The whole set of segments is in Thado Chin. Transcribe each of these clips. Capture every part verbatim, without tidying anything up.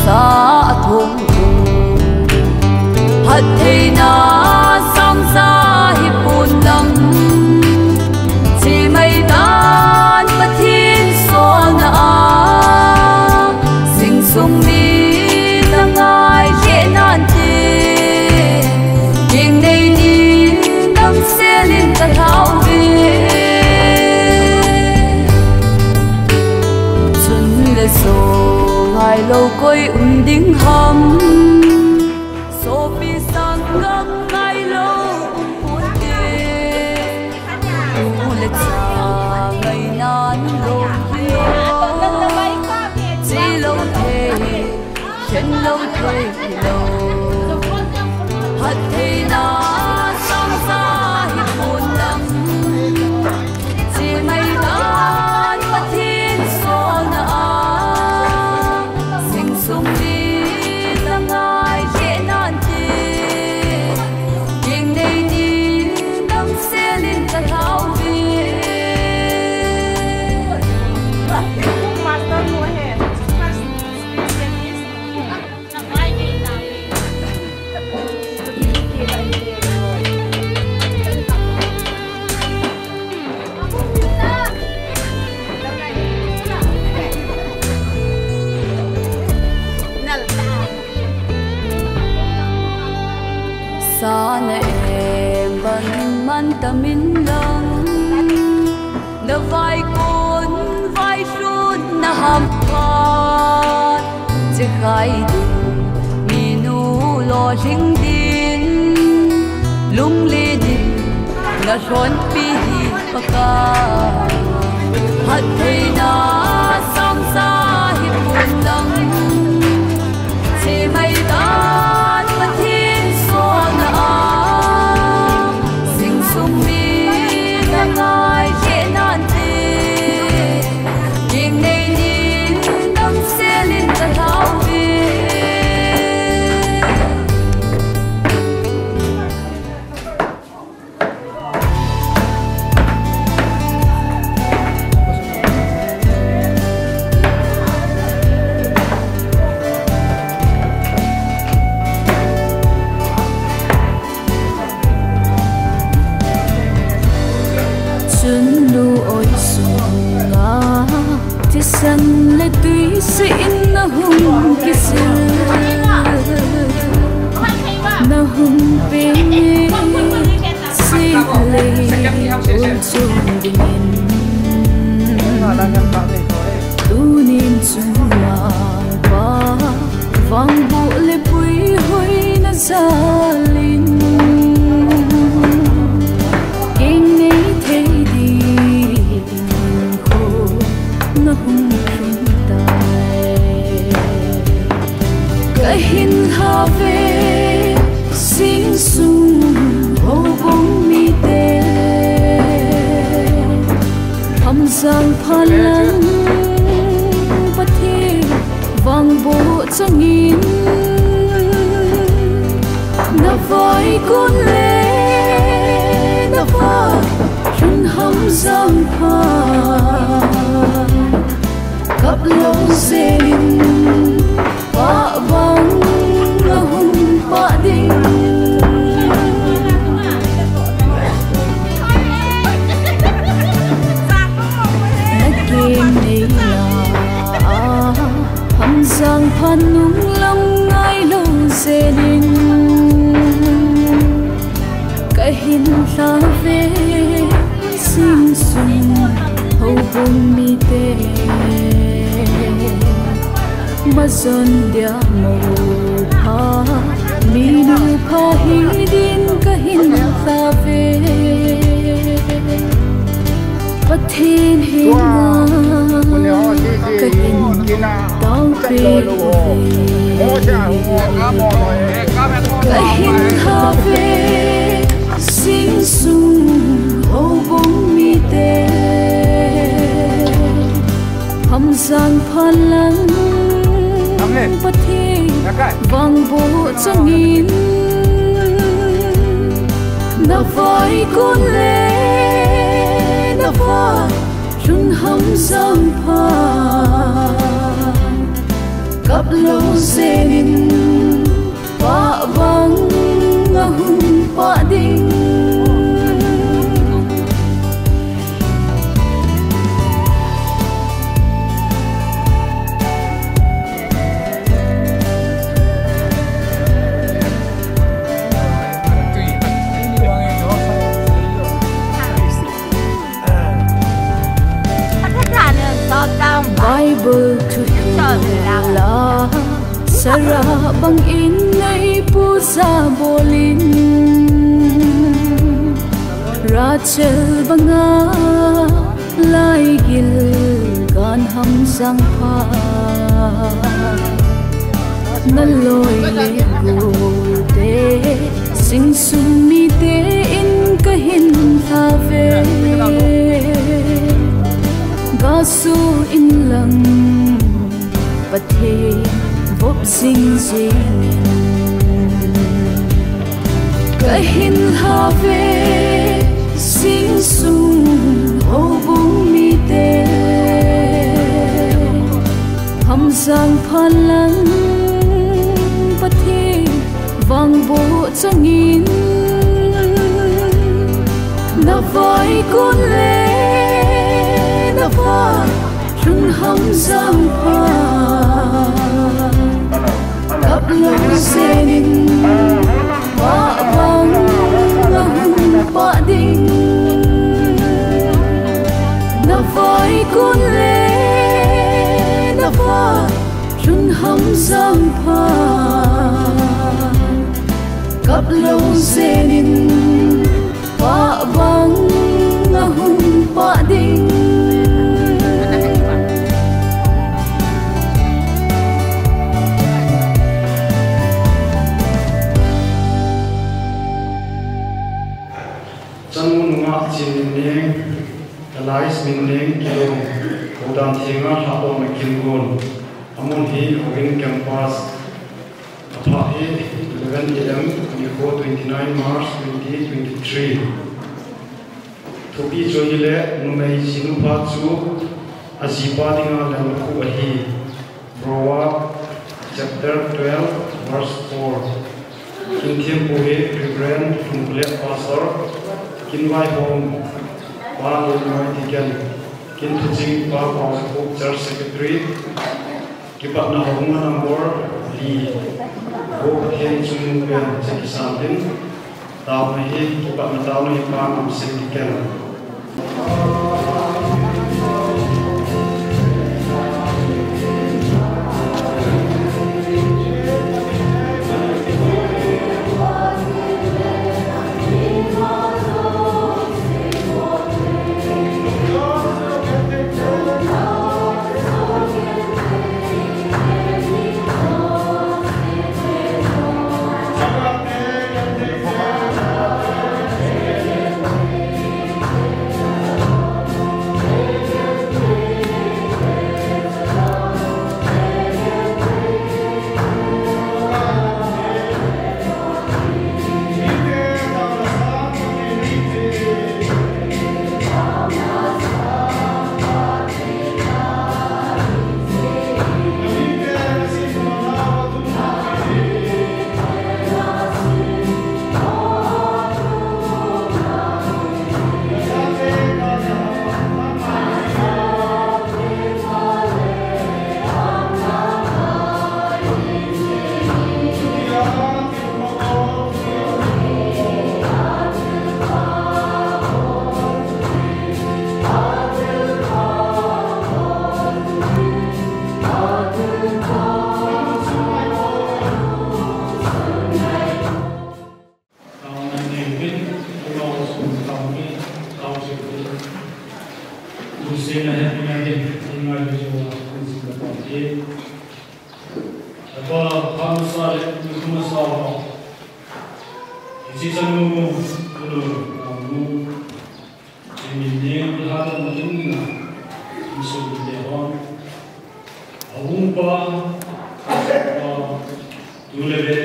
Sa a thum thum. Phattheina sangsa hi pun lang. Chimai dan Pathen solna a. Sing sung mi na ngai le nan te. Ging nei din dam selin ka hlau ve. Chun le so ngai lo koi um ding ham. Sopi sanggam ngai lo um pon te. U le cha ngai nan lo hi lo. Chi lo thei, khen lo thei lo. Phattheina sangsa hi pun lang. Chimai dan Pathen solna a. Sing sung mi na ngai le nan te. Ging nei din dam selin ka hlau ve. Sa na em ban man ta min lang. Na vai kun vai lhun na ham phat. Che khai din, mi nu lo hling din, lung le din, na lhon pi hi Pakai. Phattheina sangsa hi pun lang. Chimai dan Pathen solna a. Sing sung mi na ngai le nan te. Ging nei din dam selin ka hlau ve. Chun nu oi sunga thisan le tui se in na hung kisil, na hung pe sik le un chung dingin. Tunin chun Lalpa vangboh le puihoi na jalin, ging nei thei ding khu na hung lhung tai. Ka hin lha ve sing sung houbung mite, hamjang phalang Pathen vangboh changin, na vai kun le na va lhun hamjang pha kap lo selin, pah bang na hung pah ding. Na keng nei la a, hamjang phan nung lam ngai lo selin, ka hin lha ve sing sung houbung mite. Majon dia mo pha, minu pha hi din ka hin lha ve. Pathen henga ka hin tao pe uve. Ka hin lha ve sing sung houbung mite, hamjang phalang Pathen vangboh changin, na vai kun le na va lhun hamjang pha Kap lou jeng in, pah vang ahung pah ding. Bible thuhil la, Sarah bang in nei puja bol in, Rachel banga laigil gan ham jang pha. Na loi le gol te, sing sung mite in ka hin lha ve. Ga su in lang Pathen vop jing jing in. Ka hin lha ve, sing sung houbung mite. Ham jang pha lang Pathen vangboh chang in. Na vaikon le na va lhun ham jang pha. Kap lou jeng in, pah vang ahung pah ding. Na vaikon le na va lhun ham jang pha. Kap lou jeng in, pah vang ahung pah ding. Chanu nungah Chinmineng, alias Mineng Kilong, Houdan Thenga lhahdohna kin gon. Amun hi Houin campus. Aphah hi eleven A M, nikho twenty-nine March twenty twenty-three. Thupi chu ahile, numei jinupha chu ajipa dinga lelkhuh ahi. Proverbs chapter twelve, verse four. Kin thempu hi Reverend Lhumkhulet Pastor, kin vaihom pa Lenloi Deacon, kin thuching pa Paojakhup Church Secretary, kipatna houbung a number li, Vo Pathen chungnung pen, che kisam in, taona hi, kipatna taona hi pa Ngamsing Deacon. Chinmineng, Lhadon Makin Nina, insung mite hon, ahung pa, pa, tu le ve,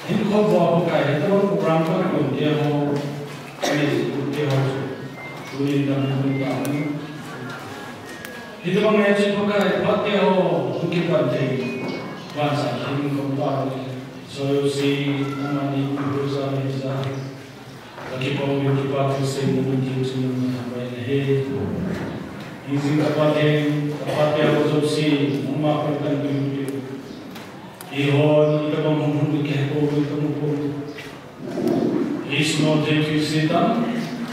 hinkho vua Pakai, hitabang program ka kon te ho, ani te ho, tunin dam ni ta ni. Hitabang ngai chi Pakai, pa te ho, Kipan thei, vansa hin kong pa le, so you see, amani pu hu sa le sa. Ka kipa u kipa thusei na min tin chin na thambai na he. Hijing ka pa thei, ka pa thei ho jouse, mama ko kan pi pi. Ihon, itabang hung hung ke ko, itamu ko. Ismo te tu sitam,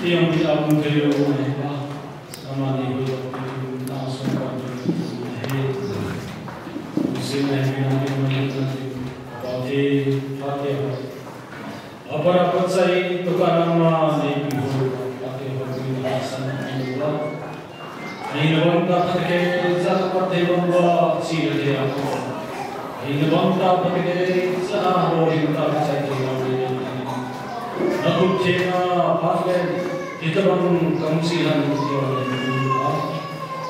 tiang di amu te yo na he pa. Amani ho yo pi tu na so pa tu na he. Usin na he na he ma he na he. Pa te, pa te ho. Apara pachai to ka na ma ne pi ho. Pa te ho pi na sa na pi wa. Ahin bang ta phatkei cha ka pat thei bang ba chi la thei a ko. Ahin bang ta phatkei cha a ho hin ta chai thei bang ni. Na kut thei na phat le, hitabang kam chi han ko le ni a.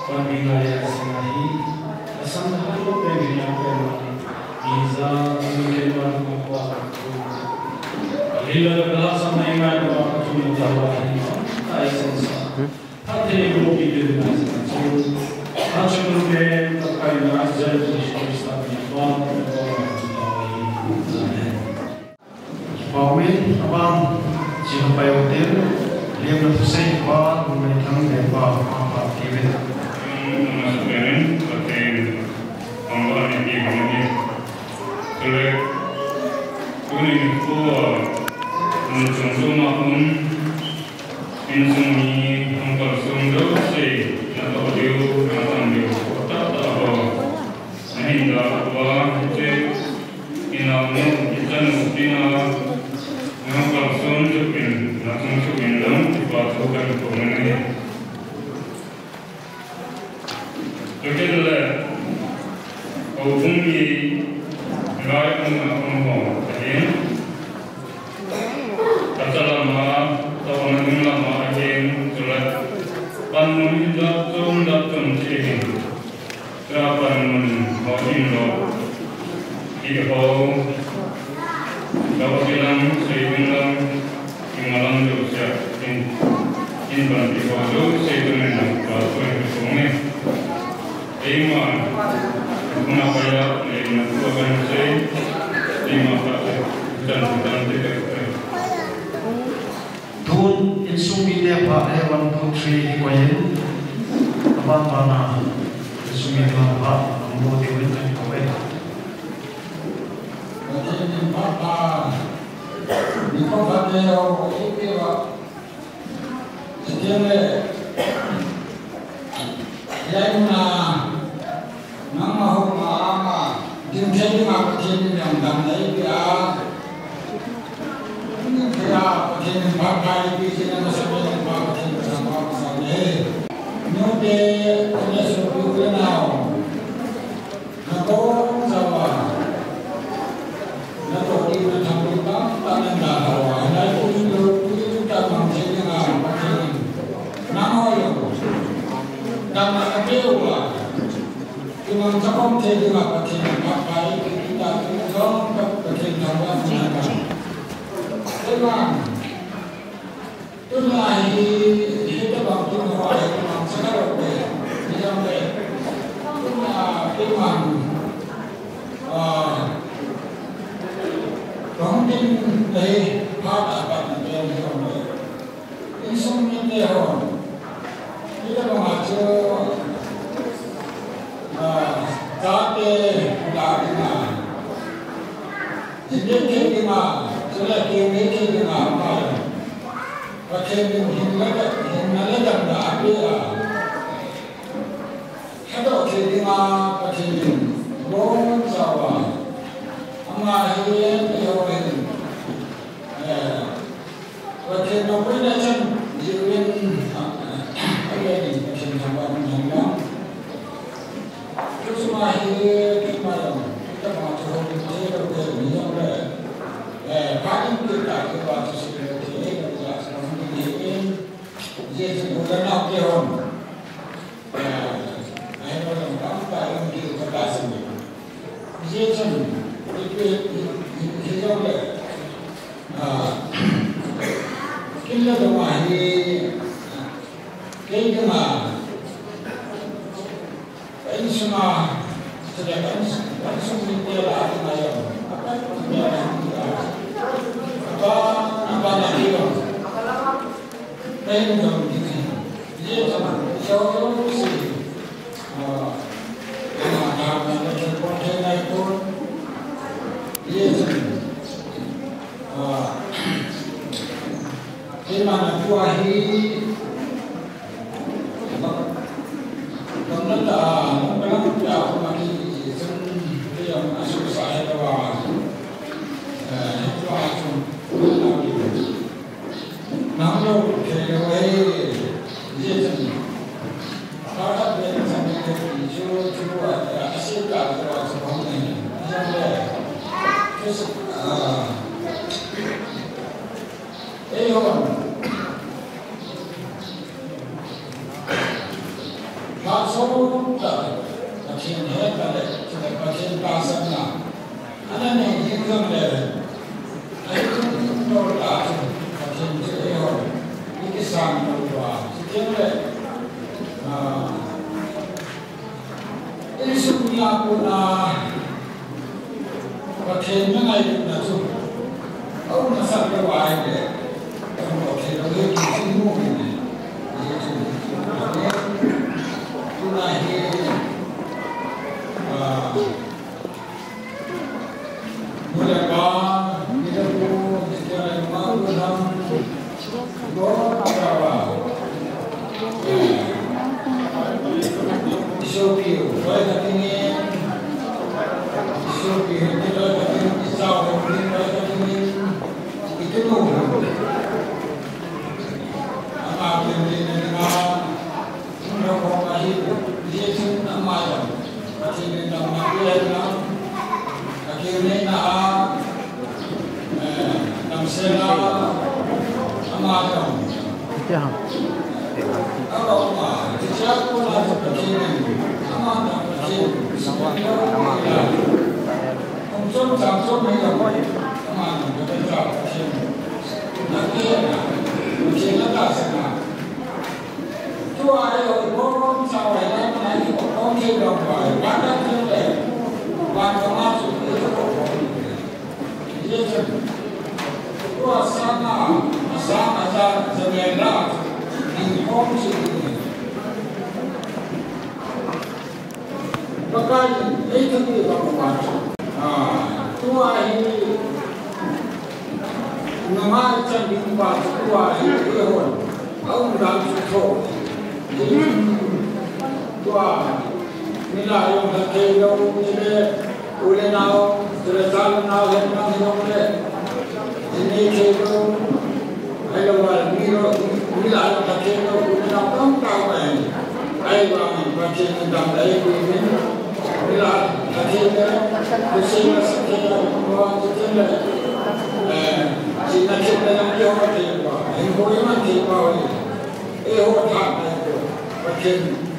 Pan bi ngai a sing a hi. A sam na ha ko pe ni na pe na. Iza ni ke ma ko ko. Lila ka la sam na ngai ko ko tu na ta wa hi. Ta i sen sa. Pawin, aban, Jehovah Payotin, Liam na Tusei, Pa, Lumei Thang, Lempa, Apa, David. Tule, tuni nikho a, mun chungchang a um, insung mi hung kalson jouse, natoh diu, natang diu, tahtah ho. Nahin da uva, hiche, inaonu, ichanu, tina, nahung kalson jeh in, nachung jeh in lang, kipa thu kahin phong e. Chukit le, houbung mi gai umna um ho ahin, kacha lama, taona ding lama ahin, chule, panmun hi jat chom jat chom che ahin, chule panmun ho ding lo, iho, David lang, Seiwin lang, Ima lang jouse a, in, in ban ti ho jouse tuni in lang, pa, tuni in phong e. Eima, kuna kaya, eima tua kan sei, eima pa, tan, tan, te, te, te. Tun, insung mite phat le, one, two, three, hi koi in. Aban bana, insung mite phat, ang bo te win kan koi. Pathen in phat pha. Nikho pha te ho, eipeh uva. Pathen le. Hilai muna. Nangma ho ma ama. Ding thei dinga Pathen in jong damna eipeh a. Ding thei a Pathen in phat pha eipeh jeh in nangma ho ma Pathen in phat pha eipeh a. Nute, kane sopi u le nao. Nabonchauva, natoh diu natham diu tamtah nadalhah uva, hilai pui lou pui tamang thei dinga Pathen in nangho jong damna napeh uva, kimangcha khom thei dinga Pathen in phat pha eipeh in, tuni jong Pathen thangvah in umhen lang. Amen. Tuna hi, hitobang tuna hi, mang saka lo te, hijong le, tuna, tuna, ah, kahung ding hi, phat apat na te, hijong le, insung mite ho, hitobang a chu, ah, chate, la ding a, Hinna thei dinga, chule kihei thei dinga, Pathen in hinna le, hinna le damna apeh a. Lhadoh thei dinga, Pathen in bonchauva. Ama hi, eiho hin, eh, Pathen in apuina chan, jiuvin, a, a, a, Pathen thangvah in umhen lang. Tusuma hi, keima jong, keima chu hung thei lou thei ni jong le, eh, phat in kit ta, kei pa chu sei lou thei, eh, lou ja, sa hung ni in, je chu u le nao kihon. Eh, ahi lou jong, tamtah in kit ta, ta sei ni. Hijeh chun, hi, hi, hi, hi jong le, ah, kin le dong a hi, kei ding a, ka insung a, Insung ni a kona Pathen na ngailutna chu a um nasat lou ahile, a um lou thei lou hi ti chu i mu hi. Tuna hi, ah, nu le pa, pi le pu, sister le nungah, u le nao, Pakai, ei thei ba ko ma. Ah, tua hi nunga chan ding ba tua hi e hon. Au dan chu tho. Tua mi la yong ha thei lo ni le u le nao, tu le cha le nao le nang yong le. Ni thei lo. Hello, mi lo, mi la ka ke lo, mi la tong ta wa. Ai wa, mi pa ke ni dam dai ku ni. Mi la ka ke lo, ku se la sa ke lo, wa ke ke lo. Eh, si na ke lo, ke ho ke wa. Ai ko ma ke wa. E ho tha na ko. Wa ke ni.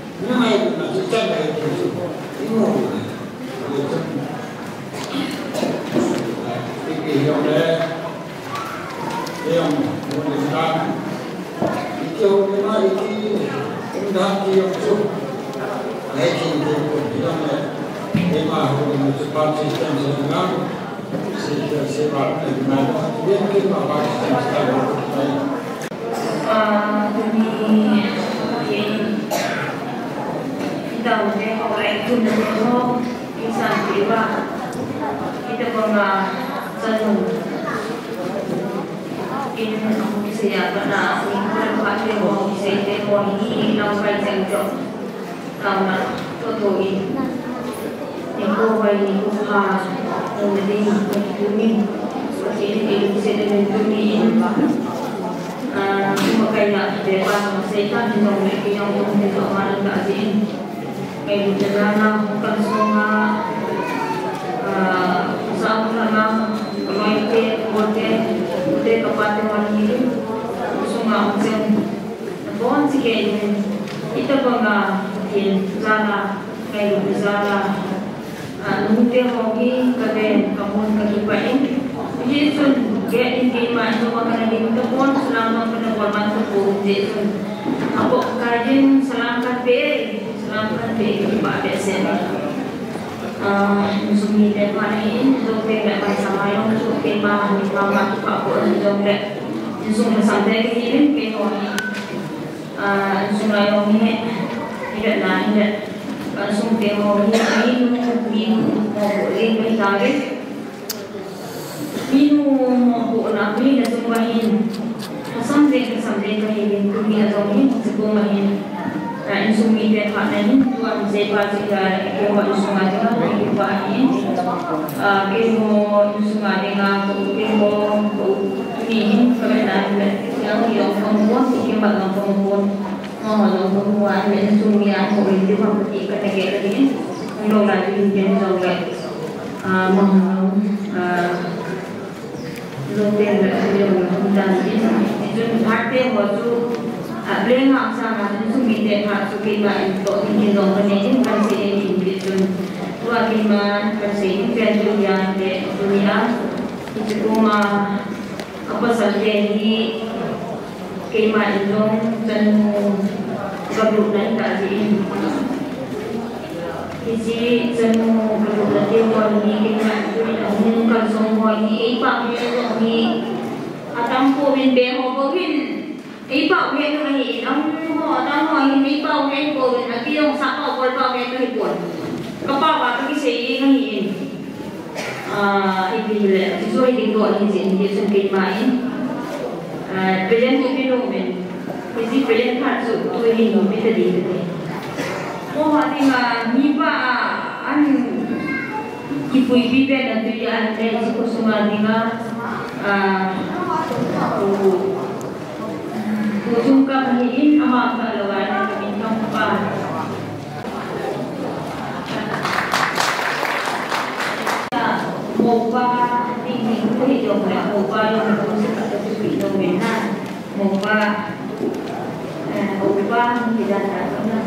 Ah, tuni, kin, i dau te ho, ai tun te ho, i san te ba, i te ko nga, sa nu. Kin, a mu se ya ka na, ni ko le pa te ho, se te ho, ni, i lau kai te jo. Taona, to to in. Ni ko vai ni ko pha, ni na ding, ni ko min. Ko ti ni ko se de ni ko min. Ah, ko ma kai na, de pa no se ta ni no me ki no ko ni to ma na ta ji in. Kai ni na na, ko kan so ma. Ah, sa ko na na, ko mai te, ko te, ko te ka pa te ma ni. Ko so ma ko se. Naboncha kei in, itobanga Pathen jal a, ngailut jal a, ah, nute ho hi kaven, kamun, kakipah in. Hijeh chun, gei in keima in jong kana lim tabon, salam jong kana bol man tapon, hijeh chun. Apo kai in salam kape, salam kape, kakipah behseh in. Ah, insung mite phat ahin, jou teng le mai sang a jong chu keima, keima ma kipah ko ahi jongle, insung lhasam te kahi in, keiho hi, ah, insung a jong hi, ivet na hile, insung te ho hi, minu, minu mopoh le kahi tauve. Minu mopohna hi nasung uva hin, lhasam jeng, lhasam jeng kahi in, tuni a jong hin, hiche koma hin, ah, insung mite phat na hin, tua hin seipa chu, ah, keiho insung a dinga, keiho pa hin, ah, keiho insung a dinga, keiho, tuni hin, kavet na hin, jong hi jong kamu pon, keiho jong kamu pon, amaho jong kamu a, insung mi a, keiho in, tua kati, kati, kati, kati, lou lai, kati, kati, jong le. Ah, mong, ah, lou teng le, lou le, hung dan in, tichun phat te ho chu, ah, leng hang sang a, insung mite phat chu keima in toh ding kin jong kanei in, kahin sei in, tichun. Tua keima, kahin sei in, pen chu hiya, le, tunia, hiche koma, apasal te hi, keima in jong chanu galutna hita jeh in. Hiche chanu galutna te ho hi keima in jong ahung kalsong ho hi, eipao hel jong hi, atam pouvin be ho bou hin. Eipao hel jong ahi in, ahung ho, atam ho hin, eipao hel pouvin, akijong sahpao, kolpao hel kahi pon. Kapao a kakisei jeng ahi in. Ah, ipi hile, hichu hi dingdoh ahi jeh in, hichun keima in, ah, present chu ipi nom in, hiche present phat chu tu hi nom ipi ta ding kati. Mo ha dinga, mipa a, an kipuipi pen a tui a, le hiche khosunga dinga, ah, u, u chung kap ahi in, ama kha lou a, na kamin thang pa. Mopa, ding ding, kahi jong le, mopa jong, kung sika, kung sika, jong le na. Mopa, eh, mopa, kung sika, na.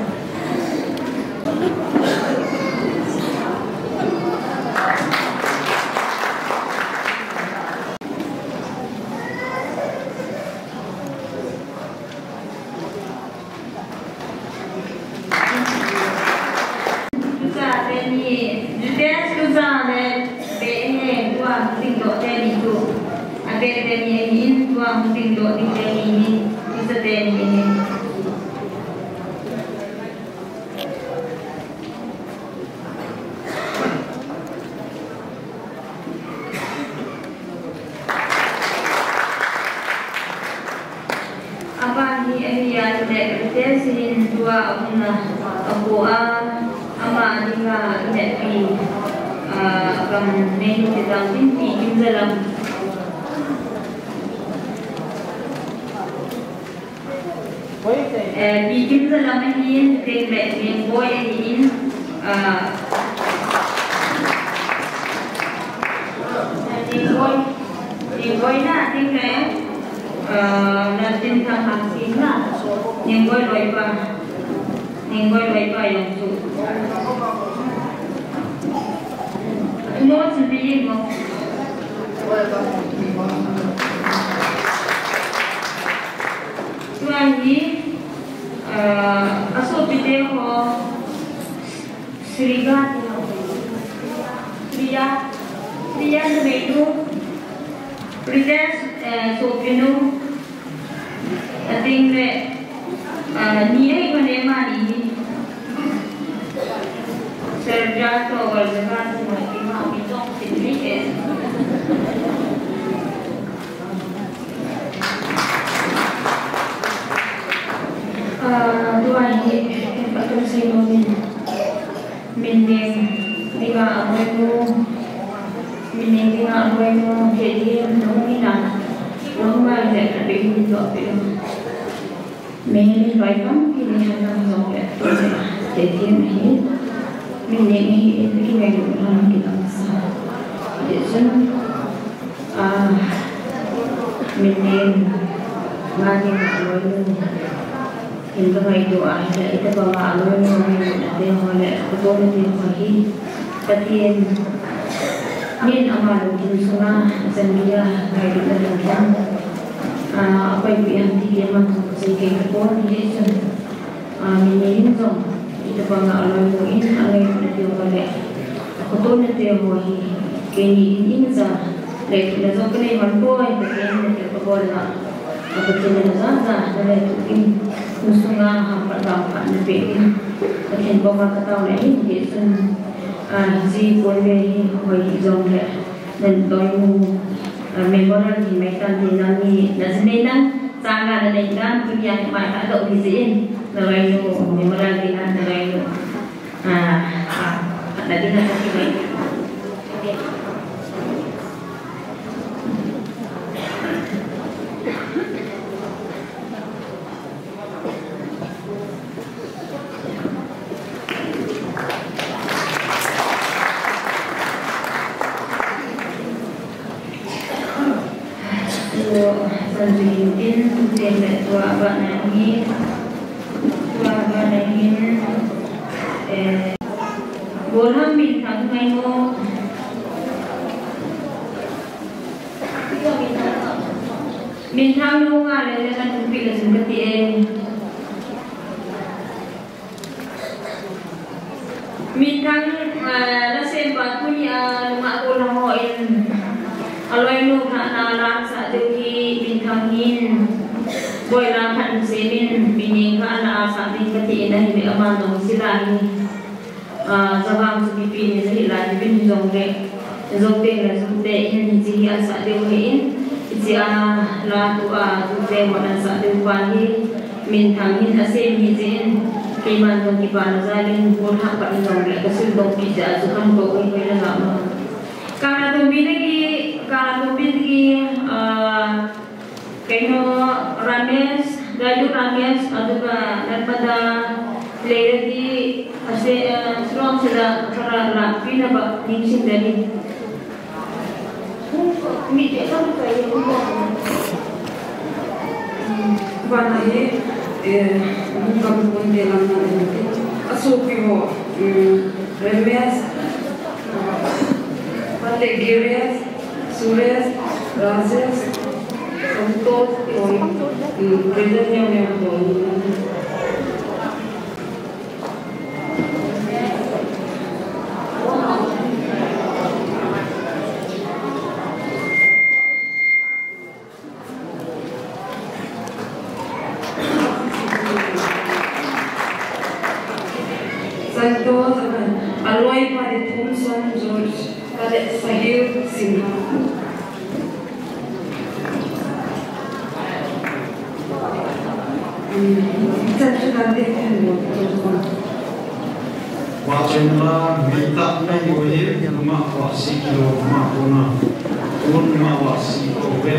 Tucha teni, tucha le, be he, tua, dingdoh teni tu. Ate teni ahi in, tua, dingdoh ding teni hi, tucha teni ahi. Apa hi, ahi a, le, te sin tua, um na, apo a, ama dinga, le, pi, a, kam, ne, te dang, tin, pi, kim, za, lam. Eh, Pi Kimzalam ahin, teng le Nengboi ahin, ah, Nengboi, Nengboi na, teng le, ah, Laltinthang Hangsing na, Nengboi loipa, Nengboi loipa jong chu. Mo chu bi mo. Tua hi, ah, asopite ho, Sriga, Priya, Priya numei nu, Priya, eh, sopinu, ateng le, ah, ni ahi kha le mani hi. Serja to Valjaga to Matima mi tong sin mi ke. Ah, tua hi, ka tum sei nom in. Min neng dinga a boinu, min neng dinga a boinu, he di nung ina, nung mai le, a pe hin to pe. Min neng vai kam, ki ni han nang jong le, te ti na hi, min neng hi, in ki ngai lu na ki nang sa. Ti sun, Ah, min neng, nga dinga aloinu. Hin ka ngaito a, hile, itobanga aloinu, ngailutna te ho le, ka tona te ho hi. Pathen in ama lungthim sunga, chan geiya, ngailutna lungthim. Ah, apaipeh ham ti keima thum sei kei tapon, hijeh chun. Ah, min neng in jong, itobanga aloinu in, angailutna te ho le. Khoto nate ho hi, keini in in ja, lethuhna jong kanei hon poi, Pathen in nate kabol na. Pathen in naja ja, nalethuh in, nasunga hamphat vangphat napeh in, Pathen koma kataona ahi, hijeh chun, ah, hiche ponve hi hoi hih jongle, naloinu, ah, memorial hi maitan ding nangni, najinei nang, changa nanei dan, tunia hi maitah doh hijeh in, naloinu, memorial ding nang, naloinu. Ah, ah, na ding na kati mai. Tua, Sanjuin tin, tin le tua ba na hi, tua ba na hi, eh, Bolhang Minthang ngai mo. Minthang nunga le le na tumpi le sung kati e. Minthang, ah, nasem pa tunia, ah, nungah gollhang hon, aloinu lhahna la asah diu hi, Minthang hin, boi la khat semin, mi ni khat la asah ding kati in ahile aman jong sila hi. Ah, Javang chu mipi ni ahi lai, mipi ni jongle, Jote le Jote in hiche hi asah diu ahin, hiche a la tua, Jote hon asah diu pa hi, Minthang hin asem hijeh in, keiman jong kipana jal in, gollhang pa in jongle, kasil dong kit jeh a chu kahin kou hoi hoi le ngah ma. Kana tumpi dagi, kana tumpi dagi, ah, Keino Ramesh, Dailu Ramesh, aduga Narmada Lady, ase, eh, Shillong sida khara lampi na ba ningsing dali. Mi te kam kai. Bana hi, eh, kam kun de lam na de. Asopi ho, mm, Ramesh, Pande Girish, Suresh, Rajesh, Santosh, um, present neo neo ko. Santosh, aloipa Dithumson George, kale Sahil Singha. Hmm, chan chu kan de kan lo. Wa chen la, mi ta nei wo ye, ma wa si kilo, ma ko na. Un ma wa si ko ve.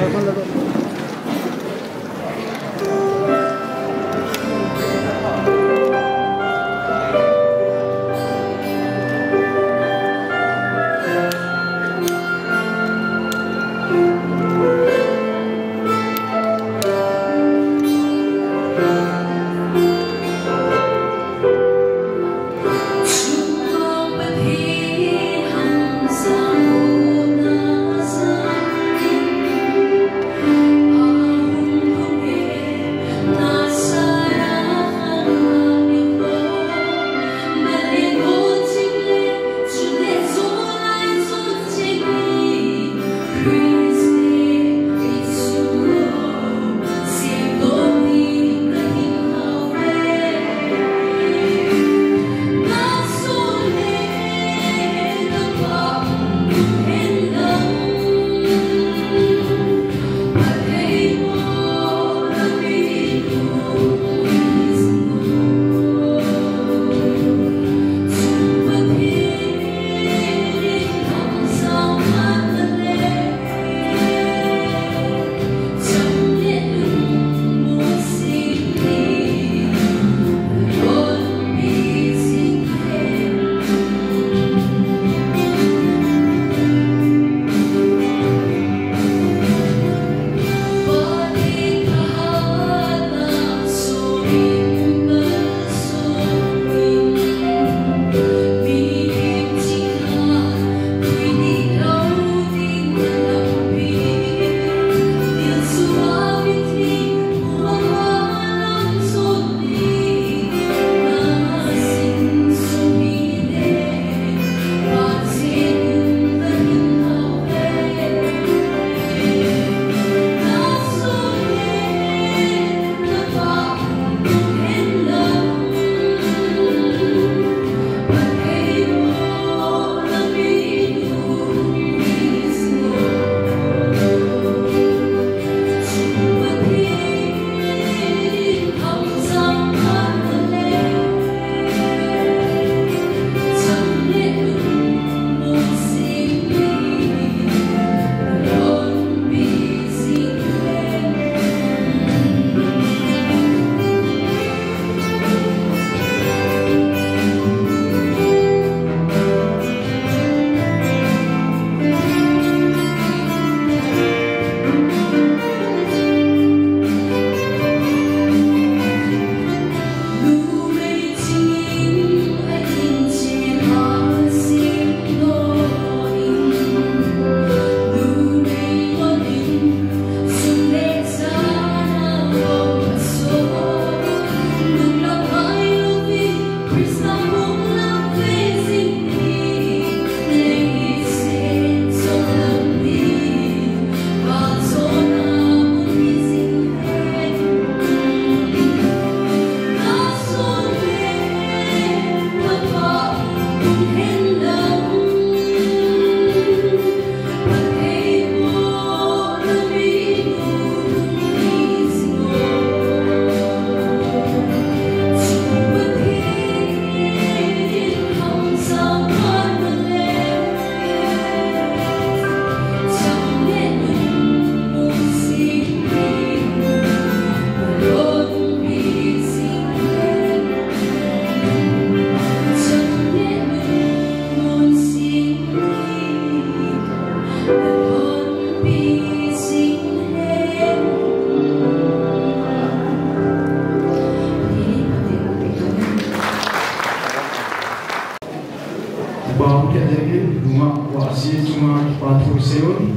Pathu Seun,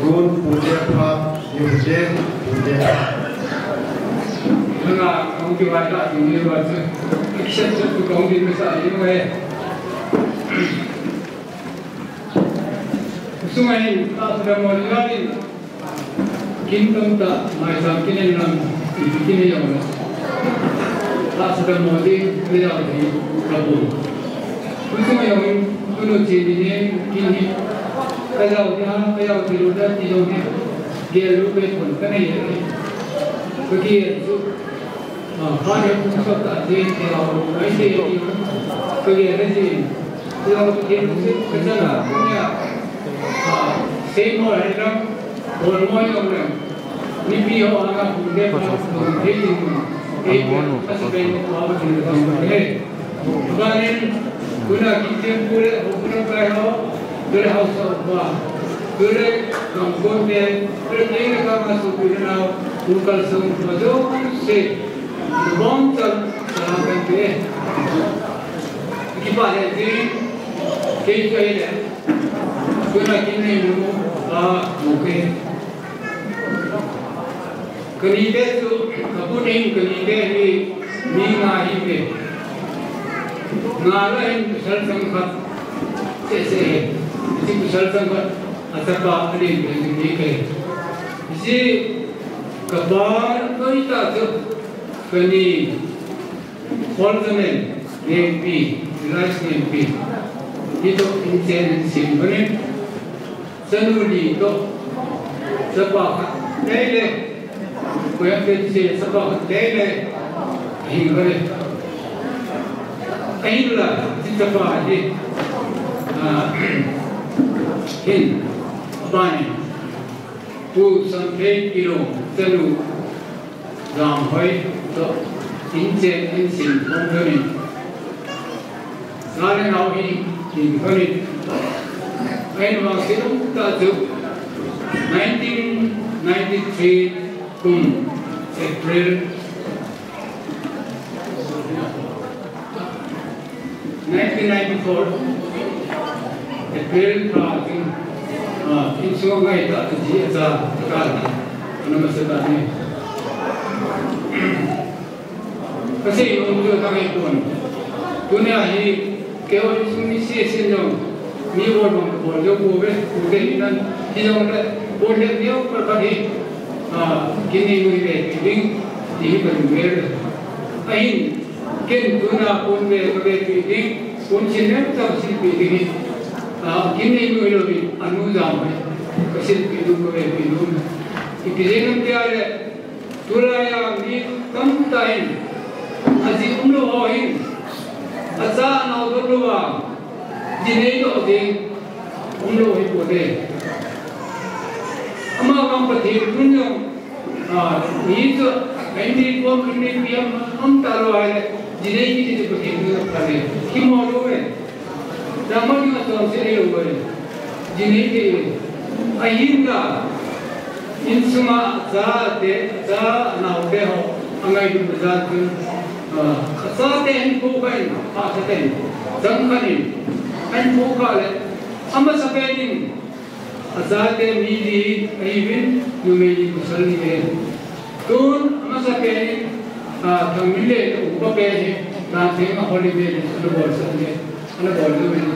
Gun Pute Phat, Yurden Pute Phat. Nanga kong kiwai la ding ni wa chu. Action chu kong ding sa ni we. Sungai ta sa mo ni. Kin tamtah, maicham kin in lang, ipi kin in jong le. Tahsa dam mo ding, le jao ding, ka bol. Kum sung a jong, tunu chi ni ne, kin hi. Ka jao ding ha, ka jao ding lu da, ti jong hi. Gel lu pe thon, ka nei le. Ka gel chu. Ah, ka gel chu sot ta, ding, ka jao, ka gel, ka gel le ding. Jao ding, ka jao na, ka jao. Ah, sei mo le jong. Bol mo jong le, mipi ho anga hung le pa hung thei ding, ei pe, a se pe mo pa ba ding le bang le. Banin, tuna kichen pu le, ho pu le kai ho, tule hausa upa, tule gangkon te, tule kei le kama sopi le nao, pu kal sung pa jong se, bong chal, sa kan pe. Kipa le ding, kei kei le. Tuna kin nei nu, a, mu ke. Ka ni te chu, ka pu nei ka ni te hi, mi nga hi ve. Nga la hin pasal sang khat, se se he. Hiche pasal sang khat, a chapa a len pen ni ke. Hiche, ka pa noi ta chu, ka ni. Paul Zamen, Nengpi, Elias Nengpi. Hitoh in chen in sim bane. Chanu li toh. Chapa khat. Lele. Koyam pen se chapa khat. Lele. Ahin bane. Ahin la, chi chapa hi. Ah, hin. Bane. Pu Samphei Kilong, chanu. Jamhoi toh, in chen in sim khom lhonin. Cha le nao hi in lhonin. Ahin vangset um tah chu nineteen ninety-three kum April. Nineteen ninety-four, April tha chun, ah, insung ngai ta, ji a cha, ta ka ta, ana masa ta ni. Ka sei nom chu ta ngai pon. Tunia hi, keiho insung mi se sen jong, mi bol bang bol jong bol ve, bol ve ni nan, hi jong le, bol le neo ka ka hi, ah, kin nei nu hi ve, ding, ti hi ka lu ve. Ahin, Ken tuna pon ve ka vepi ding, pon sin nem ta silpi ding hi. Ah, kin nei nu hilouvin, anu jam hi. Ka silpi nu ka vepi nu. Ipi jeng ham tia le, tulai a mi tamtah in, aji umlou ho hin, acha anao dot lou a, ji nei doh ding, umlou hi pote. Ama vang Pathen thu jong, Ah, mi chu, ahin nei pom, ahin nei piam, um talou ahile, ji nei kiti chu Pathen thu jong pha le, kimo lou ve. Dama jong achom se lou ve. Ji nei ti, ahinla, insunga chate, cha nao te ho, angailutna jal chun, ah, achate hin phu kha in, pha kha ten, jang khan in, ahin phu kha le, amasapen in, Achate mi li ahiuvin, numei li pasal ni ahi. Tun, amasapen in, ah, Thangminlel upa pen hi, Lhantheng a holiday ni, ana bolsah ni, ana bol lou in.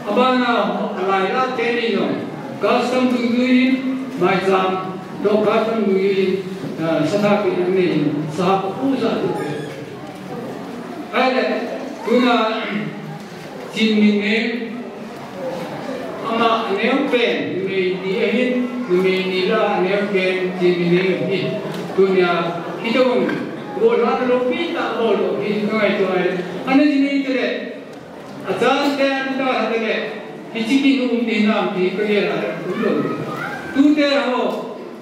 Abana, alai la teni jong, custom dungjuiyin, maicham, toh custom dungjuiyin, ah, sathapeh anei in, sahap u sa tu pe. Ahile, tuna, Chinminleng, ama aneo pen, numei ni ahin, numei ni la aneo pen, Chinminleng ahi. Tunia, hitobang, gollhahna loupi tah bol lou, hi ka ngaito ahi. Ana ji nei tele, achate ana dalha tele, hiche kin um ding nam ti ka gel a, um lou. Tute ho,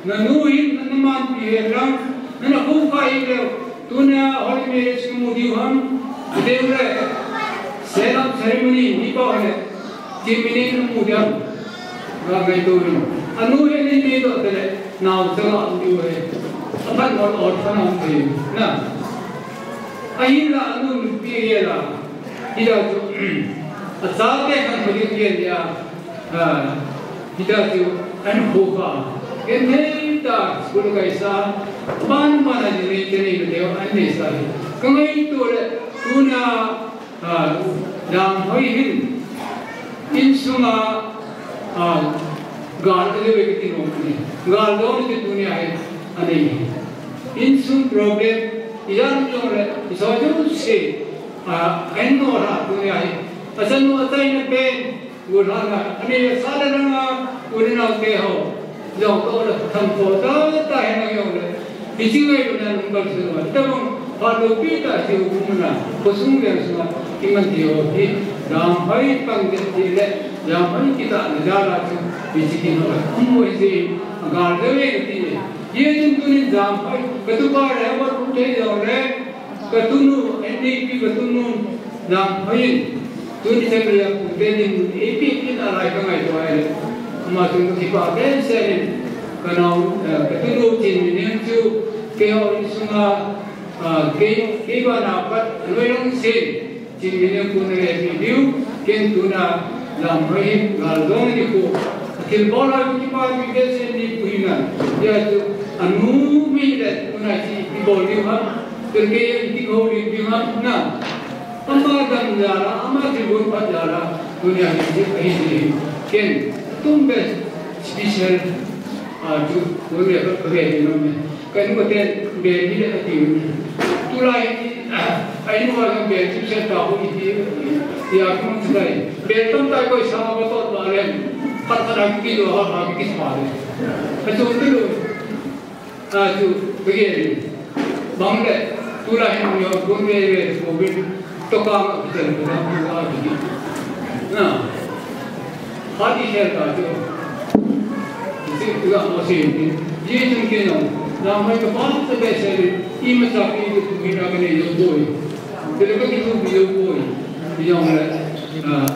Nanu hin, nana manpi hen lang, nana khoukhah hih leh, tunia holy marriage namu diu ham, teu le, set up ceremony, ni pa le, Chinminleng namu diu ham, ga ngaito uvin. Anu hin nei doh tele, nao changa um diu ahi. Aphat mol orphan um thei, na. Ahinla anu nupi gel a, hila chu, achate khankho ding gel a, Ah, hita chu an kho kha. Ken thei ta school kaisa, ban ban a ni te ni te an nei sa hi. Ka ngaito le tuna, ah, Damhoi hin insunga, ah, gal te ve kiti nom ni. Gal do ni tunia hi anei. Insung problem, ijan jong le, iso jong se, ah, en no ra tunia hi. Asan no atai na pen, Gulhana, ani sa le nanga, uli nau te ho. Jong to le, tham ko ta, ta he na jong le. Hichi ngai lu na nung kal su ma. Ta bang, pa do pi ta si u kum na. Ko sung le su ma. Iman ti ho hi. Damhoi pang de ti le. Damhoi kita na ja la chu. Hichi kin ho. Um mo hichi. Gal de ve ti le. Ye jin tu ni Damhoi. Ka tu pa le, ma tu te jong le. Ka tunu, N D P ka tunu, Damhoi in, tuni chan ria pute nin, ipi ipi na lai ka ngaito ai le. Ama tun ka kipa behseh in, ka nau, eh, ka tunu Chinminim chu, keiho insunga, ah, kei, kei bana pat, anoi lang sin, Chinminim kon a le pi diu, ken tuna, Damhoi in, gal dong ni ko. Thil bol a kipa behseh ni pu hin a. Ya chu, anu mi le, tuna chi, ki bol diu ha. Ken kei a iti ko ri pi ma na. Ama dam jala, ama thilgon phat jala, tunia hi, hi, hi, hi. Ken, tum be special, ah, chu, tunia ka, ka be ni no me. Ka nu ka ten be ni le ati ni. Tulai, ah, ai nu ka be chu se ta ho iti, ya kum chu dai. Be tam tai ko sa ma ko to ba le. Phat phat a ki do ha, ha ki sa le. Ka chu tu lo. A chu, begin. Bang le, tulai hin yo, gun ve ve, ko bin, to ka ma, ka ten, ka ma, ka bin. Na. Ha di share ka chu. Si, tu ka mo si, ni. Ye chun ke no. Na mai ka pa, sa be se ni. I ma sa ki, tu hi na ka ne yo boy. Te le ka ki tu bi yo boy. Yo le. Ah.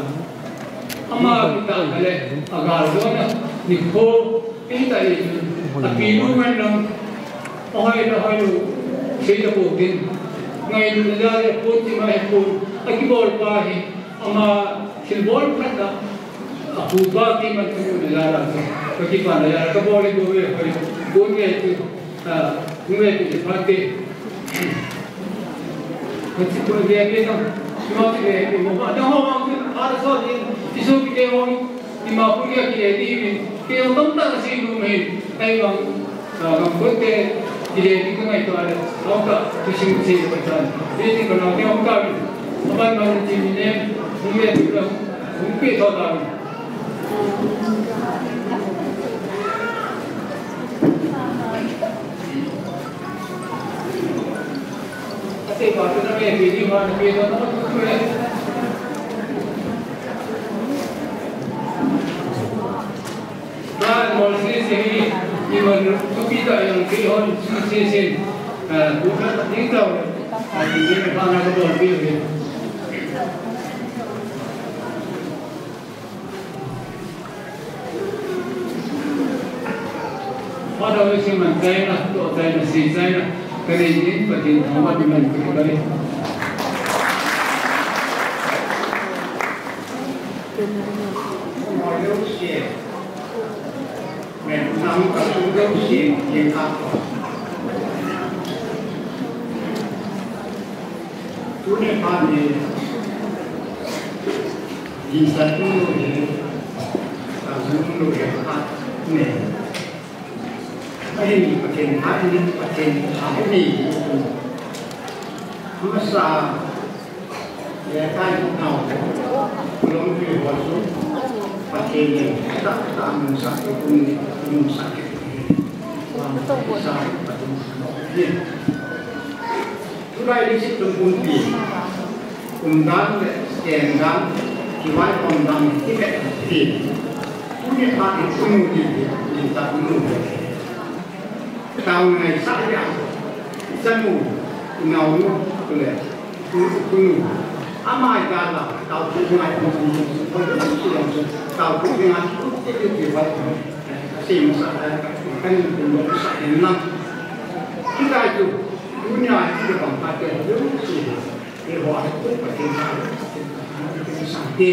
Ama kita le, agal dona, ni ko, Hita i, api lu man lam, ahoi la hoi lu, sei ta po din. Ngailu na ja le pon ti mai pon, aki bol pa hi, ama thil bol phat la, apu pa ki man tu na ja la, ka kipa na ja la, ka bol i go ve hoi, go ve tu, ah, go ve tu phat te. Kati ko dia ke tam, mau ti le ke mo ba da ho ma ke ara so ni ti so ki ke ho ni ma pu ya ki le ni ni ke ho tam ta si lu me ai bang, ah, bang ko te ki le ni ka ngai to ale ho ka tu si mu si ko ta ni ti ko na ke ho ka ni ban ban ti ni ne mu me tu la mu pe to ta ni. Father, we sing man China, to China, si China, kare ni, Pathen thangvah in man kare. Men nam ka su dau si, ye ka. Tuni phat ni, jingsa tu lo hi, ta zu lo hi phat ni. Ahin Pathen phat ni, Pathen phat ni. Masa, ye kai nau, long pi ho su, Pathen ni, ta, ta mung sa tu ni, mung sa tu ni. Mung sa, Pathen ni. Tulai ni si tum pumpi, umdan le, sendang, kivaikhom dan, kipet ti. Tuni phat ni kunu ti, ti ta kunu. Tao ngai sa ya, sa mu, nau nu, le, kunu. Amai da la, tao tu ngai, tao tu ngai, tao tu ngai, kivaikhom. Sim sa, kan kunu sa, nang. Kita tu, dunia kita bangkit, tu si. Ih ho a tu Pathen a, Pathen a, Pathen a sangte.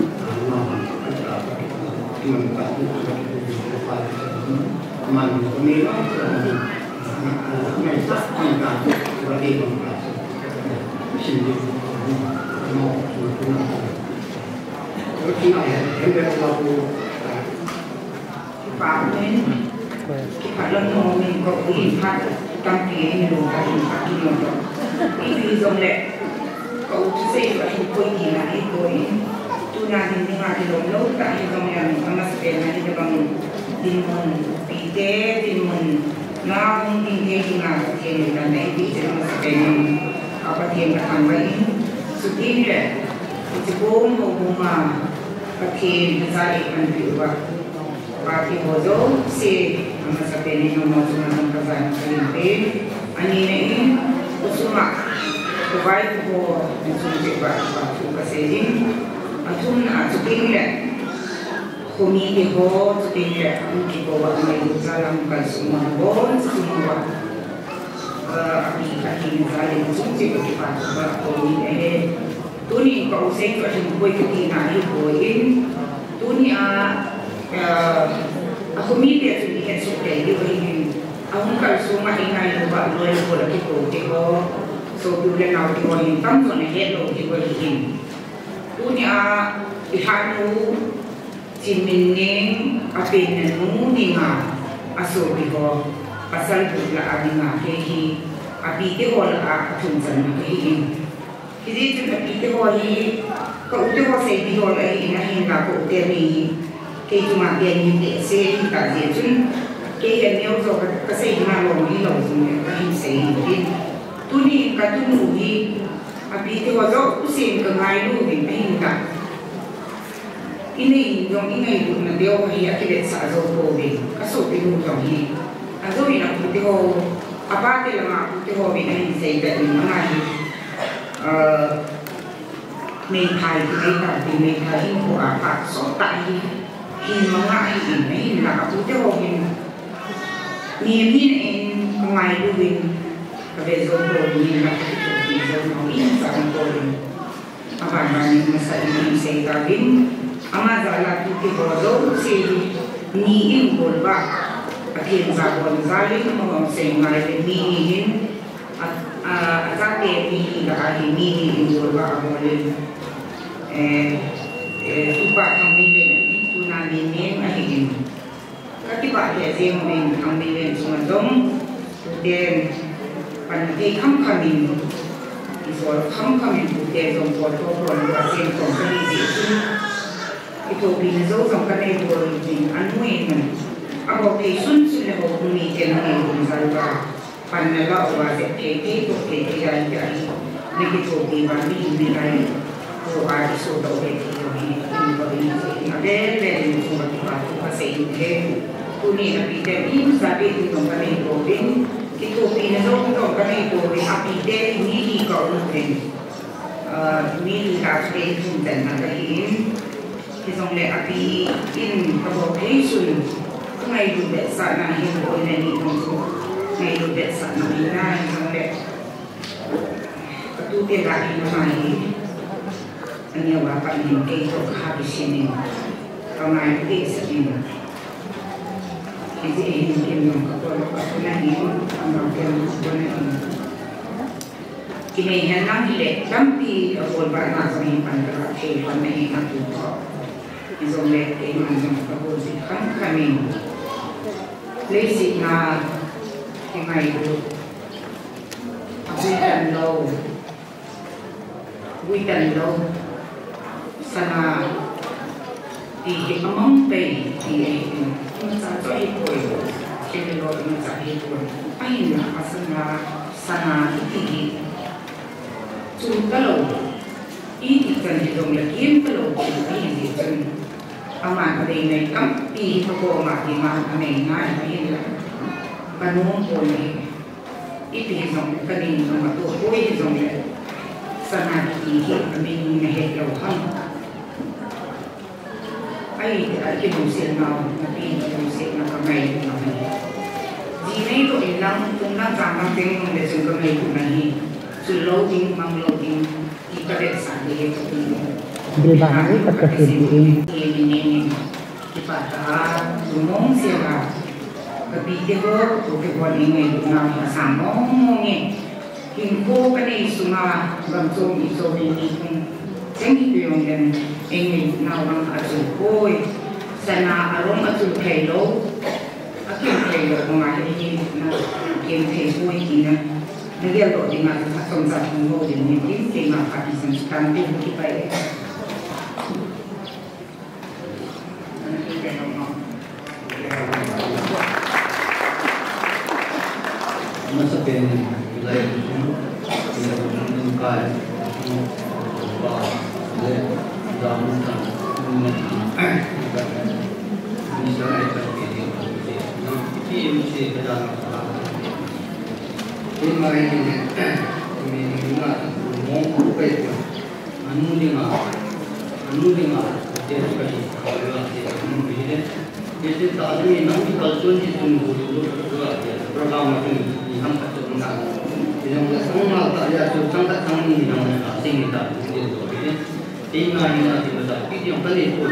Kipa umin, kipa lom umin, ka u in phat tampi in lung ka in phat ki lom. Ipi jongle, ka u thusei ka in koi ni na i koi. Tuna din dinga kilom lou ta hi jongle, amasapen a hitabang dinmun pite, dinmun na hung ding te dinga Pathen in dan a ipi che amasapen in, a Pathen ka thangvah in, chuti le, hiche bom ho boma, Pathen in acha eipanpi uva. Party ho jouse, amasapen in amaho chunga jong ka jan ka lim peh. Anina in, khosunga, khovai ho, nachung cheh uva, kipa thu ka sei in. Athumna a chu kei le, khomi te ho chu kei le, um, kikou a, um, ei lut jal a, um, kalsong a, bon, chu mo a. Ah, api khat in jal in, chung cheh a kipa thu ba, khomi te he. Tuni ka u sei chu ahin koi kati na hi koi in. Tuni a, ah, akhomi te chu i het soh kei diu ahi in. Ahung kalsong a i ngailu ba, loi ko la kikou te ho. Sopi u le nao te ho hin tamjo na het lou diu ahi in. Tuni a i hanu Chinminleng a penna nu dinga, a sopi ho, pasal bul lah a dinga, kei hi, api te ho lah a, athum channa kahi in. Hijeh chun api te ho hi, ka u te ho seipi ho lah ahi in, ahinla ka u te ni hi, kei chunga te ni te se hi ta jeh chun, kei hi aneo jo ka, ka sei na lom hi lou jong le, ka hin sei hi in. Tuni ka tunu hi, api te ho jousen ka ngailu uvin ahin ta. I nei in jong i ngailutna deu hi akivetsah jou pouvin, ka sopinu jong hi. Ajou in apu te ho, apa te langa apu te ho vin ahin sei ta in ama hi, ah, meithai ti mai ta, ti meithai hinkho a pha sot ta hi, hin manga hi in, ahinla apu te ho hin, mi, mi in ka ngailu uvin, ka ve jou pouvin, la ka ti jou nau in sa pouvin. Aban ban in masa in in sei tauvin, ama jal a tute ho jouse hi, ni in bol ba, Pathen jabol jal in, ama hung sei ngai le mi ni hin, a, a, achate mi ni lah a hi mi ni in bol ba abol in, eh, eh, tupa Thangminlen, tuna Minleng ahi in. Ka kipah lheh jeng uvin Thangminlen chunga jong, tuten panna thei khamkham in, kisol khamkham in tuten jong pol tho pol lua jeng tong kahi jeh chun, kithopina jou jong kanei bol jing anu in, abol thei sunsun le houbung miten anei bol jal uva. Panna la uva jep thei thei, toh thei thei dan tia hi, na kithopi uva mi, mi lai, ko a kiso doh thei thei jong hi, in ko in, in a vel vel in chunga kipa thu kasei in ahi. Tuni a api te mi masa pi in jong kanei pouvin, kithopina jong jong kanei pouvin, api te mi li ka um uvin. Ah, mi li lah a kei thum channa kahi in. Hijongle api in kabol thei sun, ka ngailut vetsahna hin boina ni jong chu, ngailut vetsahna ahi na hijongle, ka tute lah hin ama hi, aneo a pat hin kei toh kaha kisin in, ka ngai kisah in, hijeh hin ken jong kabol, ka kona hin, ama ken kona hin. Kinei hen lang hile, tampi abol ba na jong hi pan ka la thei pan na hi na tu tho. Hijongle keiman jong ka bol ji kham kham in. Leiset na kingailut. Abui tan lou. Bui tan lou. Sana ti hi amang pei ti ahi in. Imacha chu ahipoi. Thil lo imacha ahipoi. Ahinla asana, sana iti hi. Chun talou. Iti chan hijongle kin talou chu ahi jeh chun. Aman adei nei tampi hi kakoma kiman anei ngai ahinla. Kanom pon ahi. Ipi hijongle kanin jong atoh poi hijongle. Sana kiti hi amin nahet lou ham. Ahi, akilungset nau, napi kilungsetna kangai lou ahi. Ji nei lou in lang, kum lang chang lang teng jong le chun kangai lou ahi. Chul lou ding, mang lou ding, ti kavetsah ding ahi kati. Bilbang ni kata kiti. Ti ni ni ni. Kipah tah a, lungmong sel a, kapi te ho, tu te ho nei ngailutna asang mong mong e. Hinkho kanei sunga, gam chom i chom in mi thum cheng hi tu jong leng, ei ngailutna vang achul poi. Sana arong achul thei lou, akin thei lou, banga hi ngailutna, akin thei poi tina. Nagel doh dinga, chomcha thum ho ding ni tin, keima phat in san tan tu kipah e. Nung ding a, te su ka hi, ka la te, nung bi de. Ye te ta ni nang ki kal chun ki tun bu lu lu lu a te, program a tun ni ham ka tun na. Ye nang la sang na ta ya chu sang ta sang ni nang na sing ni ta ni de to bi de. Te na ni na ti ta ki ti ka ni ko.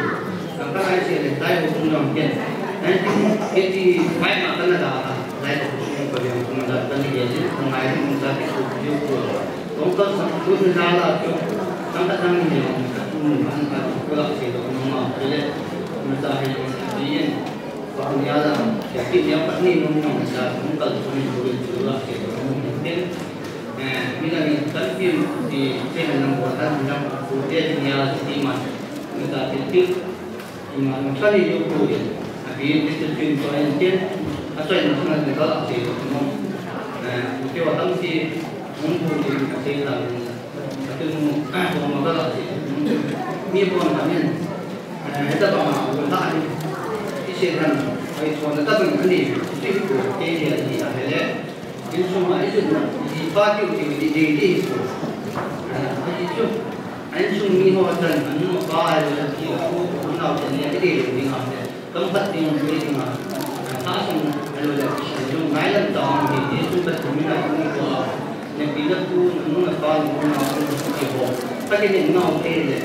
Ka ka ai se le tai ko tun nang ke. Ai ti ke ti pai ma ka na da. Lai ko tun ko yang tun da ka ni ye ni. Nang ai ni ta ki ko ko. Kong ka sang tu ni da la chu. Sang ka sang ni jong ka tu ni man ka tu ko la se do ni ma ke le. Ma sa he ni yen. Ko ni ala ke ti ni pa ni nong nong sa kong ka tu ni ko tu la se do ni yen. Eh, mi la ni kan pi ti se han nang ko ta ni nang ko te ni ala ti ma. Ma sa ti ti. Ima nung sani yo ko ye. Abi ni tu tin ko en tin. A soi na sung ni ka la se ko mo. Eh, ke wa tam si nung ko ye ka se ta. Ka tu mo, ah, ko mo ka la se. Mi ko na ni. Eh, ta ba ma ko ta ni. Ki se ta ni. Ai ko na ta ba ni. Ti ko ke ye ni a le. Insung a, insung a, ipa tiu tiu di, di, di, insung. Ah, ahi chu. Insung mi ho chan, anu apa, ahi chu, tiu, tiu, tiu, nau chan, ni, di, di, di, nga, di. Kam khat ding, di, di, nga. Ah, sung, anu, di, di, ngai lam ta, di, di, sung khat, mi na, mi ko, ah. Ni, pi, na, ku, nu, na, pa, nu, na, ku, di, ho. Khat, di, di, nga, di, di.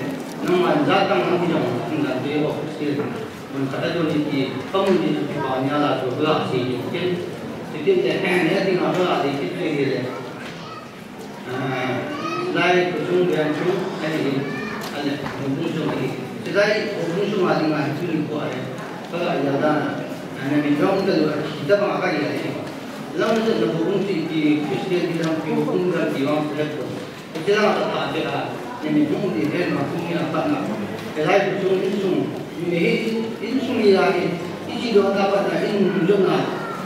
Nang man, za, tang, nang, di, jong, di, na, di, ho, di, di. Mun khat a dun in ti, ka mun in ti pa nia la chu la si in tin. Ti tin le, nia ding a la le ti chu hi le. Ah, lai ko chung ben chung, ani in, ani, mun chung chung ani. Ti lai ko chung chung a ding a chu ni ko ai. Ka la ya da, ani mi dong ka lu a ki da ba ka ya le. Lam na ko chung ti ti Christian ti dang ti ko chung dang ti wang se ko. Hiche lang a ka tha te a, ni mi hung ni hen ma hung ni a pat na. Hilai khu chung insung, ni hi insung ni la hi, i chi do ta pat na in hung jom na,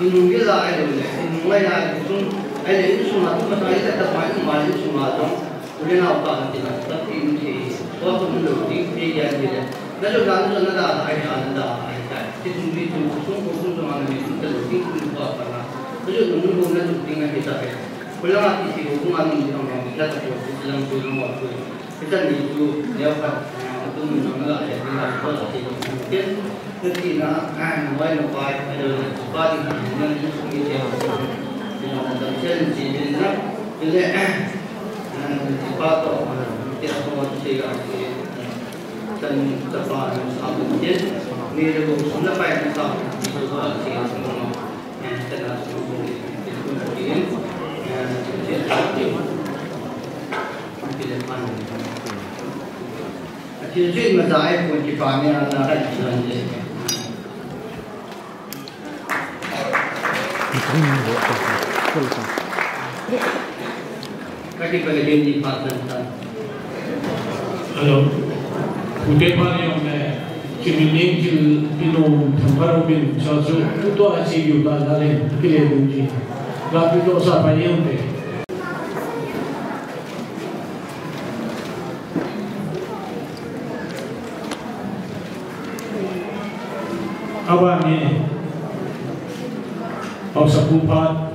in hung ni la ai lo le, in hung lai la khu chung, ai le insung a tu ma ta i ta ta pa in ma insung a jong, u le nau pa na ti na, ta ti ni ti, ko tu lo ti ti ya ni le. Na jom na, na jom na da ai ha na da ai ta. Ti chung ni chung, chung ko chung jong na ni chung ta lo ti chung ko pa na. Na jom na mun ko na chung ti na hi ta ai. Khulanga ti ti ko kunga nung di nong nong, ya ta ko, ti lang tu nong wa tu. Kita ni tu, ya pa, tu nong la, ya, ni la, ko la, ti nong, ti. Ti na, ah, na wai na pai, ya, pa di na, ni na, ni su ni, ya, ti na, na, ta, chen, ti, ni na, ti le, ah, ti pa to, ti a ko, ti ga, ti, tan, ta pa, na, sa, ti, ni le ko, na pai, na sa, ti, ti, ti, Hello. Ute pa ni ong ne, kimin ning kil inu thambar ubin, so su, uto a si yu ba la le, kile lu ji. La pi to sa pa ni ong te. Aban ni, Haosapu phat,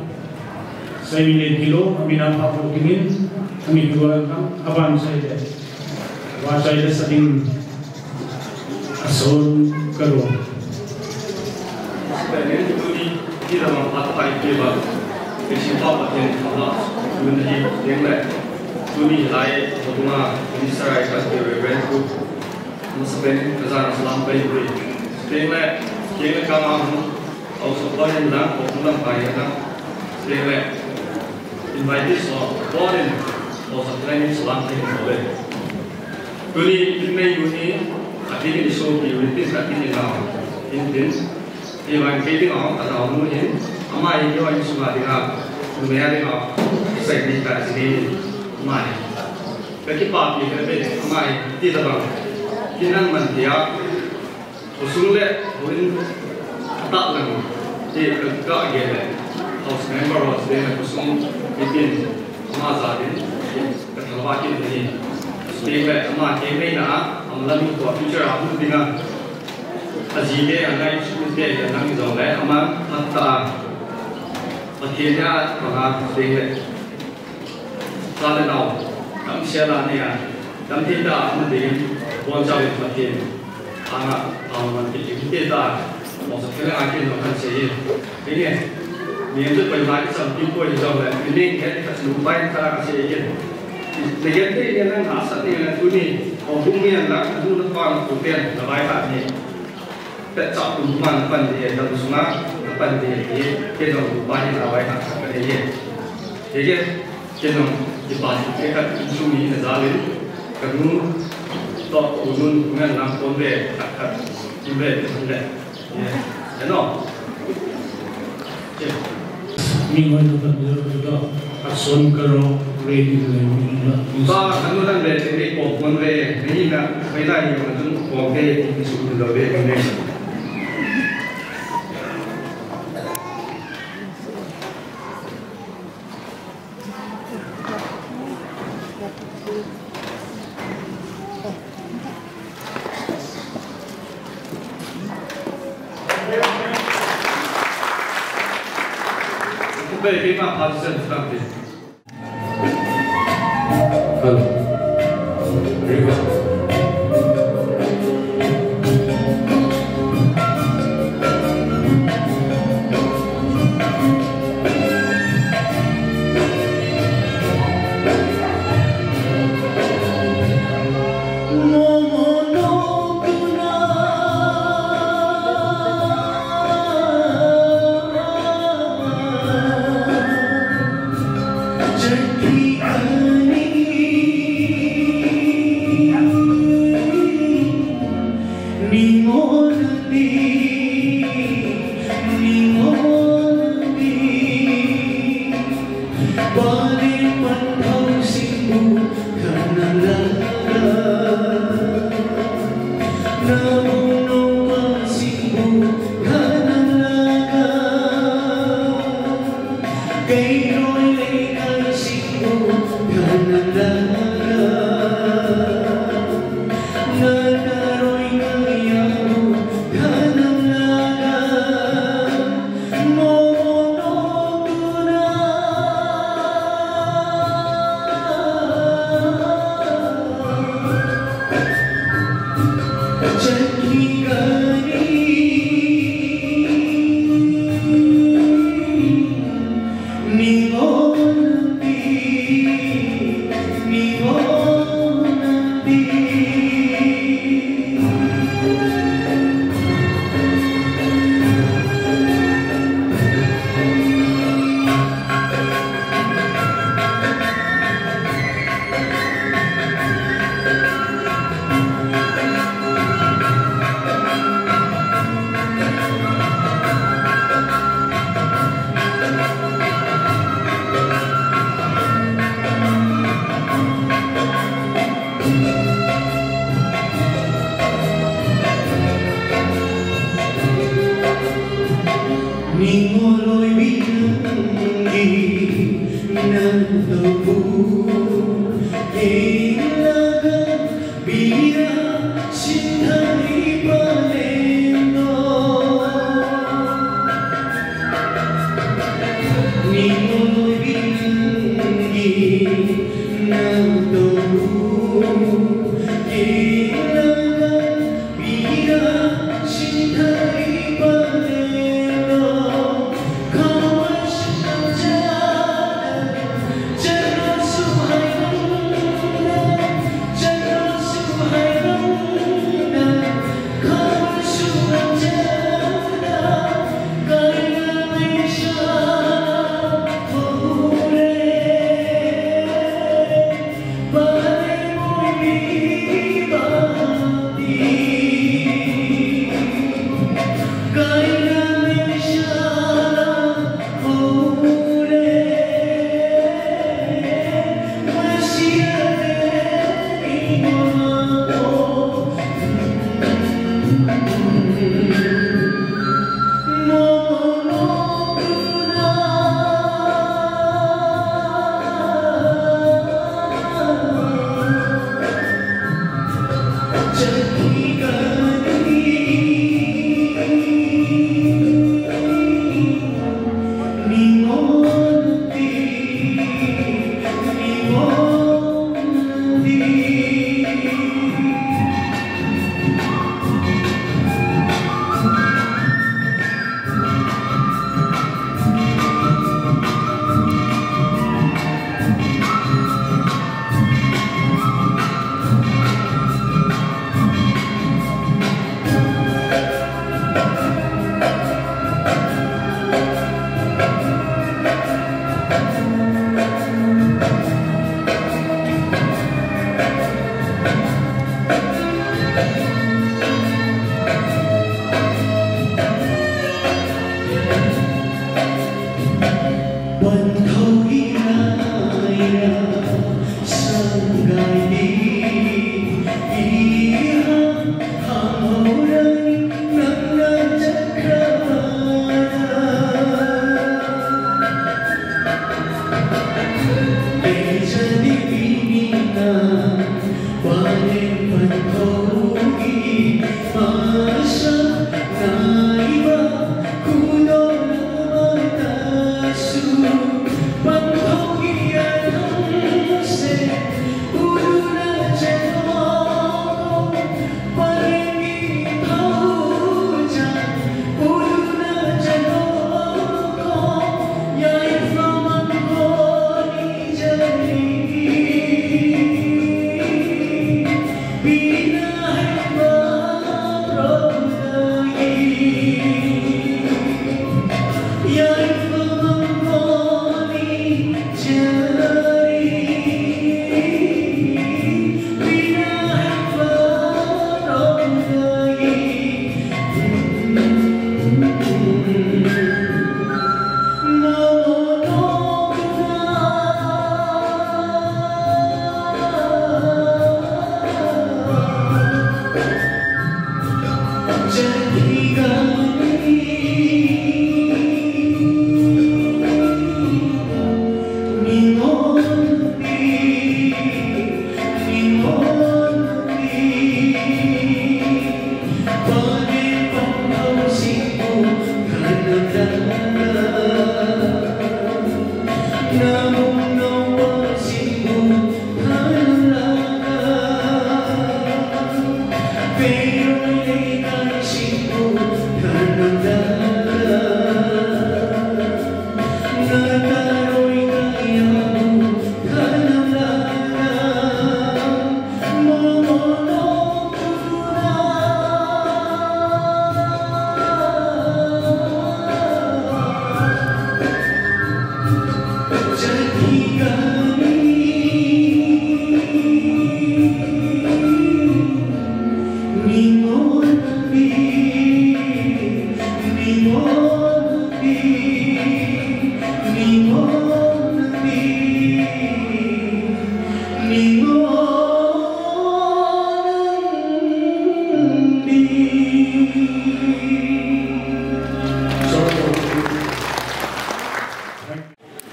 Saimile Gilo, amina phat pu dingin, ami dual kang, aban sai le. Aban sai le sa ding, ason kalo. Spelling tuni, ti la mang phat pai pe ba. Pe si pa pa ten pa la. Tuni hi, deng le. Tuni lai, ko tuna, Minister ai ka ke Reverend ku. Mo spelling ka za na salam pai pe. Deng le, deng le ka ma hu. Au so pa ni na, ko tuna pai na. Deng le. Invitees ho, Paul in, Haosa clan in salam thei in le. Tuni, in May uni, a tin in so ki uni tin ka tin in la. In tin, i van ke tin a, a da mu hin, ama in yo in suma ding a, nu me a ding a, sai ni ka si ni, ama in. Ka kipa pi ka be, ama in, ti da bang. Kin nang man ti a, Khosung le, houin, atah lang, ti ka, ka gel le. House member ho, ti le khosung, mi tin, ama ja din, ka thangvah kit nahi. Ti le, ama kei meina, ama la mi ko future a hung ding a. Aji te, angai chu te, anang jong le, ama, atah. Pathen a, panga, ti le. Cha le nao, damsel a nei a, damthei tah a um ding in, Boncha le Pathen anga, aman ki lim te ta, mo sa thela a kin no kan sei. Ine, ni tu pai mai sam pi ko ni jong le, ni nge ka lu pai ta ka sei. Ni nge te ni na na sa ni na tu ni, o bu ni na tu na pa ko pen na bai ta ni. Pet chap tum man pan de, dam sunga pan de, ke jong pa ni na bai ta ka de. Ke ke, ke jong, ke pa ke ka sumi na jalin, ka nu to unun ngan na kon be, ka ka be le. Ye. Eno. Ye. Mi ngoi no kan ro ro. Ason ka ro ready le mi na. Ba kanu nan be te ko kon be, mi na, mi na ni ko kon be, ni su lo be, ni. Hello.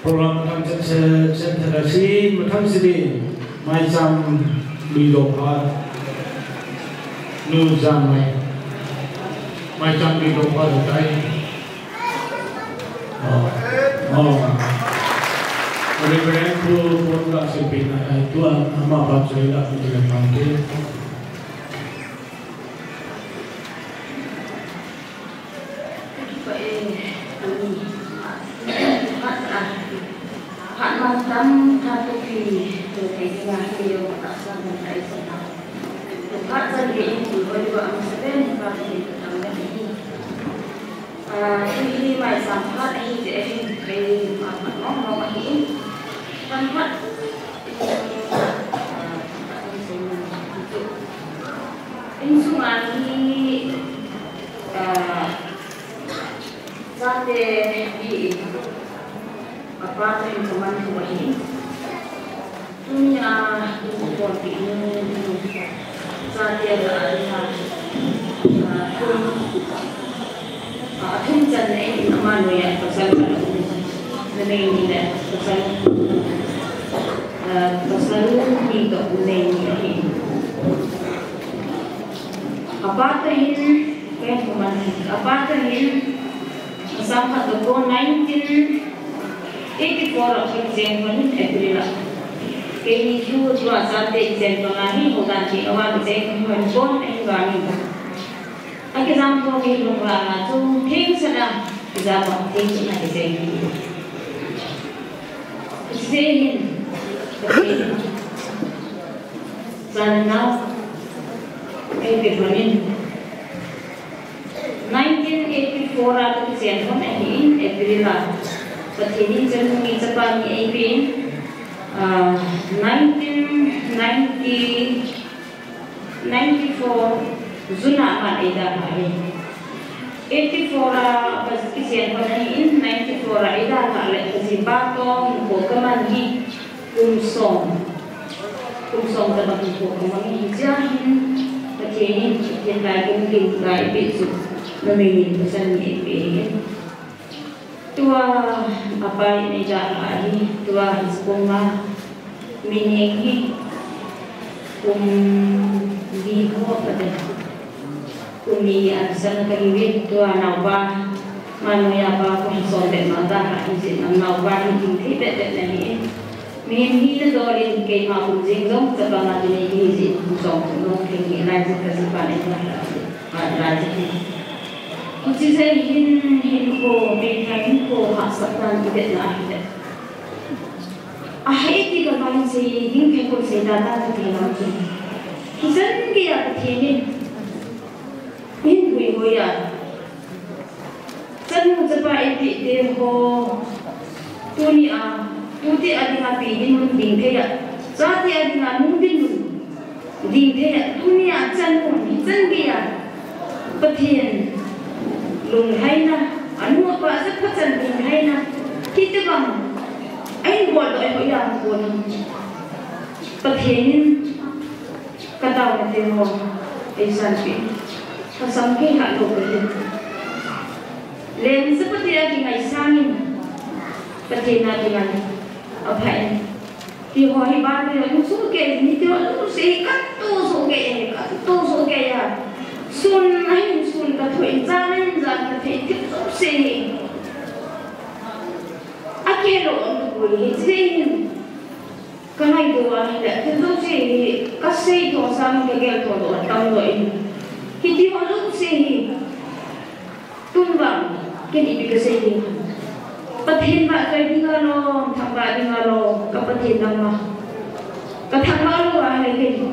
Program mathang chen chen chen thela si, mathang si di, Maicham Bidopha, Nu Janmai, Maicham Bidopha da tai. Oh, oh. Reverend Pu Pon Ka Sipin na tai tu ama pa choi la tu le pang ke. Insung a hi, ah, chate hi apa toh hin kaman thu ahi. Tunia in kipon pi in chate la a, ah, thum, ah, thum chan nei in ama noiya pasal khat a um. Numei ni le pasal, ah, pasal ni toh numei ni ahi. Apa toh hin, kei kuman hin, apa toh hin, masang khat toh ko nineteen eighty-four a kichen hon hin April a. Keini chu tua chate kichen panga hi hodan ti awa kichen hon kon ahi vangin. Akijam ko kei lung vanga chu theng sana, kijam ko theng sana kichen hi. Kichen hin, kichen hin. Sana, ei pe panin. Nineteen eighty-four a kakichen hon ahin April a. Pathen in chanu ni chapa ni eipeh in, ah, nineteen ninety, ninety-four June a aman eidalha e. Eighty-four a kakichen hon ahin ninety-four a eidalha le kajipa toh hinkho kaman hi kum som. Kum som tobang hinkho kamang e, hichea hin Pathen in, Pathen lai kum kin lai peh chu, numei ni pasal ni eipeh e. Tua apa in eidalha hi, tua hi kum a, mi ni hi kum li ho kati. Kum li a san kahiuve, tua naopa, manoiya pa kum som bep ma dalha hijeh in, naopa hi ding thei bep bep na hi. Mihem hina dol in keima kum jing jong chapang a kinei kahi jeh in kum som kum jong thei ni lai jeh kajipa in eidalha, a, lai jeh hi. Hiche jeh hin hinkho, meithai hinkho hahsat dan i vetna ahile. Ahi ti kavang sei ding kei kon sei ta ta ti lam chu. Hichan geiya Pathen in hin puihoi a. Chanu chapa eipeh te ho. Tunia, tute a dinga pi dinmun ding thei a. Chate a dinga nung dinmun ding thei a. Tunia chanu hichan geiya Pathen lunglhaina, anu apa jat phachan lunglhaina. Hitobang a hin boldoh ho jong kon. Pathen in kataona te ho eisanpeh. Kasam kei ha lo kahi. Leng sa Pathen a kingai sangin, Pathen a kingai apha in. Ti ho hi ban ve nu su ke ni ti ho su se ka tu su ke e, ka tu su ke ya. Sun na hin sun ka thu in, jan na hin jan ka thei ti su se ni. A ke lo on tu hi se ni. Ka ngaito a hile, thil jouse hi ka sei tho sang ka gel tho lo a tam lo in. Hiti ho jouse hi tun vang ken ipi ka sei ding ham. Pathen vahchoi dinga lom, thangvah dinga lom, ka Pathen dang ma. Ka thangvah lou a hile ken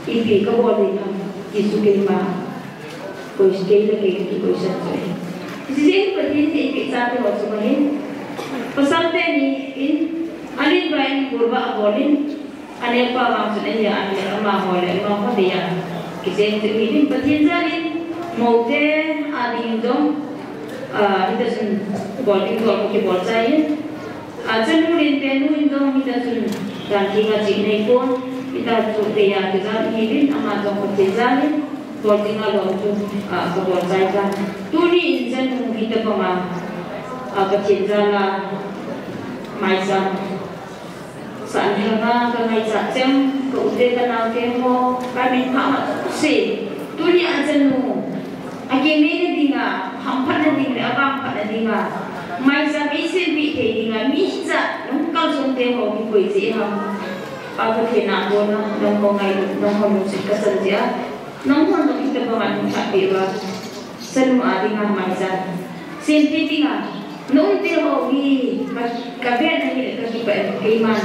ipi ka bol ding ham. Jesu keima Koi, kei le kei kikoi san choi. Hijeh in Pathen in eipeh chate ho chu ahin. Pasal teni in, alenvai in, golvah abol in, aneopa vang chun ahi a, ahi le amaho le amaho dei a. Kichen chu ahi in Pathen jal in, moute a ding jong, ah, hita chun bol ding bol kibol chai in. A, chanu lentenu in jong hita chun, dan ding a chih nei pon, hita chu dei a kijam ahi in, ama jong Pathen jal in, bol ding a lom chu, a, kabol chai tan. Tuni in chanu hita banga, a, Pathen jal a, maicham. San hanga ka ngaichat cheng, ka u te ka nao te ho, ka min pha ma se. Tuni a chanu, a keng neina dinga, hamphatna ding le, avangphatna dinga, maicham eisempeh thei dinga, mi hijat, nung kalsong te ho, kikoi cheh ham. Pa Pathen a kona, nangho ngailut, nangho lungset kasan jeh a, nangho nung hita banga nung thah peh uva, chanu a dinga maicham. Semthei dinga, na um te ho hi, ka, ka vet na hi, ka kipah e, keiman.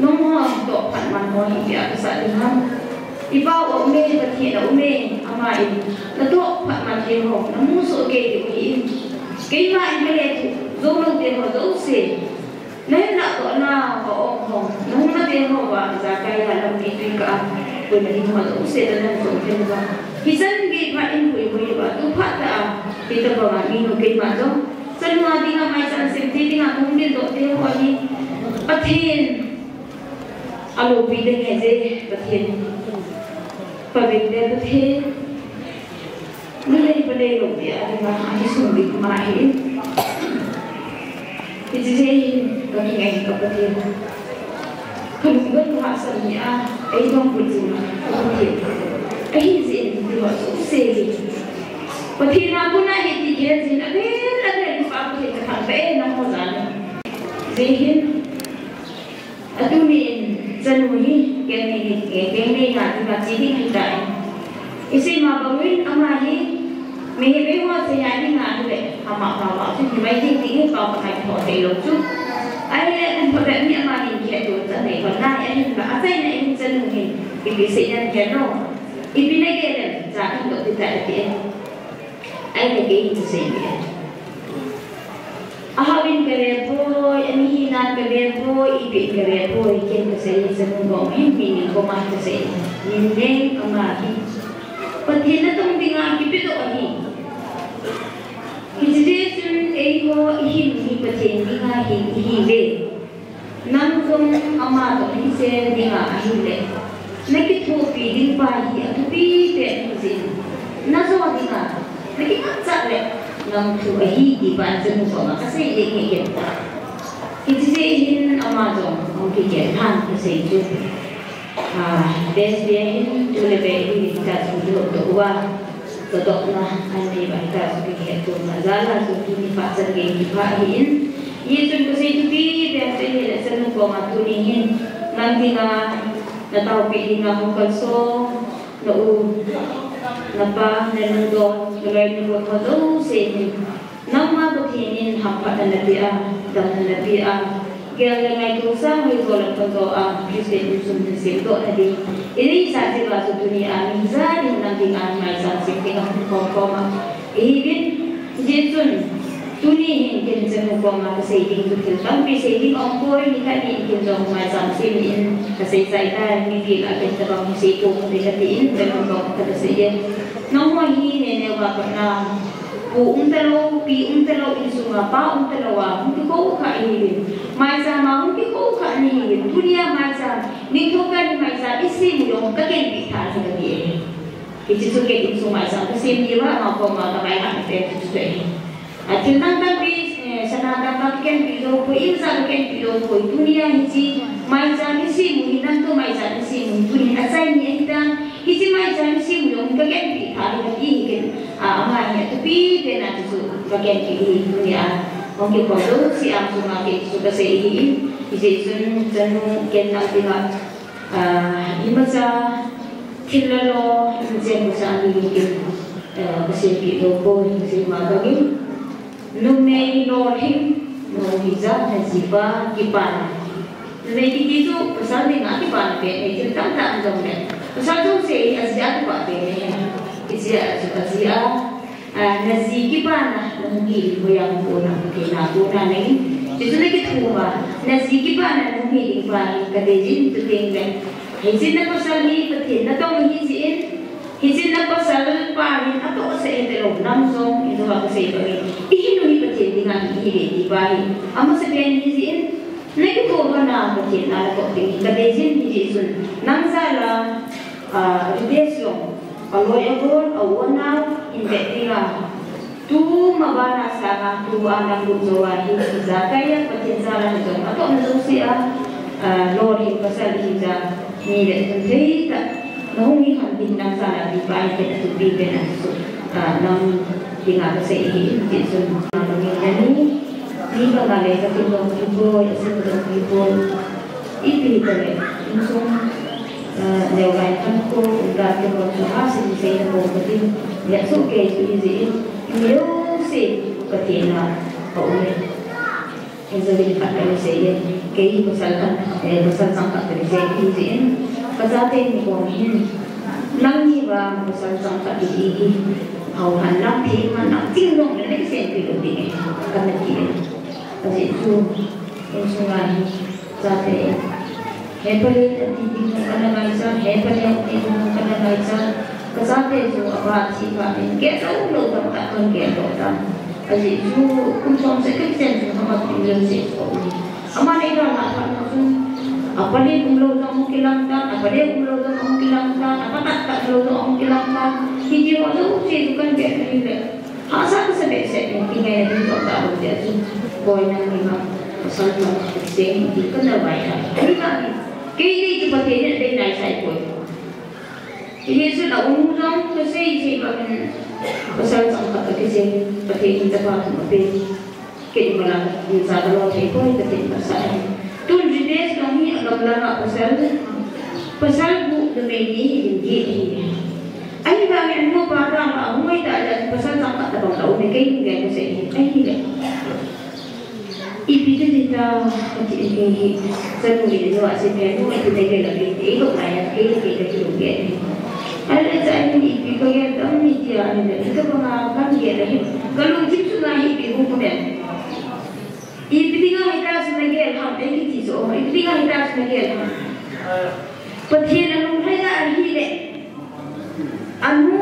Nangho toh phat man ho hi, pia ka sa ding ham. I pa u um e, Pathen a um e, ama in, na toh phat man te ho, na mu soh kei diu ahi in. Keima in ka le thu, jou lou te ho, jouse. Na hin lah toh na, ka um ho, na hung na te ho, va, jakai a, lampi tui kah a, koi na ding ho, jouse, na nan song khen va. Hichan gei phat in koi koi va, tu phat ta a, hita banga, minu keima jong. Chanu a dinga maicham semthei dinga hung ding doh te ho hi. Pathen. Alopi ding ahi je, Pathen. Pabep te Pathen. Nulei palei lou te a dinga, ahi sung ding ma hi. Hiche jeh hin, ka kingai ka Pathen. Ka lungdon ka hahsat ni a, ei dong bul jing a, ka Pathen. Ahi jeh in, ti ho jouse hi. Pathen a kona hi ti khen jin a vel a vel pa Pathen ka thangvah e nangho jal in. Jeh hin, atuni in chanu hi keng nei, keng nei nga dinga che ding ahitai. Isei ma bangin ama hi, mi hi bei ho sei a dinga hile, ama pa pa chu hi mai ding ding hi pa pa kai tho sei lou chu. Ahile kan phabep ni ama hin kihetto chan nei kon nai ahin ba, achaina in chanu hin, ipi sei nan khen lou. Ipi nagel em, cha kan toh ti tai ati e. Ahile kei hin kasei e. Ahao in kave poi, amihi nan kave poi, ipi in kave poi, ken kasei e, chanu bou hin mi min koma kasei e. Min nei ama hi. Pathen natong dinga kipedoh ahi. Hiche jeh chun eiho ihin hi Pathen dinga hin ihiuve. Nang jong ama toh nakichen dinga ahile, nakithopi ding pa hi athupi pen ahi jeh in, najo dinga, nakingapcha le, nang thu ahi ti pa chanu koma kasei e nge ken. Hiche jeh hin ama jong ahung kigel lhan kasei chu. Ah, best dia hin tu le be hi ta chu doh doh uva. Kadohna, anei uva hita chu kihettohna jal a chu tuni phat chan gei kipah ahi in. Hijeh chun kasei thupi pen chu ahile chanu koma tuni hin, nang dinga, nataopi dinga hung kalsong, na u, napa, nanu don, naloi nagol ho jouse hin. Nangma Pathen in hamphatna napeh a, damna napeh a, gel le ngaito sang hoi jo le phonjo a, Christian insung hi semdohna ding. Ineisah jeh uva chu tuni a, mi hijat in nang dinga maicham sem ding ahung khom khom a. Ihiuvin, hijeh chun, tuni hin ken chanu koma kasei ding chu thil tampi sei ding aumpoi, nikhat ni in ken jong maicham sem in kasei chai tai, mipi lah a ken tabang hi sei pou kate kati in, chanu koma kasei e. Nangho hi nene uva patna, pu umtalou, pi umtalou, insunga pa umtalou a hung kikou kha ihiuvin. Maicham a hung kikou kha nahiuvin. Tunia maicham, ningthou kah a maicham isem u jong kagenpeh tha ahi kati e. Hiche chu kei insung maicham kasem diu a, ama koma kavaihahna pen chu chu ahi. A, thil dang tampi, eh, sana dang ka kikenpi jou poi, imsa kikenpi jou poi, tunia hiche maicham isem u hi, nangtoh maicham isem u hi, tuni achai ni ahitan, hiche maicham isem u jong kakenpi tha hi kati hi ken, a, ama hi athupi pen a chu chu kakenpi hi, tunia hung kikhom jouse a sunga kei chu kasei hi, hijeh chun chanu ken nang dinga, a, imacha thil la lo, inchen masa ni ken, a, kasempi lou poi, kasei ma bangin. Numei lolhing, nu hijat na jipa kipana. Numei kiti chu pasal dinga kipana pen ahi, thil tamtah um jongle. Pasal jouse hi aji a kipa pen ahi. Hijeh a chu aji a, a, na ji kipana, nahung hi ding, hoiya hung kona, Pathen a kona nahi. Chuchu nakithum a, na ji kipana nahung hi ding pa hi, kadei jin, chuteng le. Hiche na pasal hi Pathen natong ahi jeh in, hiche na pasal pa hin atohsah hih talou, nang jong, hiche a kasei bangin, ihin u hi Pathen dinga hi, hi ve ti pa hi, amasapen ahi jeh in, nakitoh lhon a Pathen a natoh ding hi kadei jin, hijeh chun, nang jal a, a, Ritesh jong, aloi agol, a-u anao, hin vet dinga, tu ma bana sanga, tu a nang lut jou a hi, ijakai a, Pathen jal a hijong, atohna jouse a, a, lolhing pasal hijeh a, mi le chun thei tah, nahung hi ham ding nang jal a ti pa hi ken athupi pen a chu, a, nang dinga kasei hi, hijeh chun, a, nang in nani, mi banga le katin jong hipoi, asim jong hipoi, ipi hita le, insung, a, neo lai khan ko, umdan kibol chu ha, sin sei na bol katin, le chu kei chu hijeh in, mi jouse, Pathen a, aum e. Ijeh inem khat kasei e, kei hi pasal khat, eh, pasal chang khat kasei e, hijeh in, kachate ni kom hin, nangni vang pasal chang khat kiti hi, hao han lang thei man lang ching jong le nei senpi lou ding e, kana ti e. Ajeh chu, insunga hi, chate, He Palen ati ding jong kana ngaichat, He Palen ati ding jong kana ngaichat. Kachate chu apa thi phat in gel lou lou tamtah kahin gel lou tan. Ajeh chu kum som seh kakichen chu ama kum lou seh chu aum e. Ama nei dalhah phat chun, a Palen umlou jong ahung kilang tan, a Palen umlou jong ahung kilang tan, a pa tahtah umlou jong ahung kilang tan. Hiti ho jouse chu kahin vet na hile. Hahsa kasa behseh in, kingaina ding toh talou jeh chun, boi nangni vang pasal chang khat kisei in ti kana vaihai. Ahivangin, kei dei chu Pathen in adei naisai poi. Hijeh chun aum jong kasei sei bangin, pasal chang khat kisei, Pathen in chapa thum apen. Kei vang la, in cha kalo thei poi, Pathen phatsa ahi. Tun Ritesh jong hi agamlang a pasal, pasal gup numei ni hi ding ahi. Ahivangin anupa tah a ahung ngoi tah le pasal chang khat tabang la um e, kei hung gel kasei hi. Ahile. Ipi ti ding ta, kati e kei hi. Chanu in jong asei me nu, ipi ti gel a kei, eilou lai a kei, kei kati lou gel hi. Ahile cha in ipi kagel tam ni tia, ahile, itabang a kagel ahi. Kalungthim sunga hi ipi hung um em. Ipi dinga hitia chu nagel ham, eiti chu, ipi dinga hitia chu nagel ham. Pathen alunglhai a ahile, anu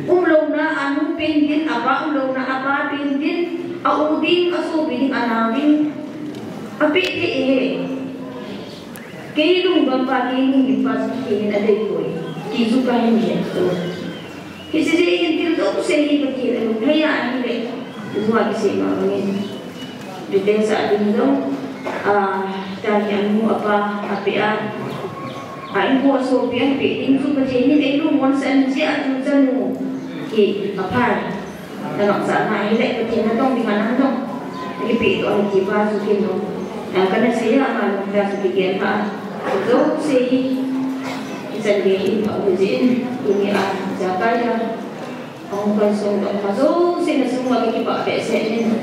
umlouna, anu pen din, apa umlouna, apa pen din, a-u ding, asopi ding, anao ding, apeh thei ahi. Kei lungdon pa, kei lungdon pa chu Pathen in adei poi, ti chu kahin het chu. Hiche jeh in thil jouse hi Pathen alunglhai a ahile, tua kisei ma bangin. Ritesh a ding jong, a, tani anu apa apeh a, a inko asopi apeh ding chu Pathen in eilungmonsah jeh a chu chanu hi aphai. Nangma cha ma ahile Pathen natong dinga nang jong nakipeh doh ahi ti pa chu kin jong, a, kana sei a, ama lungthim a chu kigel pha a. Jouse hi, ichan gei hi pha u jeh in, tuni a, ijakai a. Ahung kalsong doh pa jouse na sung uva kakipah behseh in.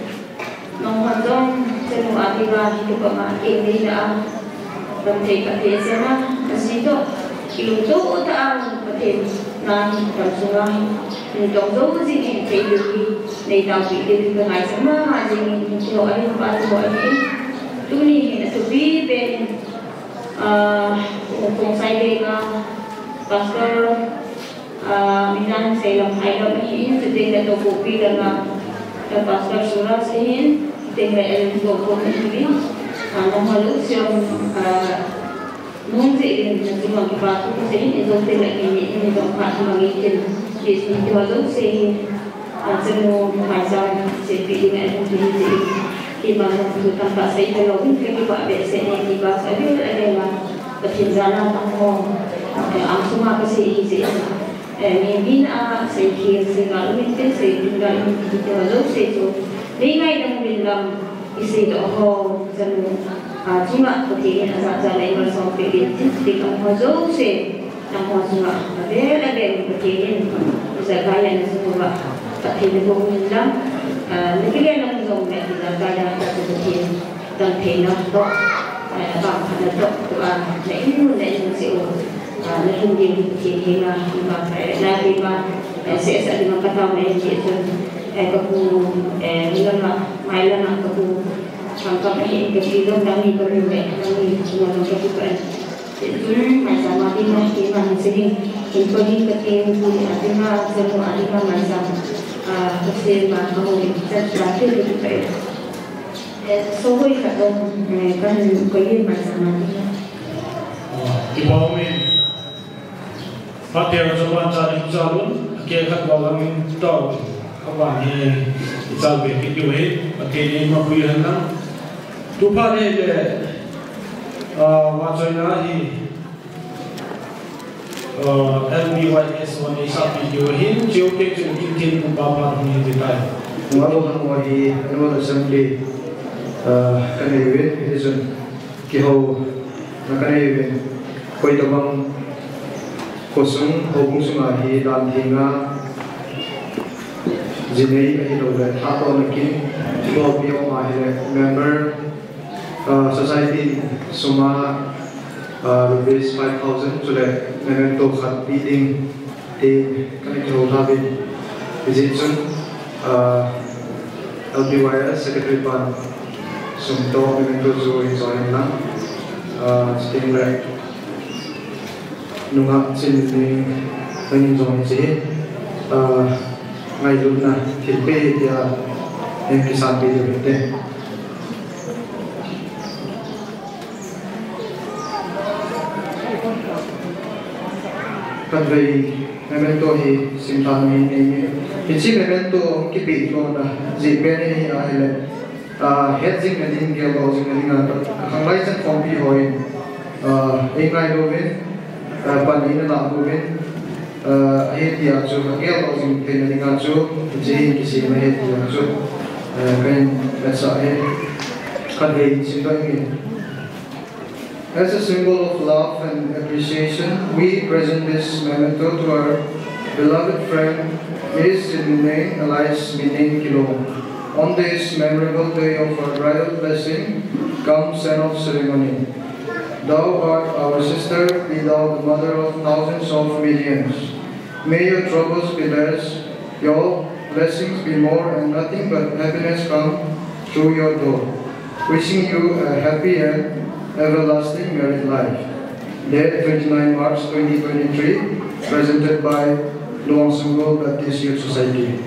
Nangho jong chanu a dinga hi kipah ma kei nei na a. Damthei phatthei sena, aji toh. Kilungto tah a Pathen na hi damsunga hi. Nitong jou jing in thei diu hi. Nei taopi diu hi kangaisang mama jing in, hiche ho ahin, pa chu ho ahin. Tuni hin athupi pen in, ah, Khongsai Dega, Pastor, Ah, Mindan Seilam Hailom ahin, chuteng le Tohkopi langa, ka Pastor Suraj ahin, chuteng le Ellen Tohkon ahin, ah, nangho jouse, ah, Nung jeh in, na chunga kipa thu kasei in, i jong tin la kini in, i jong phat mang in tin, K S P te ho jouse hi, a, chanu Maisam sepi ding a hung kiti jeh in, keima jong thu tamtah sei talou in, kakipah behseh e, ti pa chu avel avel a, Pathen jal a tang ho, eh, angsunga kasei hi jeh in, eh, mi bin a sei khel, sei ngal um in tin, sei ding ngal um in tin, ti ho jouse chu, nei ngaidam uvin lang, i seidoh ho, chanu, a, chunga Pathen in ajat jat a eimalsom peh uvin tin, chuteng ho jouse, nangho chunga avel avel in Pathen in ijakai a na jing uva phatthei naboh uvin lang, a, nakile nung jong le ijakai a chu Pathen damtheina toh, a, vangphatna toh, tua, na in mun na in mun cheh u, a, nalhun diu Pathen henga ima pha e, na ima, eh, sehseh ding a katao na e, ti chun, eh, kapu, eh, nilanga, mailanga kapu, Thangkam ahin, kapi jong nangni kamu le, nangni chunga jong kakipah e. Chun Maisam a dinga, keima hin sei ding, hin koi ding kati, pu a dinga, chanu a dinga Maisam, a, kasei ma, kamu le, chan chan te kakipah e. Eh, sohoi khat jong, eh, kahin koi e Maisam a dinga. Kipa um in. Phatea chu van cha ding cha lun, a ke khat val lang in tao, a van hi i chal ve kit diu ahi, Pathen in eima pui hen lang. Tu phat hi le, ah, vachoina hi, ah, L B Y S hon eisahpi diu ahin, cheu te chu kin tin kum pa phat hung hi ti tai. Nungah lou hang ho hi, Annual Assembly, ah, kanei uvin, hiti chun. Kihouna kanei uvin, koi tabang khosung, houbung sunga hi dan theng a, ji nei ahilou le, thatohna kin, bolpi um ahile, member, ah, society sum a, ah, rupees five thousand, chule memento khat pe ding, Ti, kana kihou lha uvin. Hijeh chun, ah, L B Y S Secretary pan sum toh memento chu hin jo hen lang. Ah, chuteng le nungah Chinminleng in jong hiche hi, ah, ngailutna thilpeh tia hin kisanpeh diu hite. Khatvei memento hi simlha nom in nei e. Hiche memento kipeh lona jeh pen hi ahile, ah, het jing na ding, geldoh jing na ding a, ka khanglai chan khompi hon, ah, eingailu uvin, ah, pan eina lah uvin, ah, ahi tia chu, ageldoh jing theina dinga chu, hiche hi kisem ahi tia chu, ah, kahin vetsah e. Khatvei simdoh inge. As a symbol of love and appreciation, we present this memento to our beloved friend, Miss Chinminleng, alias Minleng Kilong, on this memorable day of her bridal blessing cum send-off ceremony. Thou art our sister, be thou the mother of thousands of millions. May your troubles be less, your blessings be more, and nothing but happiness come through your door. Wishing you a happy and everlasting married life. Date twenty-nine March twenty twenty-three, presented by Luang Sanggol Baptist Youth Society.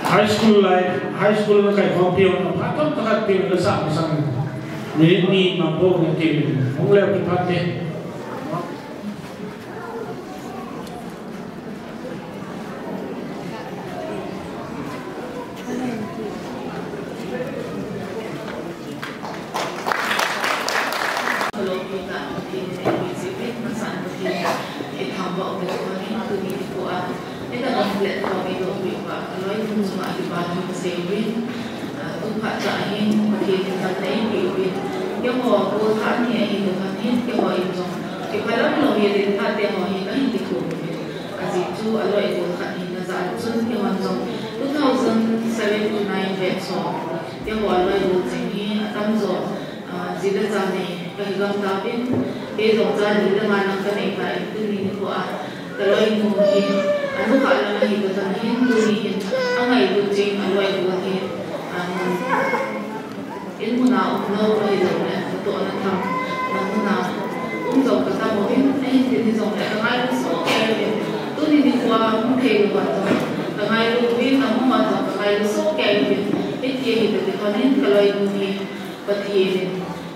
High school life, high school na kai khompi hon, phat tamtah khat pi la sa masang. Minute ni mang bou na ti, hung leu kipah te. Tua hi, ah, tu phat cha hin, Pathen in damna eipeh uvin. Keiho, goal khat ni ahi, tu khat hin, keiho in jong. Kiphalam lou hi, len phat te ho hi, kahin kithum uvin. Ajeh chu, aloi goal khat hina jeh chun, keihon jong two thousand seven to nine batch ho. Keiho aloi goal jing hi, atamjo, ah, ji le cha nei, kahi gam tauvin. Kei jong cha li le nga lang kanei tai, tuni nikho a. Ka loinu hi, anu kha lang ahi kha tan hin, tuni hin, angailut jing aloi goal hi, um, in mun a um lou ahi jongle, katohna tham, na mun a um jong katam uvin, ahin tin hijongle, kangailu soh kei uvin, tuni nikho a hung thei lou a jong, Ngailu uvin, nangho jong kangailu soh kei uvin, hitia hi tati lhonin kaloinu hi Pathen in,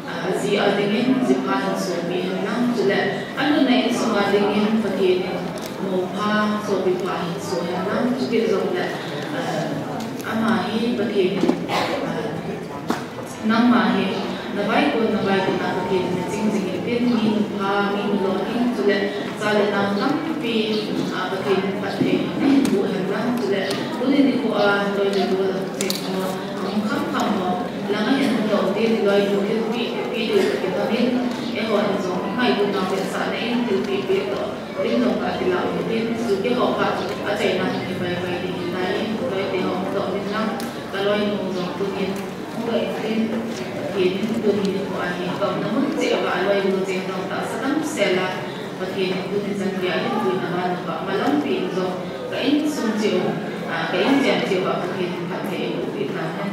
ah, ajia dingin jipha hin sopi hen lang, chule anunna insunga dingin Pathen in moupha, sopipha hin so hen lang, chukit jongle, ah, ama hi Pathen in, ah, Nangma hi, navaikon, navaikon a Pathen in naching jing in tin, mi nupha, mi nulou hin, chule cha le nao tampi, a, Pathen in phatthei nahin boh hen lang, chule tuni nikho a loi le gol a cheng ho, hung kham kham ho, langa hin hung lou ding, loi le gol thilpeh, peh diu toh kiton in, eiho in jong, i ngailut nau vetsahna in, thilpeh peh toh, lim jong kati lau hitin, chu keiho phat, achaina hin i vai vai ding ahitai, loi te ho hung lou ding lang, ka loinu jong tunin, Hung lou intin, Pathen in tuni nikho a hi, ka umna mun cheh uva aloi lou cheh jong tahsa damsel a, Pathen in tuni chan geiya hin puina vang uva, malam pi in jong, ka insung cheh u, a, ka inchen cheh uva, Pathen in phatthei eiboh peh tahen.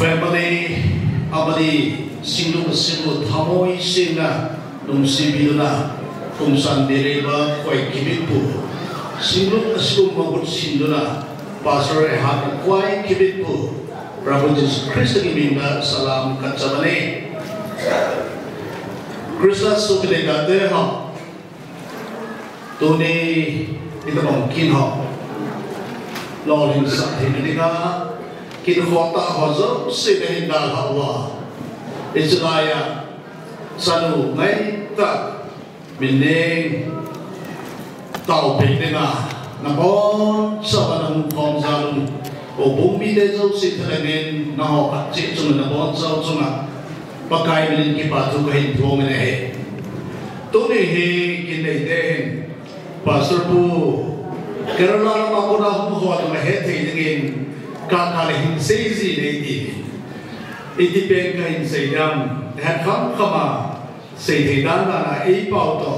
Family, amani, singlung a singlung thamoi singna, nung sibiluna, kung san diriba, koi kibit pu. Singlung a singlung mabut singluna, Pastor Rehat koi kibit pu. Prabhu Jesus Christ ki minda salam kachamani. Christus sukile kate ha. Tuni, itabang kin ho. Lolhing sa thei dinga, kin ho ta ho jo, si de hin dal ho wa. Israel, sanu ngai ta, mineng, tau pe dinga, nabon, sa ba nang kong zalung, o bumbi de jo si ta ngin, na ho ka chi chung nabon jo chunga, Pakai minin kipa thu kahin phong ne he. Tuni hi kin nei te hin. Pastor pu. Kerala lama kona hung ho ma he thei dingin. Ka ka le hin sei ji nei ti. Iti pen kahin sei dam. Het kham khama. Sei thei dan dan a ei pau to.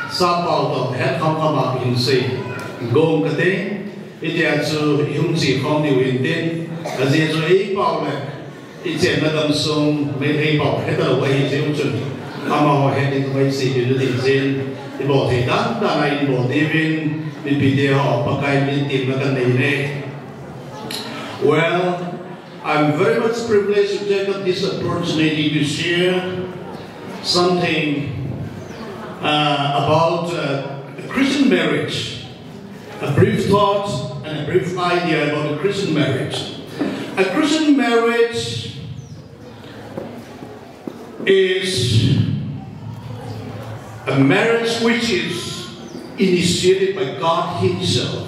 Sa pau to. Het kham khama hin sei. Gong kate. Iti a chu hung chi khom diu hin tin. Ajeh chu ei pau le. Ichenna dam sung, mei mei pau, heta lo ahi jeh u chun. Amaho het ding mai si, bi lu ding jin. Ibol thei dan dan a ibol diuvin, mipi te ho, Pakai min tin na kan nei ne. Well, I'm very much privileged to take up this opportunity to share something, uh, about, uh, Christian marriage. A brief thought and a brief idea about a Christian marriage. A Christian marriage is a marriage which is initiated by God Himself.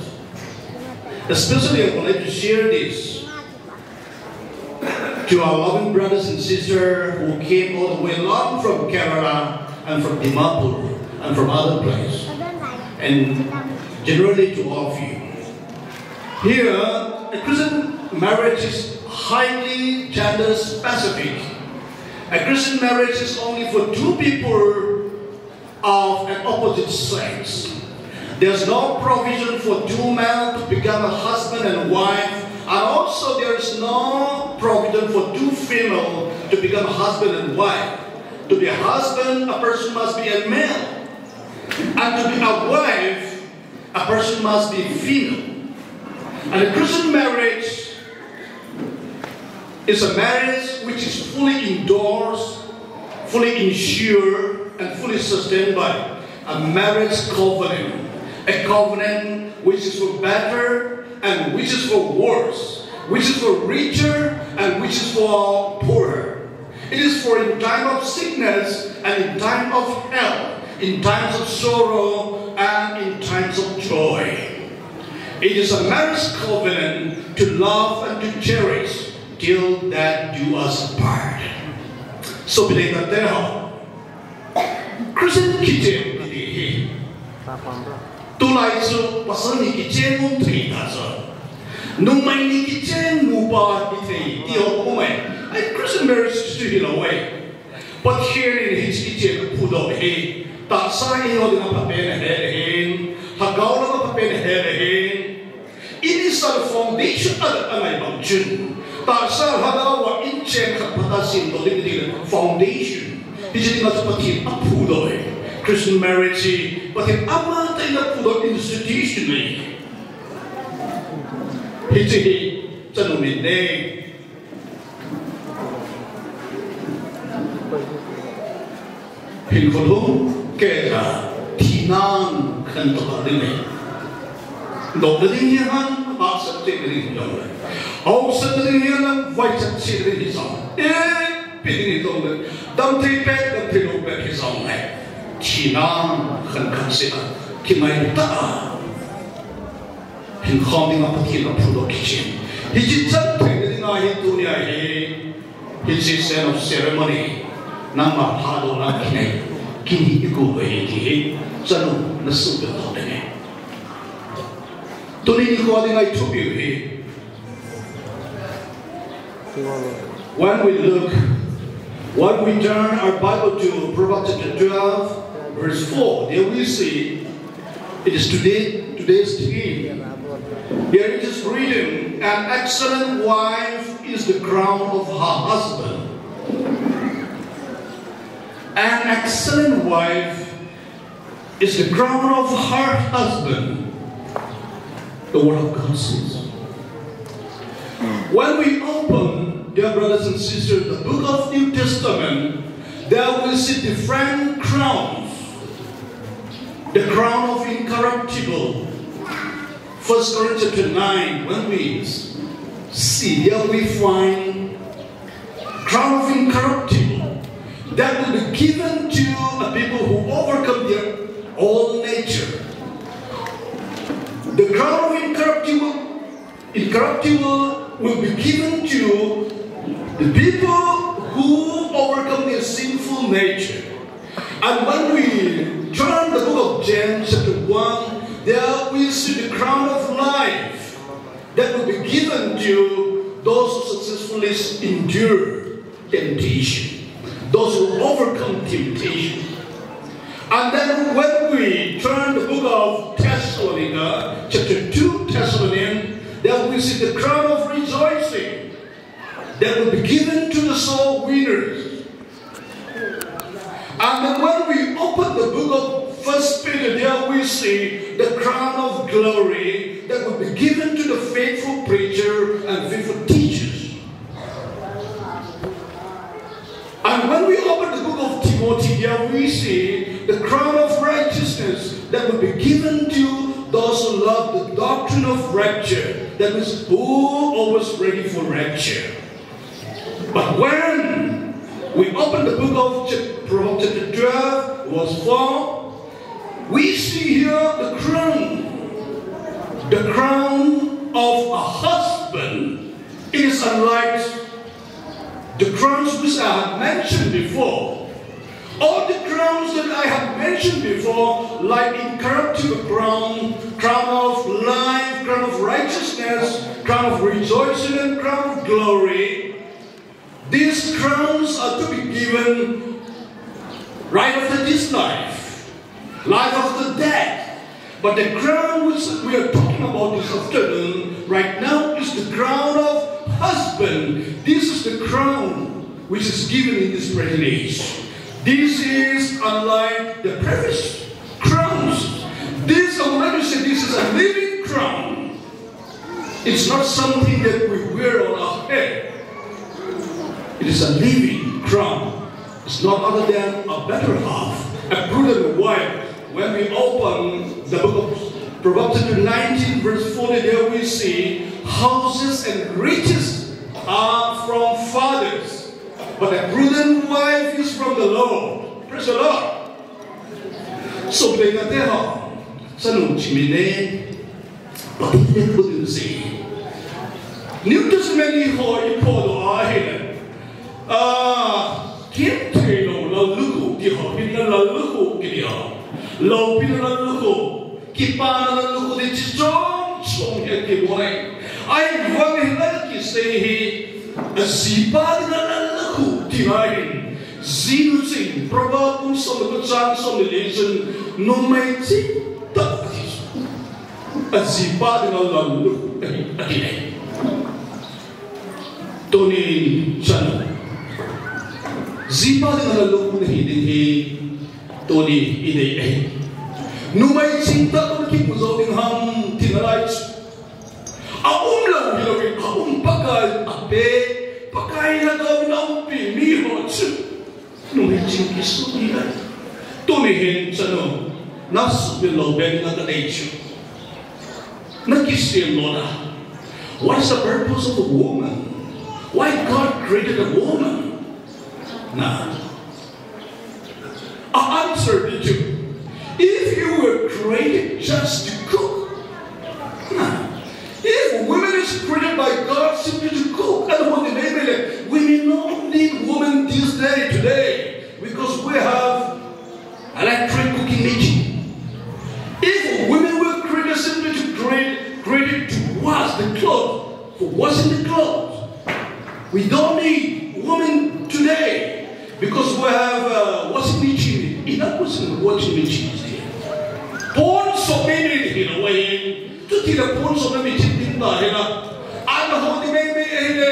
Especially, I would like to share this to our loving brothers and sisters who came all the way along from Kerala and from Dimapur and from other places, and generally to all of you. Here, a Christian marriage is highly gender specific. A Christian marriage is only for two people of an opposite sex. There's no provision for two men to become a husband and wife, and also there is no provision for two female to become husband and wife. To be a husband, a person must be a male, and to be a wife, a person must be female. And a Christian marriage is a marriage which is fully endorsed, fully insured, and fully sustained by a marriage covenant, a covenant which is for better and which is for worse, which is for richer and which is for poorer. It is for in time of sickness and in time of health, in times of sorrow and in times of joy. It is a marriage covenant to love and to cherish till death do us apart. So, bidei kate ho. Christian kicheng kiti hi. Tulai chu pasal ni kicheng um thei ta chu. Numei ni kicheng nupa ni thei ti ho um e. Ai Christian marriage chu hilou e. Pathen in hiche kicheng aphudoh hi. Tahsa in ho dinga phapen ahe le hin. Lhagao langa phapen ahe le hin. Initial foundation a, angai bang chun. Tahsa lhagao a inchen khat phatah a semdoh ding ti le foundation. Hiche dinga chu Pathen aphudoh e. Christian marriage hi Pathen amatah in aphudoh institution ahi. Hiche hi chanu min nei. Hinkho lhung kei a, thina khen toh ding ahi. Dohna ding hi ham, hahsat cheh ding hi jong le. Hausatna ding hi ham, vaichat cheh ding hi jong le. Ipi ding hi jong le. Damthei pet, damthei lou pet hi jong le. Thina khen khen seh a, kingai tah a. Hinkhom dinga Pathen aphudoh kichen. Hiche chan theina dinga hi tunia hi, hiche scene of ceremony, nangma lhadohna kinei, kin hi ikou ahi ti hi, chanu na suhbel doh ding ahi. Tuni nikho dinga ithupiu hi, When we look, when we turn our Bible to Proverbs chapter twelve, verse four, there we see it is today, today's theme. Here it is written, "An excellent wife is the crown of her husband. An excellent wife is the crown of her husband. The word of God says. When we open, dear brothers and sisters, the book of New Testament, there we see different crowns. The crown of incorruptible. First Corinthians chapter nine, when we see, there we find crown of incorruptible that will be given to a people who overcome their old nature. The crown of incorruptible, incorruptible will be given to the people who overcome their sinful nature. And when we turn the book of James chapter one, there we see the crown of life that will be given to those who successfully endure temptation, those who overcome temptation. And then when we turn the book of Thessalonica, chapter two Thessalonians, there we see the crown of rejoicing that will be given to the soul winners. And then when we open the book of First Peter, there we see the crown of glory that will be given to the faithful preacher and faithful teachers. And when we open the book of Timothy, there we see the crown of righteousness that will be given to those who love the doctrine of rapture, that is, who always ready for rapture. But when we open the book of Ch-, Proverbs chapter twelve, verse four, we see here the crown, the crown of a husband. It is unlike the crowns which I have mentioned before. All the crowns that I have mentioned before, like incorruptible crown, crown of life, crown of righteousness, crown of rejoicing, and crown of glory, these crowns are to be given right after this life, life after death. But the crown which we are talking about this afternoon, right now, is the crown of husband. This is the crown which is given in this present age. This is unlike the previous crowns. This, I would like to say, this is a living crown. It's not something that we wear on our head. It is a living crown. It's not other than a better half, a prudent wife. When we open the book of Proverbs chapter nineteen, verse forty, there we see houses and riches are from fathers, but a prudent wife is from the Lord. Praise the Lord. So, play that there. Sanu chimine. Pathen in put in the sea. New Testament ni ho i pho doh a ahile. Ah, kimthei lou lallukhuh ti ho, hinna lallukhuh kiti ho. Loupina lallukhuh, kipana lallukhuh ti chi chom chom hi kibol e. Ahivang hilai kisei hi, ajipa dinga lallukhuh tina ahin. Jinu ching, Proverbs bung som le ko chang som le li chun, numei chingtah ahi. Ajipa dinga lallukhuh ahi, ahi. Tuni chan. Jipa dinga lallukhuh nahi ding hi, tuni i dei ahi. Numei chingtah toh kimu jou ding ham ti nalai chu. Aum lou hilouvin, aum Pakai ape, Pakai lhagao in aumpi mi ho chu. Numei ching kisu ding ahi. Tuni hin chanu, na sumil lou beng na ka dei chu. Na kisem lou na. What is the purpose of a woman? Why God created a woman? Na. I answer you too. If you were created just to cook, na. If women is created by God simply to cook, and what the name is, we may not need women this day today because we have electric cooking machine. If women were created simply to create, created to wash the clothes, for washing the clothes, we don't need women today because we have a washing machine. Enough washing, washing machine is there. Pon sop mei mei hi na wai. Chuti le pon sop mei mei chin tin ta hi na. Ana ho ti mei mei hi le.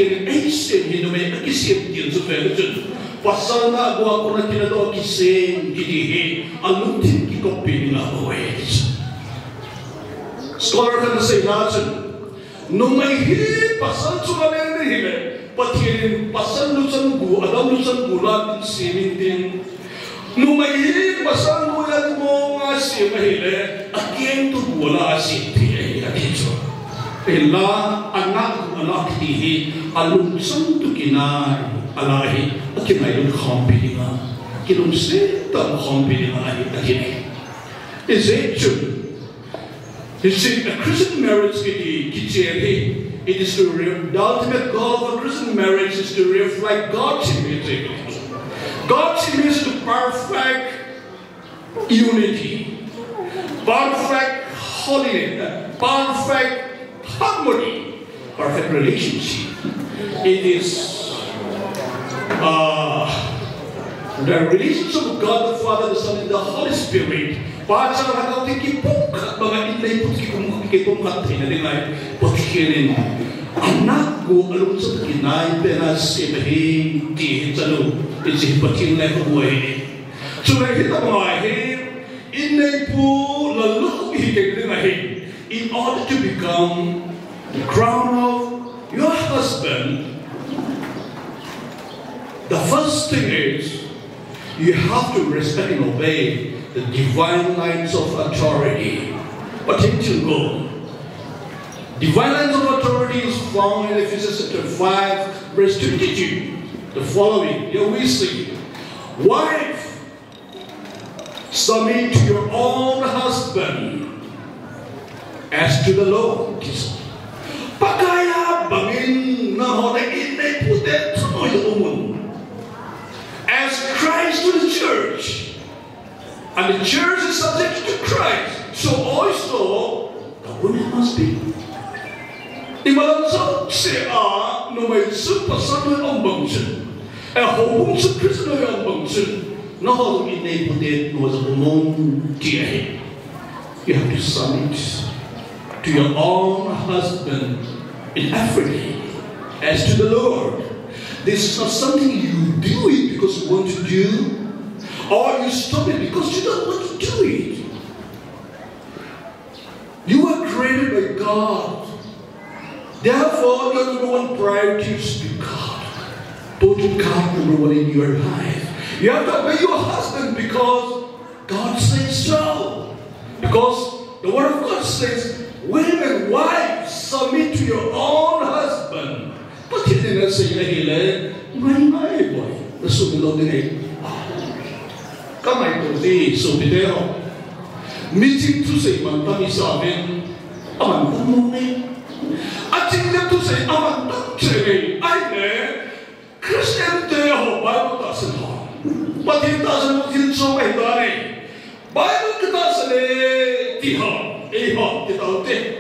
Pathen in eisem hi numei a kisem ding chu ve le chun, pasal natoh a kona kinadoh kisem kiti hi alungthim kikoppi ding ahi. Scholar khat in asei na chun, numei hi pasal chunga leng ding ahile, Pathen in pasal luchan gu, Adam luchan gu lah a asem in tin, numei hi pasal noiya gu mong a asem ahile, akeng toh gu lah a asem thei ahi, ati chu. Hinla, anah gu anah kiti hi, alungchang toh kinai, alah hi, akinailut khompi ding a, kilungset tah khompi ding ahi, ati. Hijeh chun, you see, a Christian marriage kiti, kiti hi, it is to re-, the ultimate goal of a Christian marriage is to reflect God's image. God's image is to perfect unity, perfect holiness, perfect harmony, perfect relationship. It is, uh, the relationship of God the Father, the Son, and the Holy Spirit. Pa, Chang, Lhagao Theng kipumkhat banga inneipu kipum, kipumkhat theina ding ahi. Pathen in anah gu alungchang kinai pen a asem ahi, ti hi chanu, hiche hi Pathen lekhabu ahi. Chule hitobang ahi, inneipu lallou hi ding ding ahi. In order to become the crown of your husband, the first thing is you have to respect and obey the divine lines of authority. Pathen thilgon. Divine lines of authority is found in Ephesians chapter five, verse twenty-two. The following, here we see, wife, submit to your own husband as to the Lord. Pakai a bangin nangho na inneipute thunoiya umun. As Christ to the church, and the church is subject to Christ, so also the women must be. Imalam sa se a numei chu pasal noiya um bang chun, a houbung chu Christian noiya um bang chun, nangho inneipute noiya umun ti ahi. You have to submit to your own husband in everything as to the Lord. This is not something you do it because you want to do, or you stop it because you don't want to do it. You were created by God. Therefore, your number one priority is to be God. Put God number one in your life. You have to obey your husband because God says so. Because the word of God says, women, wives, submit to your own husband. Pathen in asei ahile, ngai ngai boi, nasumil lou ding ahi. Kangaito ji, sopite ho. Miching thusei mantam isah uvin, amantam mong e. Aching jep thusei amantam cheh e. Ahile, Christian te ho Bible tahsan ho, Pathen tahsan ho, Pathen chonga ahitai. Bible kitahsan e ti ho, eiho ti tau te.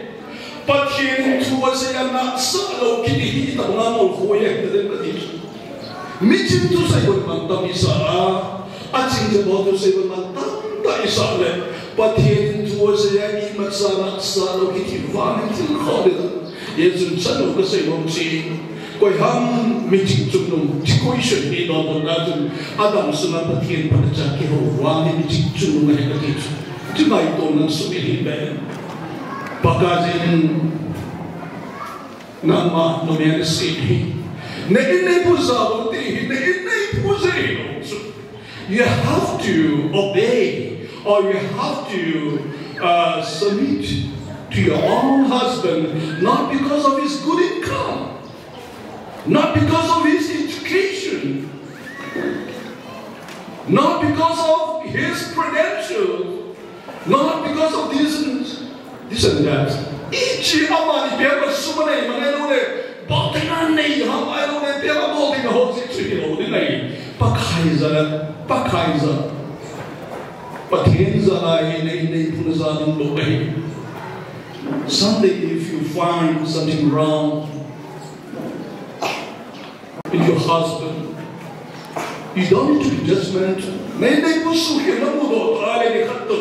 Pathen thu asei a nahsah lou kiti hi itobanga molkhu ahi, ahi ta den kati. Miching thusei bou mantam isah a, aching jep ho thusei bou mantam tah isah le, Pathen thu asei a imacha nahsah lou kiti vang in thil kho le ta. Hijeh chun chanu kasei nom chu, koiham miching chungnung, ti question hi don don na chun, adang sunga Pathen phatah a kiho vang hi miching chungnung ahi kati chu. Ti ngaito nan sumil hih beh. Pakaiyin, nangma numei nasem hi, na inneipu jabol ti hi, na inneipu jabol chu. You have to obey, or you have to, uh, submit to your own husband, not because of his good income, not because of his education, not because of his credentials, not because of this and, this and that. Ichi amani pia ba suma nei, manei lo le, ba te na nei, ha mai lo le, pia ba ba te na ho si chi lo, ni nei. Pakai jal, Pakai jal. Pathen jal a hi nei, nei pun jal ding lo nei. Someday if you find something wrong, in your husband, you don't need to be judgmental. Nei, nei, pusu ke na mu do, ale ni khat to.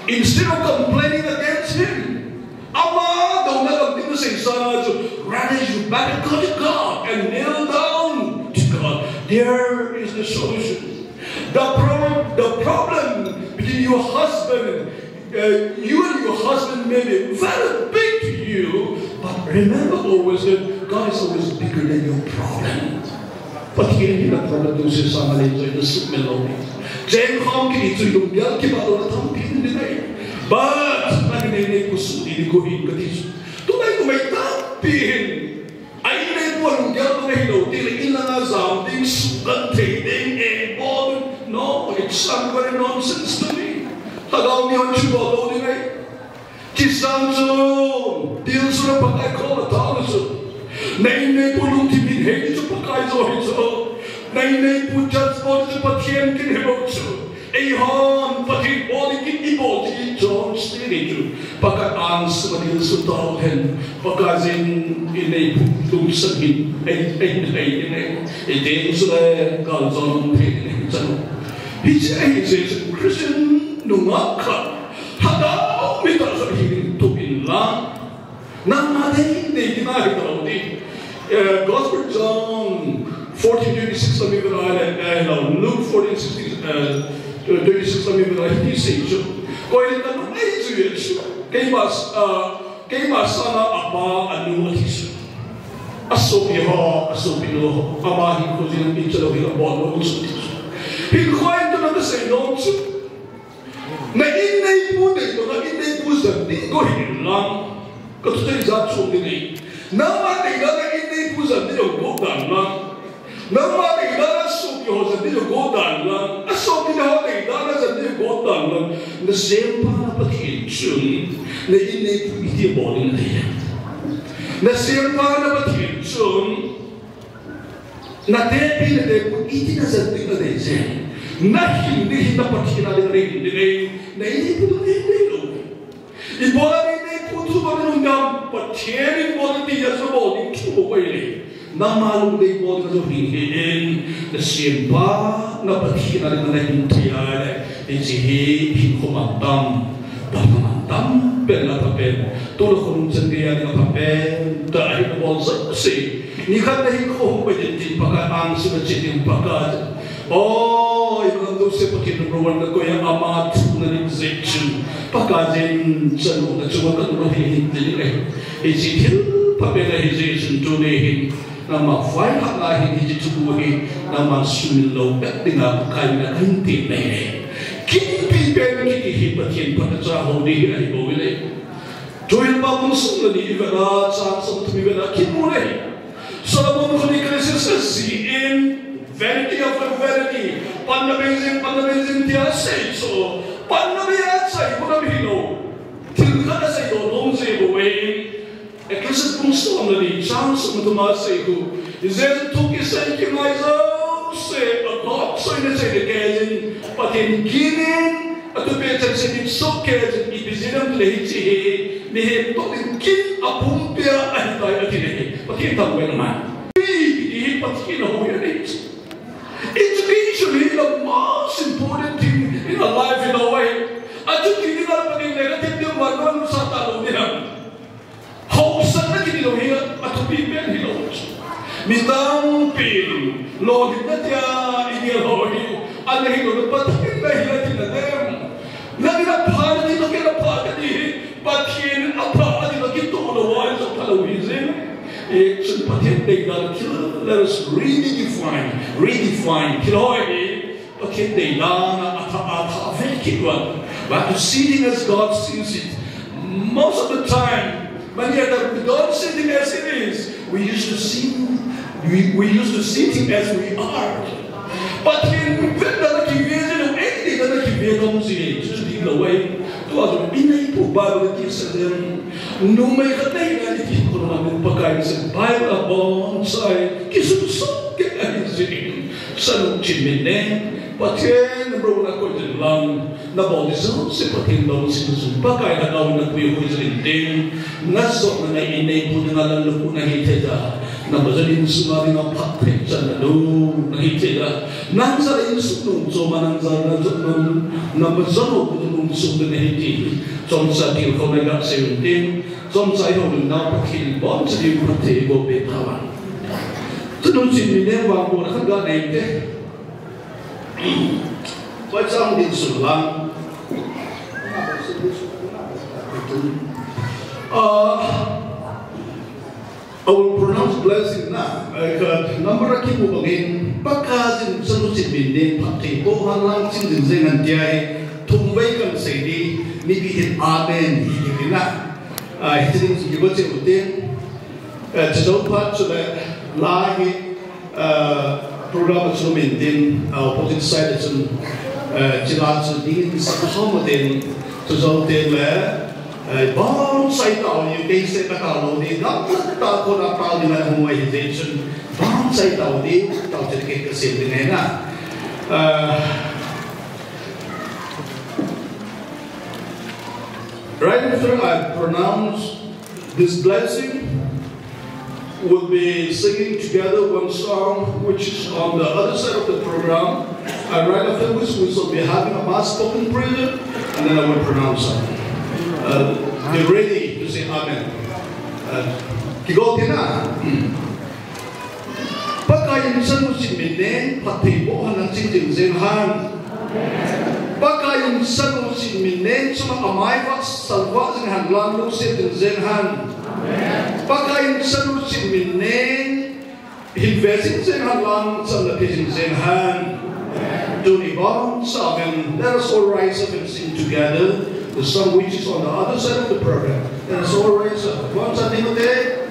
Instead of complaining against him, ama do na lam din Sing sanga chu, rather you better go to God and kneel down to God. There is the solution. The problem, the problem between your husband, uh, you and your husband may be very big to you, but remember always that God is always bigger than your problem. Pathen hi na problem tu se sanga le choi na suk me lo. Jeng khom ki chu dum bial ki ba lo na tham pin ni nei. But na ni nei ku su ni ko hin ka ti. Tu nei ku mai ta pin. Ai nei ku lung bial ko nei lo ti le in la na zam ding su kan thei ding e bo. No, it sound very nonsense to me. Lhagao mi hon chu bol lou ding ahi. Kisang chu, dil chu na Pakai koma tao chu. Na in neipu lungthim hin hei chu Pakai jo hi chu. Na in neipu judge bol chu Pathen kin hi bol chu. Eihon Pathen bol kin i bol chu i John Stevie chu. Pakai ang chu dil chu tao hen. Pakai jin i neipu lungsan hin. Ei, ei, ei, ei, ei. I dil chu le kal John hin hin chu. Hiche hi Jesu Christian nungah khat. Lhagao mi tah jong hi ding tup in lang. Nangma dei dei ding ahi tao ti. Eh, Gospel John fourteen twenty-six la mi vela le, eh, no, Luke fourteen sixteen, eh, twenty-six la mi vela hi ti sei chu. Koi le ka nung ei chu ye chu. Keima, ah, keima sanga apa anu athi chu. Asopi ho, asopi nu ho. Ama hi ko jin in cha lo hi la bon lo chu ti chu. Hin koi to na ka sei lo chu. Na in neipu dei to, na in neipu jan ding go hin lang. Ka tu tei jat chu ding nei. Nangma dei na, na in neipu jan ding go dan lang. Nangma dei na, na sopi ho jan ding go dan lang. Asopi na ho dei na, na jan ding go dan lang. Na sempa na Pathen chun. Na in neipu iti bol ding na dei. Na sempa na Pathen chun. Na tepi na tepu iti na jan ding na dei je. Na hin ding hin na Pathen a ding na hin ding nei. Na in neipu ding nei nei lo. I bol a ding neipu thu ba ding ngam Pathen in bol ding ya so bol ding thu ba koi le. Nangma lung dei bol ding na hin hin in. Na sempa na Pathen a ding na hin thei a le. Hiche hi hin kho man tam. Pha man tam pen la pha pen. Tu la khonung chan gei a ding a pha pen. Ta hi na bol sa se. Nikhat na hin kho hung pai ding tin Pakai ang su na che ding Pakai. Oi, na tu se Pathen number one na koi a ama thu na ding se chu. Pakai jin chan na chu ka tu na hin hin ding le. Hiche thil pha pen la hi je chun tu ne hin. Nangma vai khat na hin hiche thu hi, nangma sumil lou bep dinga Pakai mina kahin ti nei. Kinpi pen kiti hi Pathen phatah cha ho ding hi ahi bou le. Thuhilpa bung som le ni i vet a, chang som thum i vet a, kimu le. Solomon khun in Ecclesiastes jin, vanity after vanity, panna bei jing, panna bei jing tia asei chu, panna bei a chai, panna bei hi lou. Thil khat asei lou, lou jing bou e. Ecclesiastes bung som le ni, chang som thum a asei khu. Ijeh inem itile thil kisei kingai jouse, akhop soina chai le kei jin, Pathen ginin, atupen chan seiyin sohkei jin, ipi jeh ham itile hiche hi, mihem toh in kin apumpi a ahitai ati le hi. Pathen thangvah in aman. Hi, hi Pathen ahou ahi. Education is the most important thing in our life, in our way. Achuti dinga Pathen le ka thil ding wan wan sa ta lou ding ham. Hausatna kiti lou hi, athupi pen hilou. Mi tampin, lolhinna tia, i gel ho hi, ana hilou, Pathen na hi ati na dem. Nangin apha nati lou, kei apha kati hi, Pathen apha ati lou, kitoh lou, ahi jong phalou hi jing. Eh, chun Pathen deidan thil, let us redefine, redefine, thil ho hi. Pathen deidan a, atha, atha ve kit uvin. We have to see things as God sees it. Most of the time, many a time, we don't see things as it is. We used to see, we, we used to see things as we are. Pathen vetna a kive jing lou, ei deidan a kive dom jing, chu ding lou ahi. Tua chu i neipu Bible a kisei dem. Numei khat nei na ni ti ko na min Pakai ni se Bible a bonsai, kisun so ke ahi jing. Sanu chin min ne, Pathen number one a koi ding lang, na bol ding jouse Pathen bol ding jouse, Pakai na koi na pui hui jing ding, na jona na in neipu na lal lu na hi thei da, na ba jin suma ding a phat thei chan na lu, na hi thei da, nang ja in sum nung chom a nang ja na jona, na ba jona ku nung sum na hi ti, chomcha thil khat na ga sei ding, Chomcha i houlimnau Pathen in aboncha ding phatthei eiboh peh tauhen. Chanu Chinminlen vangbohna khat ga nei te. Pai chang din sun lang. Ah, I will pronounce blessing na. I got number a kimu bangin, Pakaiyin Chanu Chinminlen phatthei boh hen lang ching jing jeng hen tia hi, thum vei kan sei ding, mipi hin amen hi ding na. Ah, hiche ding chu kigo cheh ute. Eh, chujou phat chule la hi, eh, program a chu min tin, eh, opposite side a chun, eh, chila chu ding in sa khom a tin, chujou tin le, eh, bonsai tao ni, kei se ka tao lou ni, gam ta ko na tao ni na hung wai hi chun, bonsai tao ni, tao chun ke ka sim ni na. Eh, right after I pronounce this blessing, we'll be singing together one song which is on the other side of the program. And right after this, we shall be having a mass spoken prayer, and then I will pronounce it. Uh, be ready to say Amen. Uh, kigo tina. Pakaiyin Chanu Chinminlen phatthei boh hen lang ching jing jeng hen. Pakaiyin Chanu Chinminlen chunga amai vah salvah jing hen lang lungset jing jeng hen. Pakaiyin Chanu Chinminlen hin ve jing jeng hen lang chamna pe jing jeng hen. Tuni bonsah in, let us all rise up and sing together the song which is on the other side of the program. Let us all rise up. Bonsah in ute.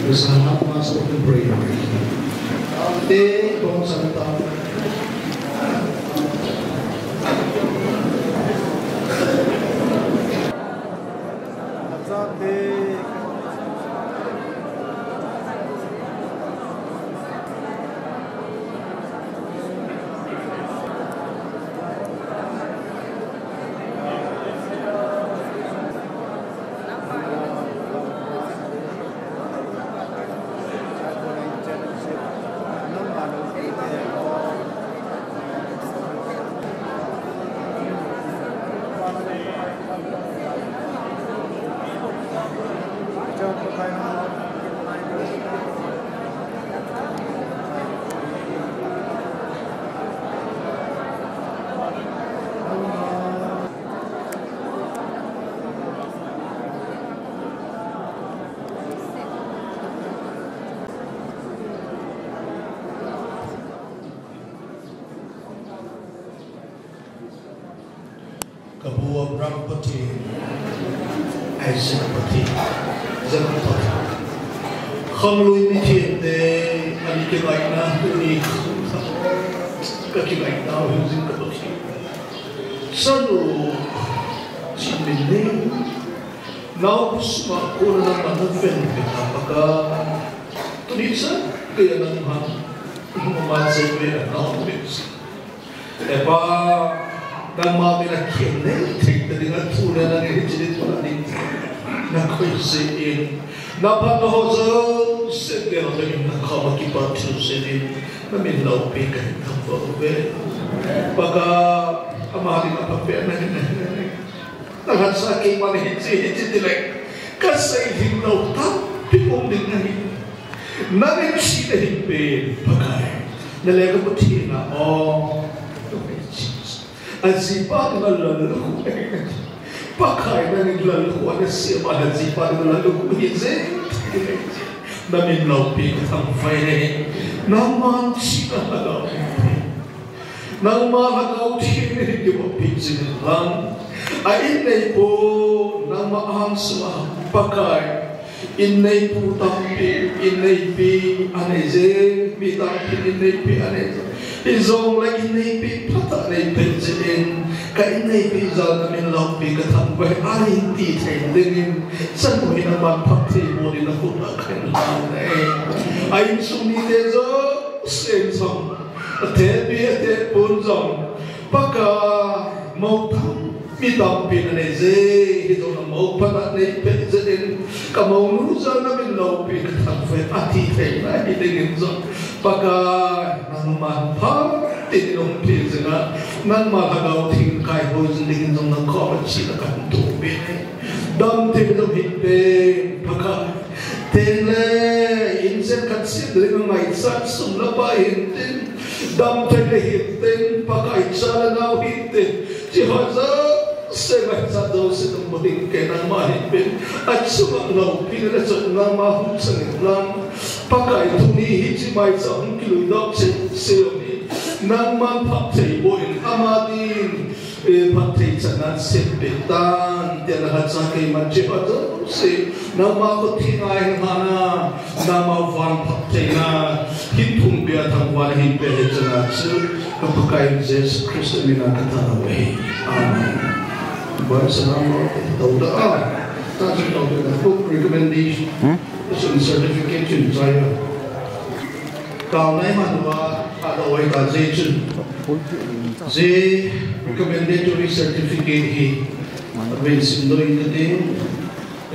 Let's have a mass open prayer. Ante, bonsah in. Abraham Pathen, Isaac Pathen, Jacob Pathen. Khanglui mithengte, ani kingaina, tuni, kakingaina, hujing ka Pathen. Chanu, chimnei, nao sunga kona nangman naven peh a Pakai. Tuni chan, keiya nangman, mama jeng ve nao tuni chan. He Pa, nangma mina khen nei thei ta dinga thu le nang hiche ni thu le ni. Nakoi jeh in, naphatna ho jouse le nang in nakoma kipa thu jeh in, namin loupi kahin thangvah uve. Pakai, ama dinga phapen nahin, nahin, nahin. Nalhahsa keiman hiche, hiche tile, kasei lhing lou tampi um ding ahi. Nangin chihna hin pen, Pakai. Nalekhabu thina, o, ajipa dinga lallukhuh ahi. Pakai, nangin lallukhuh nasem a, ajipa dinga lallukhuh ahi jeh. Namin loupi kathangvah e. Nangman chihna lhagao. Nangma Lhagao Theng in hin kibohpi jing in lang. A inneipu, nangma angsunga, Pakai. Inneipu tampi, inneipi anei je, mi tampi inneipi anei je. Hijongle inneipi phatah neipeh jeh in, ka inneipi jal namin loupi kathangvah e, ahin ti thei dingin, chanu hi nangman phatthei boh dingin nakhut a kahin lhan e. A insung mite jousen jong, athepi, athepun jong, Pakai, mou tam, mi tampin anei je, hijongle mou phatah neipeh jeh in, ka mounu jal namin loupi kathangvah e, ati thei nai dingin jong, Pakai, nangman phatah in umpi jing a, nangma Lhagao Theng kaihoi jing dingin jong nakoma chihna kahin thum e. Damthei jong hin pe, Pakai. Tengle, insung khat sem ding ngaichat sum le pai hintin, damthei le hintin, Pakai, cha le nao hintin, hiche ho jouse ngaichat jouse nangma ding kei nangma hin pe. Achunga loupina le chonsetna nangma hung chang in lang. Pakai, tuni hiche maicham hung kilui doh cheh seh jong hi, nangman phatthei boh in ama din, e, phatthei chan nasem peh tan, tia nalhahsa keiman hiche ho jouse, nangma khut theng a hin lhana, nangma van phattheina, hin thum peh a thangvahna hin pe hen chana chu, ka Pakai Jesu Christa mina kathum e. Amen. Boy, salam lo, to da, ah, ta chu to da, book recommendation, hmm? Certificate chun chai a. Kau nai man wa, a lo wai ta je chun. Je recommendatory certificate hi, ven sim doh in kate,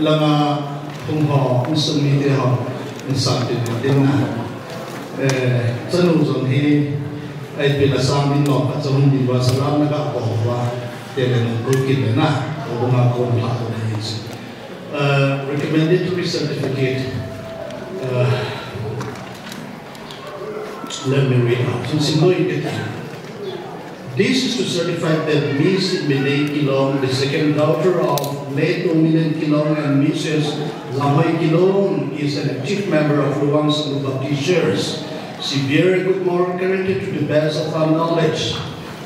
langa hung ho, hung sung mite ho, hung sat peh ding na. Eh, chanu jong hi, ai peh la sang ding lo, achung ding va, salam na ka ko va, te le nung ko kin le na, ko nga ko la ko na hi. Uh, recommendatory certificate. Uh, let me read out. This is to certify that Miss Minei Kilong, the second daughter of late Dominion Kilong and Missus Lamhoi Kilong, is an active member of Luang Sangha Baptist Church. She bear a good moral character to the best of our knowledge.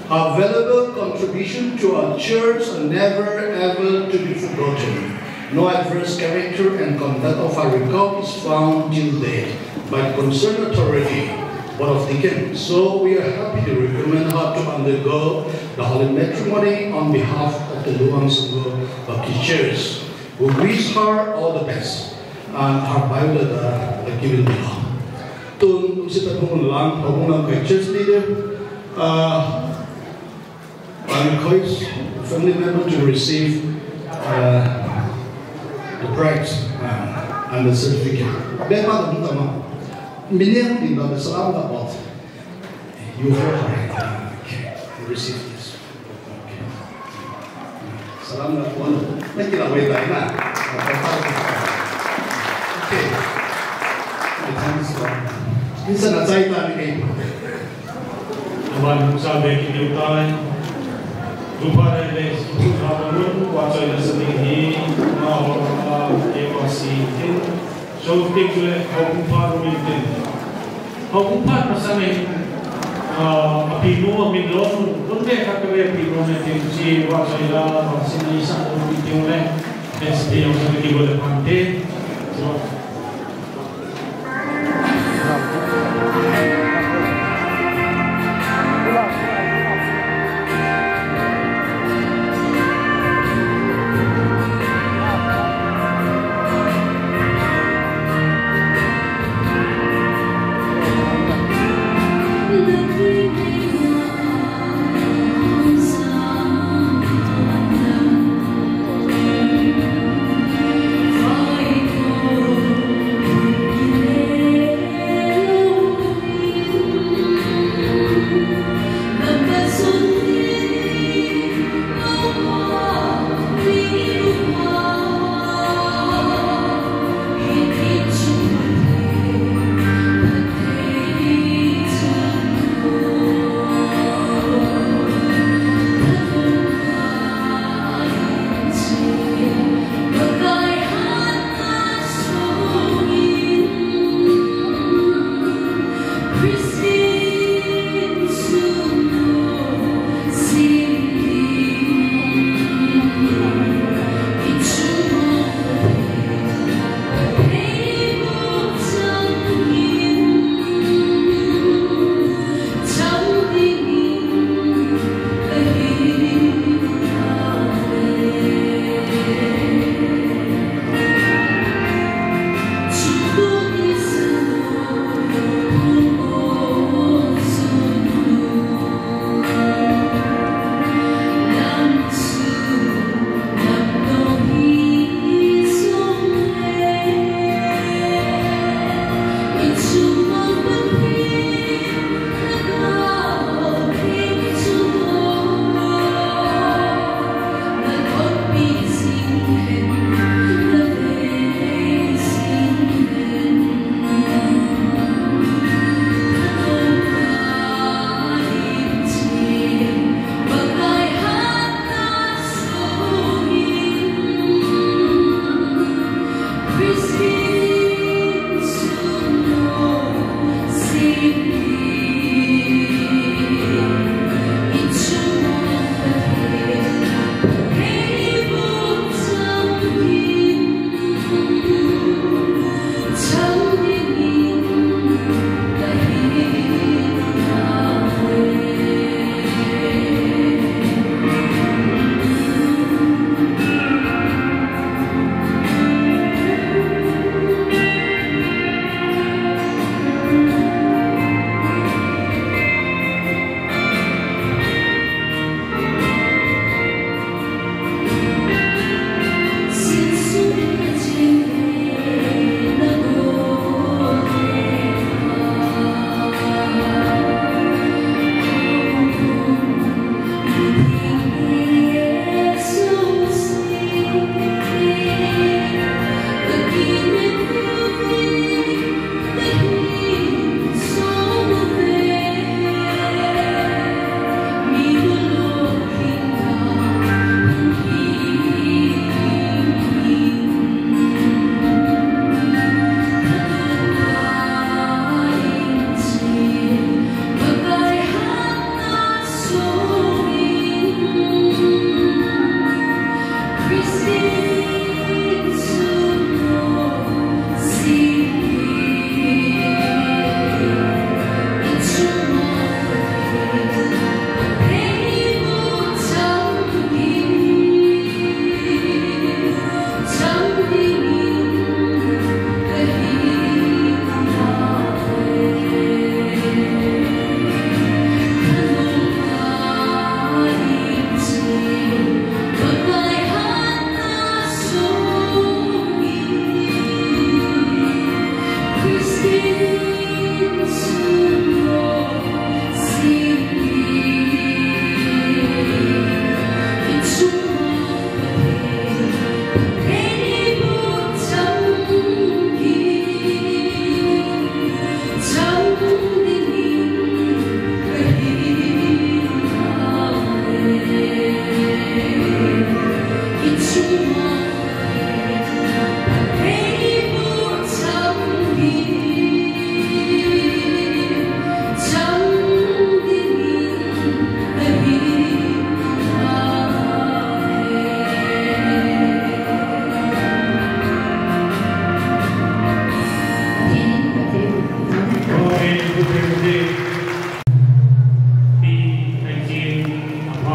Her valuable contribution to our church are never ever to be forgotten. No adverse character and conduct of her record is found till date by the concerned authority, Board of Deacon. So we are happy to recommend her to undergo the holy matrimony on behalf of the Luang Sangha Baptist Church. We wish her all the best. And her biodata are given below. Tun, um, sita hung lang, hung lang kei church leader, uh, I request family member to receive, uh, the bride, uh, and the certificate. Be pa dum tama. Minei ding da salam da bot. You heard her. Okay. Receive this. Salam na pon. Na kila wai tai na. Okay. Thanks for. Insan na chai ta ni kei. Aman sa be ki diu tai. Lupa na le, lupa na le, wa chai na sa ni hi, ma ho, a, e, ma si, tin. So, tin le, ho, lupa, lu, tin. Houbung phat masang in, ah, apinu, amin lon, lon Khat ka ve pi ko me ting chi wa chai la, wa sin ni sa ko ti ting le. S P yung sa ki bo le pan te.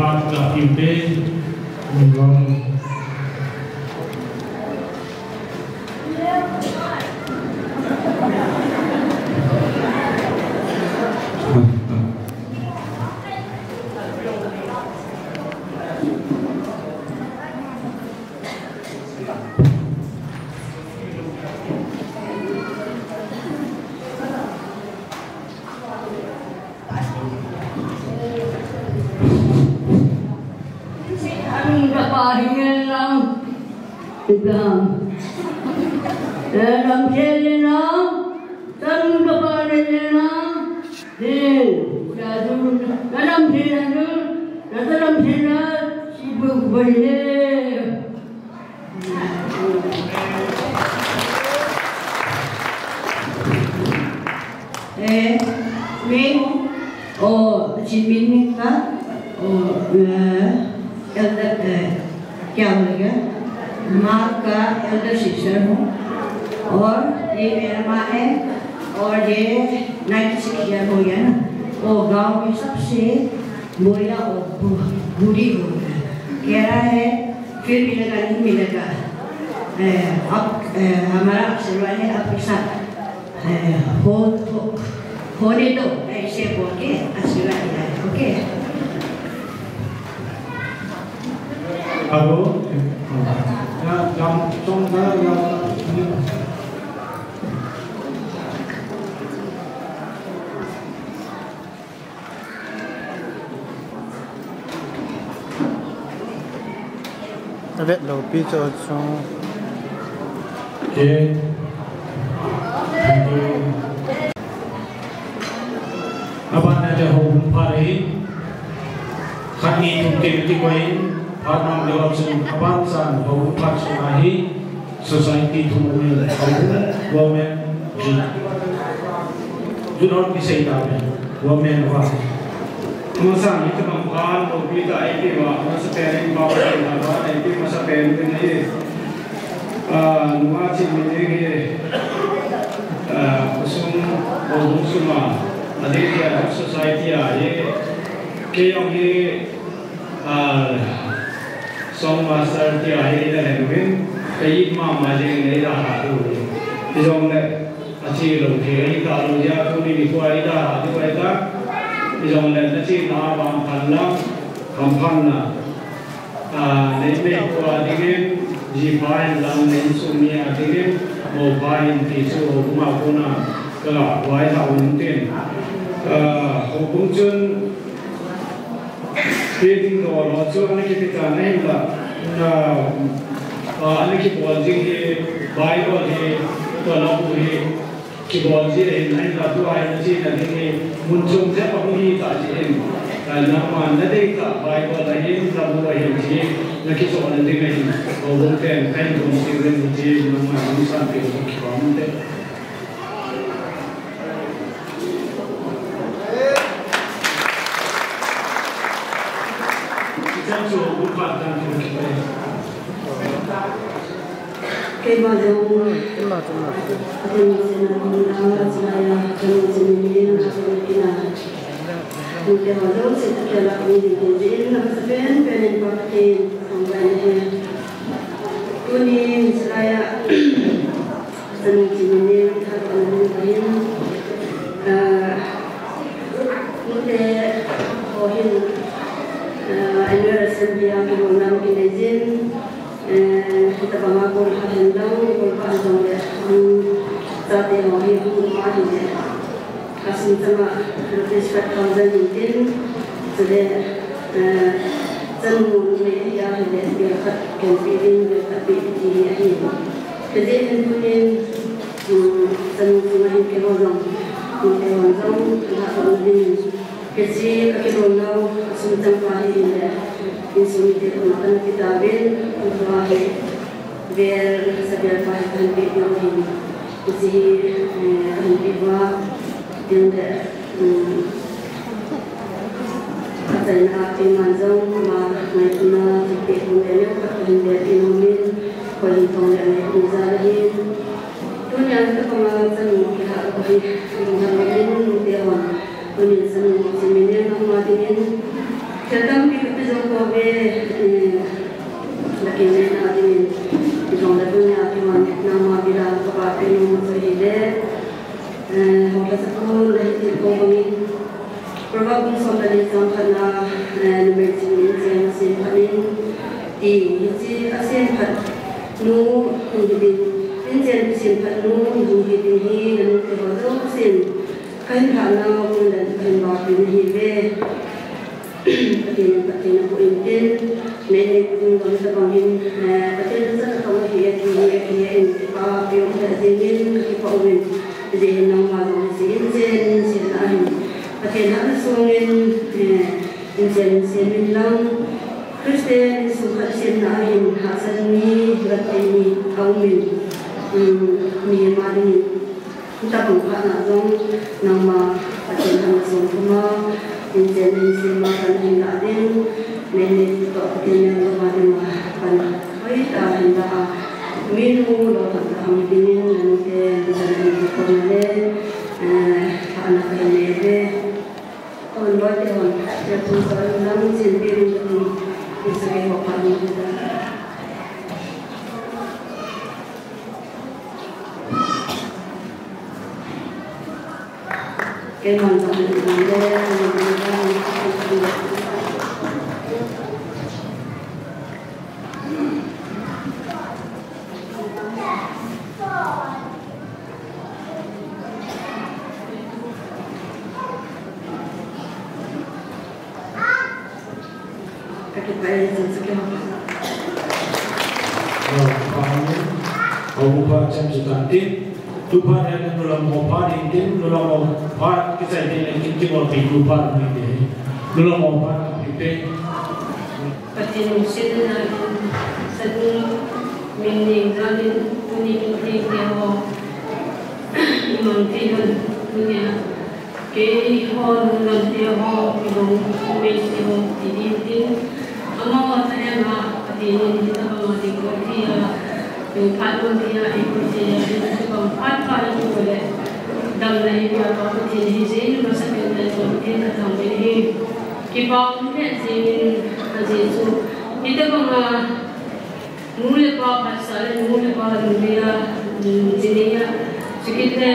Pat ka piu te. Anung kapa ringel lang. Ipang. Dalam selena. Anung kapa ringel lang. He. Dalam selena. Dalam selena. Sibuk boleh. Eh, min, o, chin min min ka, o, eh, elder, eh, क्या बोलेगा? माँ का elder sister हूँ। और ये मेरा माँ है, और ये ninety six year हो गया ना। वो गांव में सबसे बोया और बू-, बूढ़ी हो गया। कह रहा है, फिर मिलेगा, नहीं मिलेगा। ए, अब, ए, हमारा आशीर्वाद है आपके साथ। ए, हो, हो, होने दो, ऐसे बोल के आशीर्वाद दिया है, okay? Hello? Ya, jam, jam, ya, ya. A vet lou pi chu chu. Ke. Aban na le ho pha le. Khat ni thum kiti koi. Pha nam le ho chu aban chan ho pha chu ahi. Society thum ni, women, you know, kisei ta, women wa. Masa ni tabang pan, lo pi ta, ai pi wa, masa pen, pa pa ta, ai pi masa pen, pen ni. Ah, nua chi mi ni, ah, kusum, o suma, adi kia society a, ye, ke yong ye, Ah, song master tia hi ina le nuin, ka it mama jing nei da ha tu. Ijongle, achi lo thei, ahi ta lo jia tuni nikho ahi da ha tu ahi ta. Ijongle, nachena vang phan lang, kam phan na. Ah, nei mei kho a dingin, jipa hin lang, nei sung mi a dingin, mopa hin ti chu, houbung a kona, ka la, vai ta un tin. Ah, houbung chun, Kei ding dol ho chu ana kipe tan ahinla, na, ah, ana kibol jing hi, Bible hi, tua la bu hi, kibol ji ahin, ahinla tua hi na chena ding hi, mun chom jep a hung hi ta ji hin, ah, nangman na dei ta Bible ahin, na bu ahin ji, na kichohna ding ahin, houbung ten, kahin gon ji uvin ji, nangman hung sanpeh u kipah um te. Keima jong, Pathen in sena hung na, chulaiya, chanu chanu ni, na chanu kina. Nute ho jouse, kela ni ding ding, na sa pen pen in Pathen, song bai ni. Tunin, chulaiya, Chanu chanu ni, tha chanu ni hin, ah, nute ho hin, ah, annual assembly a kilolna kinei jin, eh, hitabanga bol kha hen lang, bol kha hen lang le, um, chate ho hi, um, ma hin le. Ka sum changa rupees five thousand in tin, chule, eh, chanu numei hi ahile, bel khat khenpeh ding, bel khat peh ding ahi. Hijeh hin tunin, um, chanu chunga hin keiho jong, um, keiho jong, ka ha ding in. Hiche ka kilolnau, sum chang pa hi ahile, insung mite koma kana pe tauvin, tua hi, bel, sa bel pa hi kahin peh diu ahin. Hiche hi, eh, kahin peh uva, tin le, um, achaina a keiman jong, ama ngailutna, thilpeh thum le neo khat kahin bel in umin, koi hin thong le ngailutna jal ahin. Tunia ka panga chanu kihah kahi, kihah umin, nute hon, tunin chanu chiminen, ama dingin, Tampi kape jou pouve, eh, nakinepna dingin, jong le tunia keiman nangma bila kapa pe nom chu ahile, eh, houin lasa kon le hiti kou bangin, Proverb bung som le li chang khatna, eh, numei ching in cheng asem phat in, ti, hiche asem phat nu hung hi ding, in cheng asem phat nu hung hi ding hi, nanung te ho jousen, kahin lhahna, kahin lhahna, kahin vahpi nahiuve. Pathen in phatthei naboh intin, nei neipu ding jong hitabang hin, eh, Pathen in jana tong ahi, ahi, ahi, ahi, in kipapi um lheh jengin, kakipah uvin, hijeh hin nangma jong hiche inchen, inchen a hin, Pathen hatna songin, eh, inchen, inchen in lang, Christian insung khat semna a hin, hahsat ni, gat ni, aum in, um, mihem a dingin, Hitabang phat na jong, nangma Pathen hatna song puma, inchen in sema kahin lah ding, nei neipu toh Pathen in nangma dinga pan hoitah a hin lah a, minu lolhing tah a hung hi dingin, nangte, nangte, nangte, eh, phatna kahin nei uve. Kon loi te hon, te pu sa lang chin pi rin te hon, pu sa ke ho pha ni te ta. Keiman jong ni le, ni le, ni le. Kakipah e, Jesu kihoupi. Amen. Amen. Amen. Phat chan chu tan tin. Tuphat le nulam ho phat ding tin, nulam ho phat kichai tin le kin kibol pi tuphat ding tin. Nulam ho phat pi pe. Pathen lungsetna in, chanu Minning jal in, tuni kin thei te ho, i mang thei lhon, tunia, keiho nulam te ho, i lung mei te ho, ti ding tin, amaho thahenga, Pathen in hitabang a ding ko thei a, i phat lhon thei a, i ko thei a, i ko thei a, phat phat i ko le, damna i pia pa Pathen hi jeng, masapen na i ko Pathen ka thangvah in hi. Kipa um lheh jengin, ajeh chu, hitabang a, nu le pa phatsah le nu le pa lunggel a, um, jinei a, chukit le,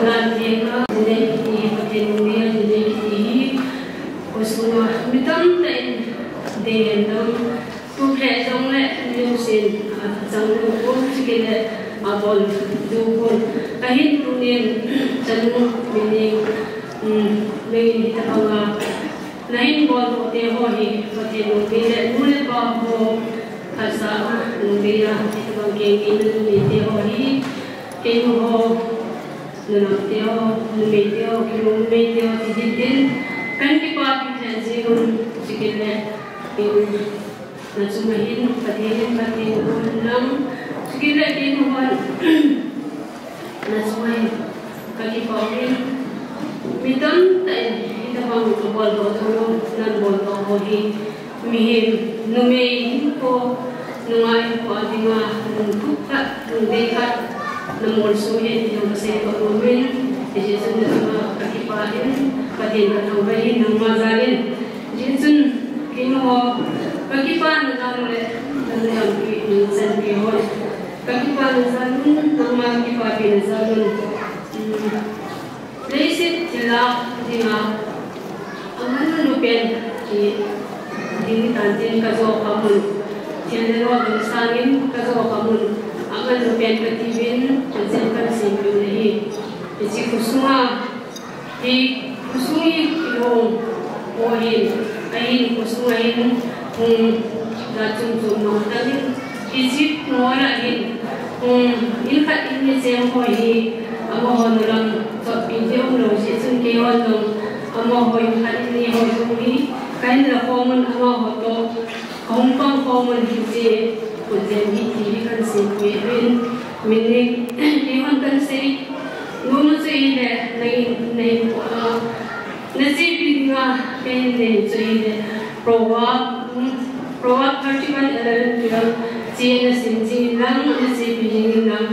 dan theng a, jinei kiti, Pathen lunggel a, jinei kiti hi, khosunga, mi tamtah in, dei hen lang, tup lheh jong le, mi jousen, a, achang lou pon, chukit le, abol lou pon. Ahin tunin, chanu, Minning, um, Minning hitabang a, Nahin boldoh te ho hi, Pathen lunggel le nu le pa ho, phatsah a lunggel a, hitabang keng in na numei te ho hi, keinu ho, nunam te ho, numei te ho, keinu numei te ho, ti ding tin, kahin kipapi lheh jeng un, chukit le, in, na chunga hin, Pathen in, Pathen in boh hen lang, chukit le, keinu hon, Na chunga hin kakipah in, mi tamtah in hitabang kaboldoh thou lou, naboldoh ho hi, mihem, numei hinkho, nungah hinkho a dinga, nung thup khat, nung dei khat, namolso ahi ti jong kasei toh nom in, hijeh chun na chunga kakipah in, Pathen kathangvah in, nangma jal in, Hijeh chun, keinu ho, kakipana jal u le, nang le lampi, nang chanpi ho le, kakipana jal un, nangma kakipapina jal un. Hmm. Leiset thil a dinga, aman lupen ti, ding tan tin kajo kha mun. Thil le lo ding sangin kajo kha mun. Aman lupen kati uvin, kajen kan seipi u ahi. Hiche khosunga, Hi khosung hi kilhong ho hin, ahin khosung a hin hung, na chom chom nung tan in, Egypt mol a hin hung, in khat in ni chem ho hi, amaho nulam chotpi ding um lou jeh chun keihon jong, amaho in khat in ni ho jong hi, kahin la khom un amaho toh, Kahung pang khom un hiche, khutjem hi ti hi kan seipeh uvin, min ni, keihon kan sei, nom chu ahile, nangin, nangin, ah, nachepi dinga, kahin nei chu ahile, Proverb, um, Proverb thirty-one eleven twelve, che nasim jing inlang, nachepi jing inlang,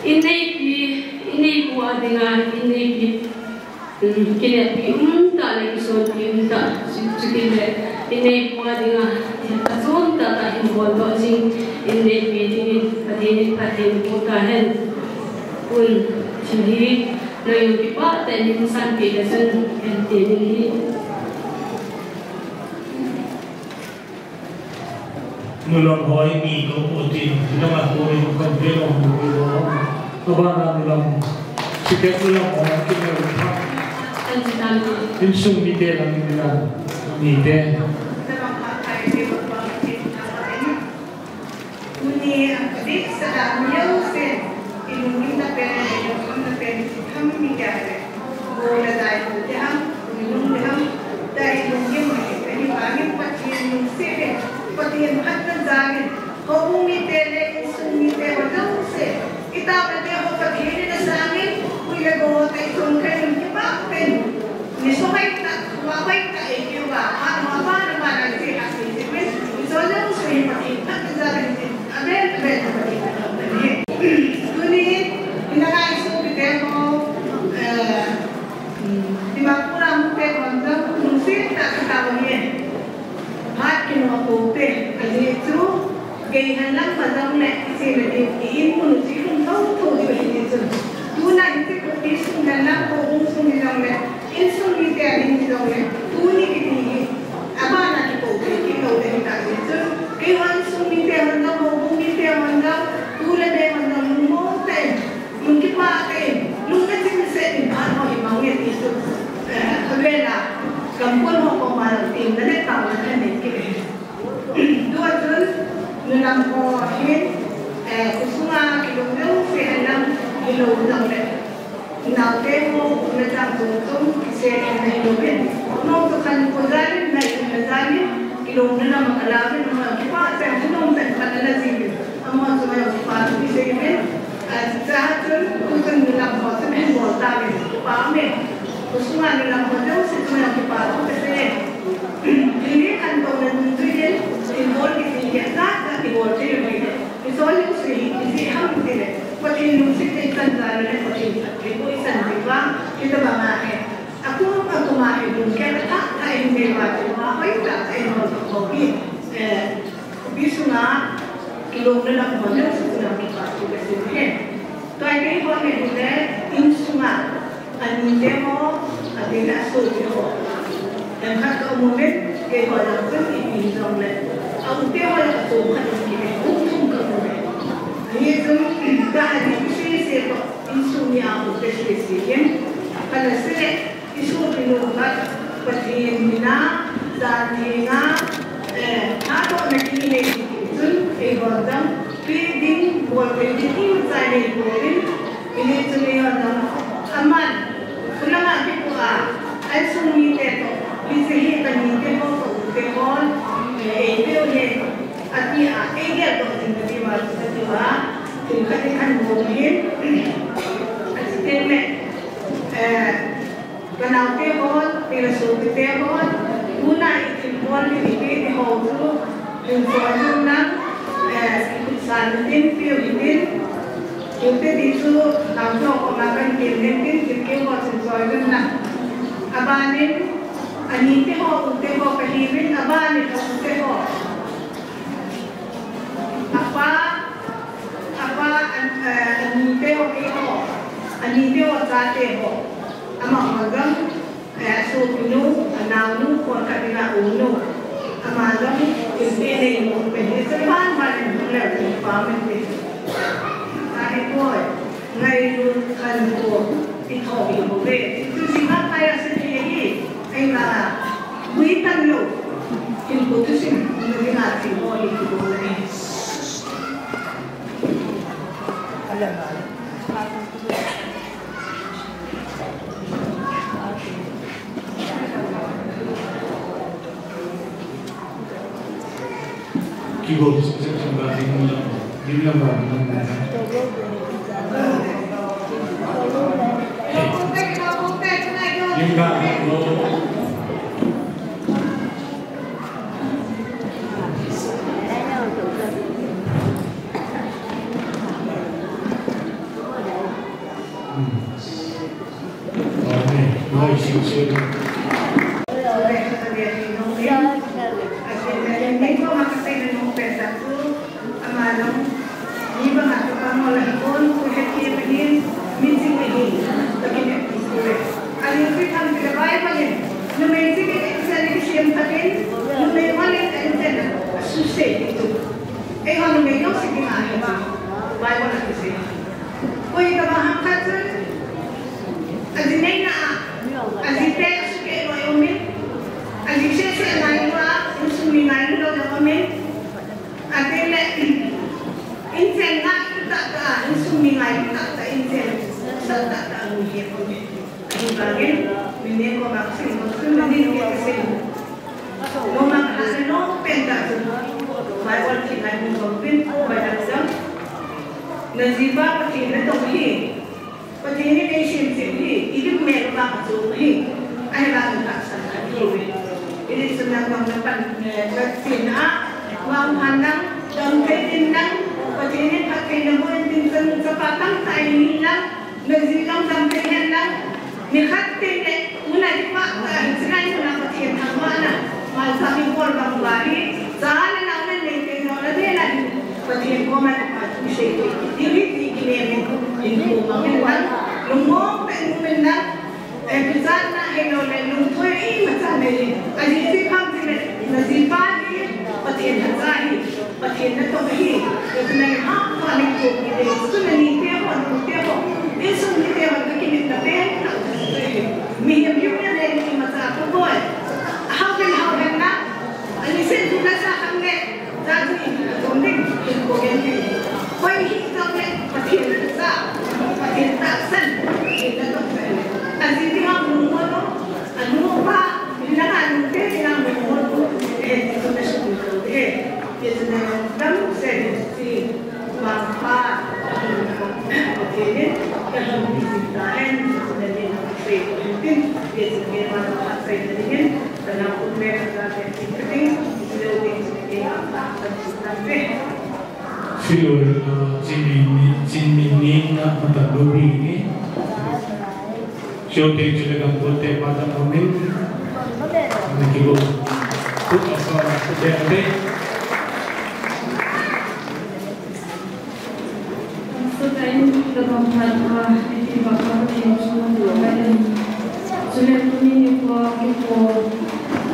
in neipi, in neipu a dinga, in neipi, Kineppi umtah le kisonpi umtah, chu, chuti le, inei pua dinga, achom tah tah hin boldoh jing, inei pi dingin, Pathen in phatthei boh tahen. Tun, thil hi, nangho kipah tah in sanpeh le chun, kan ti ding ahi. Nulam hoi mi ko po tin, nulam a ko in kan pe lo mu ko lo. Abana nulam, siket nulam hoi ki ne u tha. Insung mite lam nulam, mite. Tuni a dik sa a mi jouse, i lungkim na pen, i lungkim na pen, i tham mi kya hai. Go le dai ho te ham, nung te ham, dai lungkim hi, kani pa ngi Pathen lungset in, Pathen phatna jal in, houbung mite le insung mite ho jouse, i taona te ho Pathen in asang in, ui le go te i chung khen in kipah pen, ni so hoitah, hua hoitah ei peuva, ha, hua pa na pa na se ha se se pen, i so jouse hi Pathen phatna jal in, amen, amen, Pathen phatna jal in. Tuni, i na kai su ki te ho, eh, Dimapur a hung pet hon jong, lungset tah a ka tao ahi. Phat kinung a pou te, ajeh chu, gei hen lang ma jong le, i che le ding, i in mun u chu i lhung thotho diu ahi ti chun. Tuna hiche khopi sung hen lang, houbung sung hi jong le, insung mite a ding hi jong le, tuni kiti hi, abana kipou thei kit lou ding ahi ta jeh chun, keiho insung mite hon jong, houbung mite hon jong, tu le me hon jong, lungmong tah in, lung kipah tah in, lung nachim seh in phat ho hi mang nge ti chu, eh, avel a, kampon ho koma jong temna le taona kanei kit ahi. Tua chun, nulam ho hin, eh, khosunga kilom jouse hen lang, hilou jong le, naote ho, umna chang chom chom, kisei in na hilou in. Nong chu khantou jal in, na umna jal in, kilomna lam a kala uvin, nong kipah tah in, nong tah in khat ana ji uvin. Amaho chunga jong kipathu kasei uve. Achuti chun, tuchun nulam ho chun hin bol tauvin, kipa ume. Khosunga nulam ho jouse chunga jong kipathu kasei e. Tuni khantouna dungjui in, thilbol kiti hi ajat jat kibol thei uve. Hiche jouse hi, ijeh ham itile, Pathen lungset in i chan jal le, Pathen phattheiboh i chan diu vang, hitabang ahi. Akum akum a hi lungkham tah tah in nei uva chu, hoitah tah in hung hou hi, eh, khopi sunga kilomna lam ho jouse chunga kipathu kasei uve. Tua hi keiho nge hile, insunga, anite ho, atile asopi ho. Themkhat ka um uve, keiho jong chun ipi hijongle, aute ho jong achom khat um kit e, hung thum ka um uve. Hichun, ka hadi sese toh, insung mi a u te sese in, kana sei, i sopinu khat, Pathen mina, jan thenga, eh, tha tohna kinei kiti chun, eiho jong, pe ding, bol thei ding, imacha nei bol in, hijeh chun eiho jong, aman, khulanga kipu a, insung mite toh, hiche hi kanite ho, ka u te ho, eh, eipeu hi, ati a, eigel toh jing kati uva, kati uva, thil khat ikhan bol ahin, achuti le, eh, Ka naote ho, ti le sopite ho, tuna i thilbol ding ipi ti ho chu, hin choi jun lang, eh, kikhutsah hitin, piu hitin, kiu te ti chu, naote ho koma kahin tem hitin, kikeu ho hin choi jun lang. Abanin, anite ho, ute ho kahiuvin, abanin ute ho. Apa, apa, an, eh, anite ho, kei ho, anite ho, chate ho. Amaho jong, eh, asopinu, anaonu, kon khat dinga unu. Ama jong, thilpeh neinu, pen hi, sepan ban in hung leu, pa min te. Ahi boi, ngailut khantou, itho hi bou ve. Tuji ma kaya se thei hi, ei ma, gui tan lou, thilpeh thusim, na dinga thil ho hi, thil ho le. Keyboard section ba, lim lam, lim lam ba, lim lam ba. Lim ba, lim ba. Hmm. Mei jong si ding ahi chu. Bible a kisei. Koi tobang ham khat chun, aji neina a, aji te asukeh lou umin, aji seh seh ngailu a, insung mi ngailu lou jong umin, ati le, inchen ngailu tahtah a, insung mi ngailu tahtah, inchen sah tahtah a, mi hi umin. Hibangin, mine ko bak sing, sing mine ke sing. Noma kha se no pen ta chu. Bible thi ngai mun bang pin, Bible jam. Na jipa Pathen natong hi. Pathen in eisemsem hi. Idim mel ba ka chu hi. Ahi ba ka sa ka hi ve. Ili sun na bang na pan, eh, ka sin a. Wa han lang, dam thei din lang. Pathen in phattheina boh in tin chun chapa tamtah in lang. Na ji lam dam thei hen lang. Nikhat teng le, tuna hi pa, ka hi sinai tuna Pathen thangvahna. Malsam in bol bang uva hi. Cha le nao le nei teng nao le nei la hi. Pathen koma pa thu sei thei. Ti hi ti kinem in, in ko ma men lang. Lungmong pen u men lang. Eh, kichatna hilou le, lungthoi imacha nei. Aji ti kham ti le, na jipa hi, Pathen thacha hi. Pathen natong ahi, natong ahi, ha, ha, ni ko, ni de, tu na ni te ho, ni te ho, insung mite ho, ka kinepna pen, na, mihem yu na le, ni imacha ko boi. Hao pen, hao pen na, ani sen tu na sa khang le, ja tu in, tong ding, in ko gen ding. Koi hi tong le, Pathen sa, Pathen tahsan, Pathen natong ahi. Aji ti ha, nu mo no, anu pa, ni na anu te, ni na mo no, eh, tu na su ko, eh. Isn't that dumb? Said, see, Bangpa, Pathen in, kahung kisih tahen, isn't that in, faith in, isn't that in, faith in, kana kun me kana te ting ting, isn't that in, isn't that in, Silur, uh, Chinmi, Chinmi ni na mata lubi ni. Shooting chule gam bolte pa ta momin. Naki bo. Put up, uh, put up, eh. Sa tain ka bang phat, ah, iti ba ka Pathen chu ka ni. Chule tuni nikho kikho,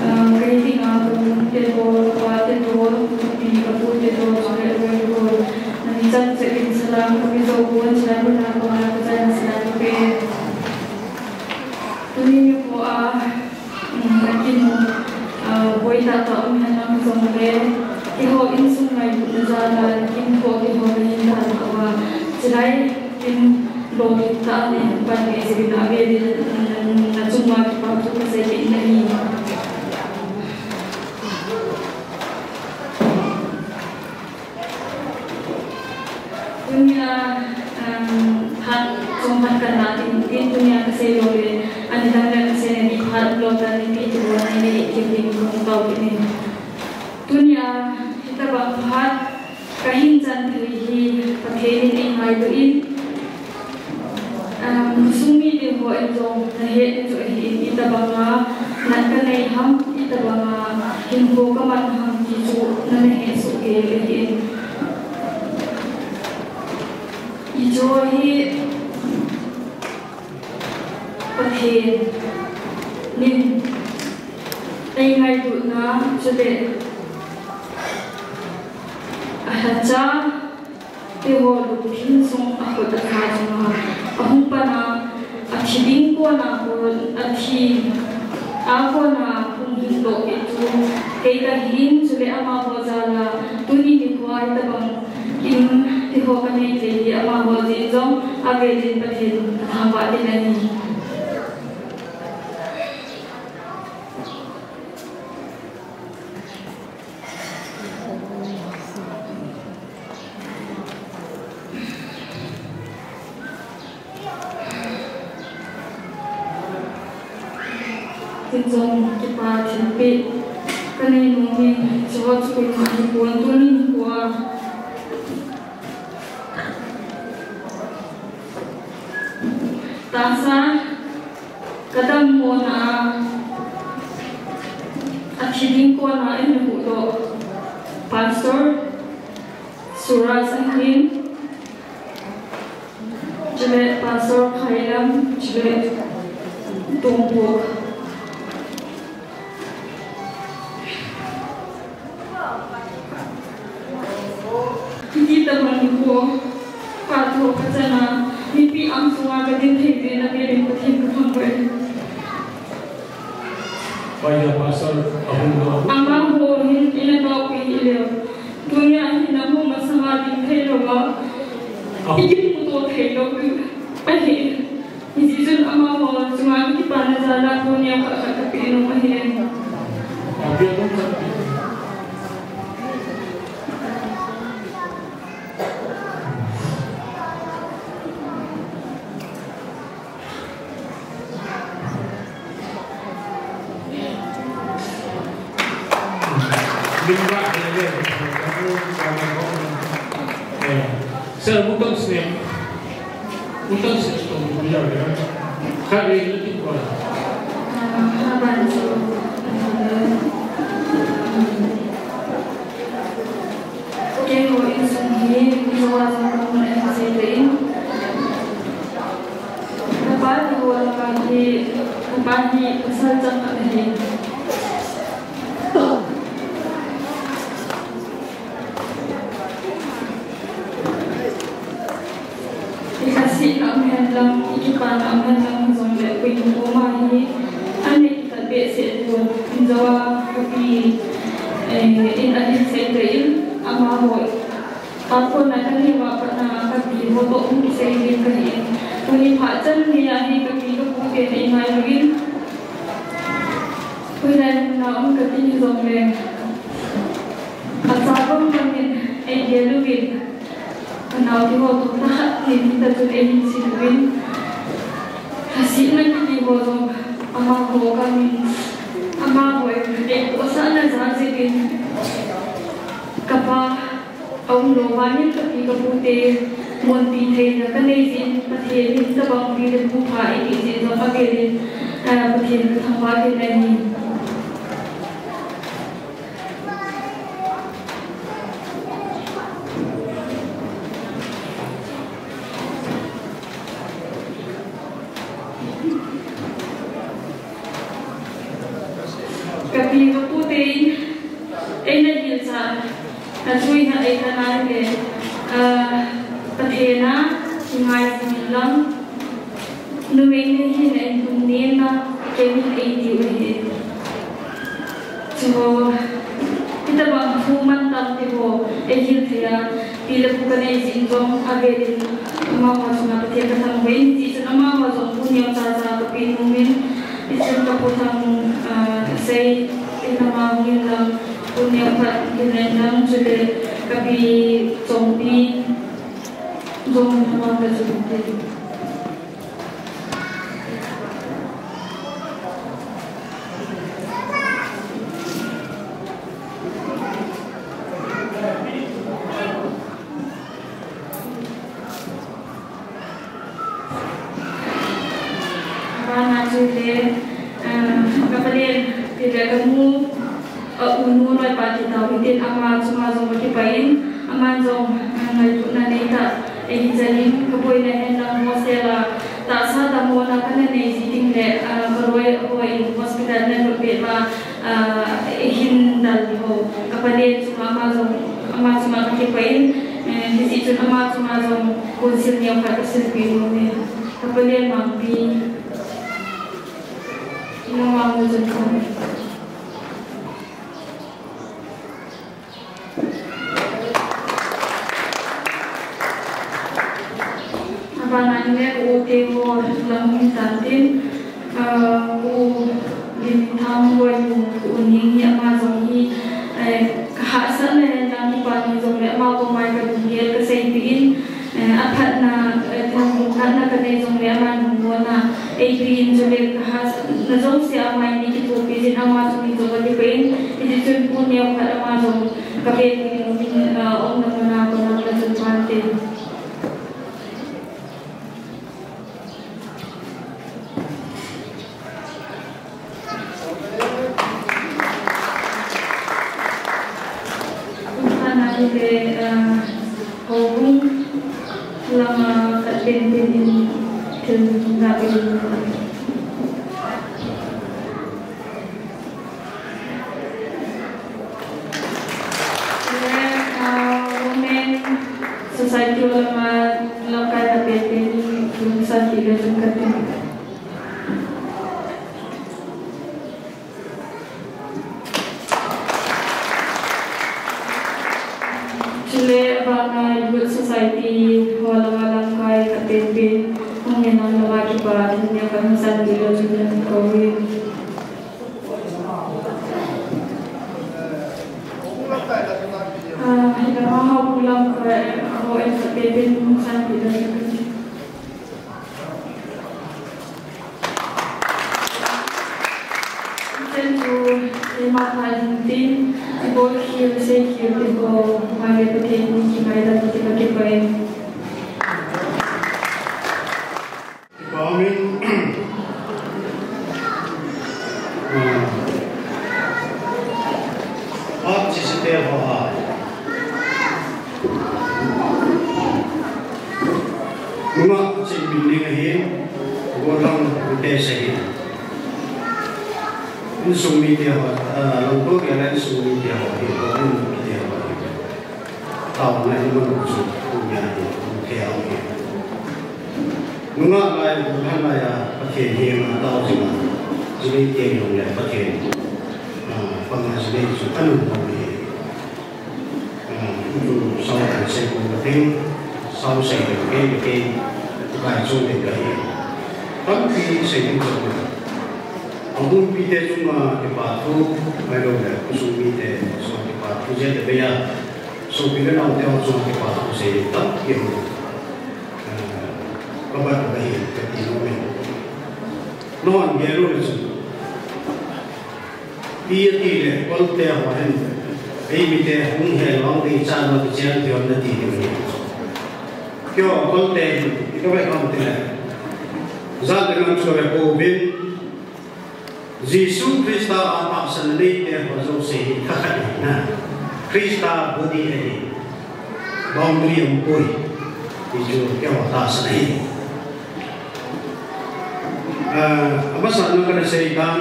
ah, ka hi ding a ka nu te toh, ka pa te toh, ka pi ka pu te toh, chule ka nu toh. Nani chan cheh in salam ka pe jou pon, chule nuna ka ma ka chan salam ka pe. Tuni nikho a, um, nakin, uh, boi tahtah um hen lang jongle, keiho insung ngailutna jal a, nakin ho keiho kahin dalhah uva. Chulai in lolhin tah a neipan nei jeh in avel in, um, nachung uva kipa thu kasei kit in ahi. Tunia, um, phat, chomkhat kana tin, tin tunia kasei lou le, ani dang le kasei na ding phat lou ta ni pi tu na ni ki ding kong tau ni. Tunia, hitabang phat, kahin chan thei hi, Pathen in eingailu in, Um, sung mite ho in jong nahet in chu ahin, itabanga nat kanei ham, itabanga hinkho kaman ham ti chu nana hesoh kei u ahin. Hichu hi Pathen in eingailutna chule alhacha Keiho lungthim sung a khut a tha chunga ahung pan a, athi ding kona kon, athi a kona hung hin toh kit chu kei kahin, chule amaho jal a tuni nikho a hitabang in keiho kanei thei hi amaho jeh in jong avel in Pathen kathangvah in ahi. Tin jong kipa thilpeh kanei nom in, chuho chu keima hipon, tuni nikho a tahsa kadammo na a, athi ding kona eina huhdoh Pastor Suraj ahin, chule Pastor Khailam, chule Tongpok. Ti tabang ko, pa tho ka chana, mipi ang sunga ka din thei din a, Pathen ka thangvah e. Pai ya pastor, ahung lo. Amaho hin ina tao pi hi leo. Tunia hin amu masanga ding thei lou a. Ahu. Ikimuto thei lou ahi. Hijeh chun amaho chunga kipana jal a tunia khat khat kapeh nom ahi. Apia nom khat. Sir, hung tang snem. Hung tang snem, hung tang snem. Kha re, lu tin kwa. Ah, ha ban so. Keiho insung hi, Mizo a jong kamu ahi, kasei le in. Kapa hi ho lama hi, kapa hi pasal chang khat ahi. I lhasetna um hen lang, i kipana um hen lang, hijongle koima koima hi, an nei Ka behseh pon, in jo a kapi, eh, in a hin sei kei in, amaho, a kona ka neo a pat na kapi ho toh hung kisei ding kahi in. Tuni phat chan gei a hi kapi kapu ten ei ngai lou in. Hoilai mun a um kati hijongle, acha bang bang in ei gel uvin. Ka nao ti ho toh tah khat ni ni ta chun ei hin sei uvin. Lhasetna kiti ho jong amaho ka min, amaho ei, ei kosahna jal jeh in. Kapa a um lou vangin kapi kapu te monpi theina ka nei jeh in Pathen in tabang pi le pu pha ei ti jeh jong avel in, ah, Pathen ka thangvah in ahi. Kapi kapu te in eina hilchan, athuina ei kana le, ah, Pathen a kingai jing in lang, numei ni hin ei hung ni na, kei hin ei tiu ahi. Chu, hitabang thu mantam te ho, ei hil thei a, pi le pu ka nei jing jong, avel in amaho chunga Pathen ka thangvah in, hijeh chun amaho jong pu neo cha cha kape nom in, hichun ka pu thang, ah, sei, in ama hung in lang, pu neo khat hin in lang, chule kapi Chongpi jong in ama ka jong te. Abana chule, eh, ka palen, ti le ka mu, a, u nu loipa ti tao hitin ama chunga jong ka kipah in, aman jong, a, ngailutna nei tah, ei hin chan in ka boina hen lang hostel a, tahsa damlouna ka na nei ji ding le, a, ka loi a hoi in hospital na lut pet uva, a, ei hin dal di ho. Ka palen chunga ama jong, ama chunga ka kipah in, eh, hijeh chun ama chunga jong council neo khat ka silpeh nom e. Ka palen Mangpi. Nangma mu jong khan. Abana in le ka u te ho lang hung tan tin, ah, ka u Limthang Boinu, ka u Ning hi ama jong hi, eh, ka hahsatna hen lang kipa ni jongle ama koma ka lunggel ka seipeh in, Eh, aphatna, eh, thangvah natna ka nei jongle aman lungmonna eipe in chule ka hahsatna jouse ama in eikithopi jin ama chunga jong ka kipah in, hiti chun pu neo khat ama jong ka vet ding in, eh, umna muna ka lam ka chun pante. Ana hile, ah, houbung lama khat penpen in thil ngah in. Hile, ah, women Society ho langa lamkai na penpen in hung sanpeh le chun kati. Chule abana Youth Society ho langa lamkai na penpen hung hinam lama kipa thum nia kahung sanpeh le chun kati. Ah, hilanga houbung lamkai ho in na penpen hung sanpeh le chun kati. Chen chu, keima tha hin tin, ibol khel, sei khel te ho, ngai le Pathen in kingaidam ti ka kipah e. Kipah umin. Ah. Baptist te ho a. Nungah chih min ding ahin, gollhang te seiyin. Insung mite ho, ah, lungto gel a insung mite ho hi, gollhang mite ho hi. Taona iman u chu, tunia hi, hung thei ahi. Nungah lai, gollhang lai a, Pathen henga tao jing a, jinei teng jong le Pathen, ah, panga jinei chu anung ho hi. Ah, tu sao kan sei ko ka ding, sao sei ding kei, kei, tu kai chu ding ka hi. Tampi sei ding ka hi. Houbung mipite chunga kipa thu, ahilou le, khosung mite chunga kipa thu, jeh le beiya, sopi le naote ho chunga kipa thu sei ding tampi um. Ah, ka bat ka hi, ka ti nom e. Nahon gel u le chun. Pi ati le, Kolte ho hin, eimite hung he long ding chan ma kicheng ti hon nati ding ahi. Keiho Kolte hin, i ka vet nom ti le. Jat le ngam chu le kouvin, Jesu Christa a tahsan neite ho jouse hi thakhat ahi na. Christa body ahi. Boundary umpoi. Ti chu keiho tahsan ahi. Ah, amasa na kana sei tan,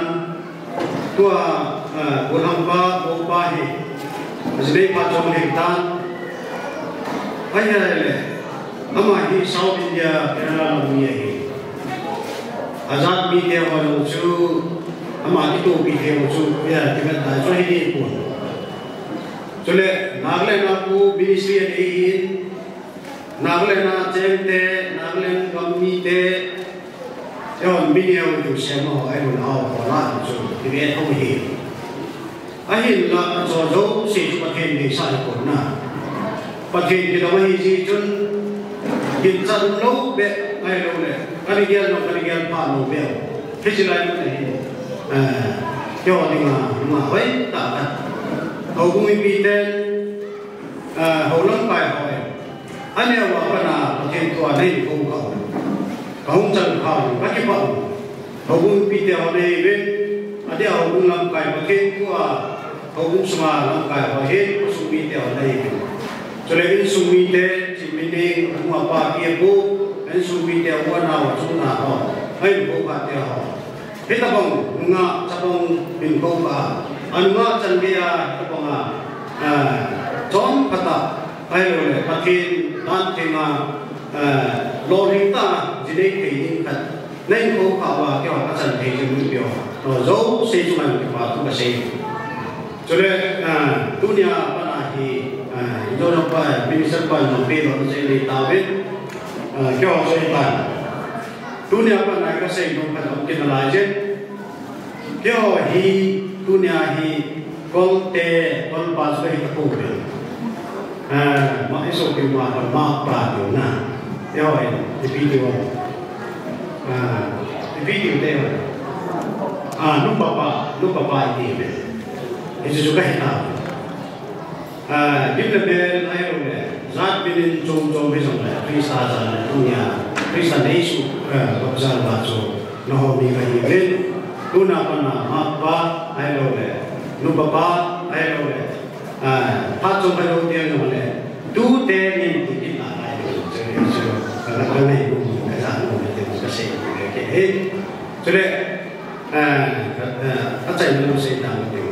tua, ah, gollhang pa, upa hi, ajinei pa chong lhing tan, ahile, ama hi South India, Kerala lam mi ahi. Ajat mite ho jong chu, ama kitohpi thei ho chu, ya, kivet tai chu ahi ding pon. Chule, Nagaland a khu ministry anei in, Nagaland a chengte, Nagaland gam mite, eiho mi neo tu sem ho, eiho nao ho la chu, ti ve thou hi. Ahinla, ajo jouse chu Pathen deisah ahi pon na. Pathen kidong ahi jeh chun, ginchat umlou beh, ahilou le, kani gel lou, kani gel pha lou beh. Hiche lai mun ahi. Eh, keiho dinga, nungah hoi tah khat. Houbung mipiten, eh, hou lamkai hoi. Aneo a pat a Pathen thu a nei kho kha u. Ka hung chan kha u, ka kipah u. Houbung mipite ho nei uvin, adeh a houbung lamkai Pathen thu a, houbung sunga lamkai ho hin, khosung mite ho nei uvin. Chule insung mite, Chinmining, ama pa, pi, pu, insung mite, u, nao, chuna ho, ahin kho kha te ho. Hitabang nungah chabang hin kho kha, anungah chan gei a, hitabang a, ah, chomkhat a, ahilou le, Pathen dan thenga, ah, lolhing tah a, jinei thei ding khat, nei kho kha uva, keiho kachan thei jing u peh u. Jouse chunga kipa thu kasei. Chule, ah, tunia pat a hi, ah, Minister pa, Minister pa, nong pe lo, sei nei tauvin, ah, keiho sei tan. Tunia pat a kasei nom khat um kit nalai jin. Keiho hi tunia hi Kolte, Kolpa chu kahi tapouve. Ah, ma isopiu ma, ma pa tiu na. Keiho hi, ipi tiu. Ah, ipi tiu te. Ah, nupa pa, nupa pa iti ve. Hichu chu kahi ta. Ah, gim le bel ahilou le, jat min in chom chom hijongle, Christa jal le tunia, Christa neisu, eh, baptism ba chu, nahou mi kahiuvin, tuna pat a, mapa ahilou le, nupa pa ahilou le, ah, phat chom ahilou teng jongle, tute nin ti kit nalai lou, chu, chu, ka, ka nei nom, ka jat nom, ti kasei, ka, ka, hin. Chule, Eh, eh, achaina lou sei tang ka ding.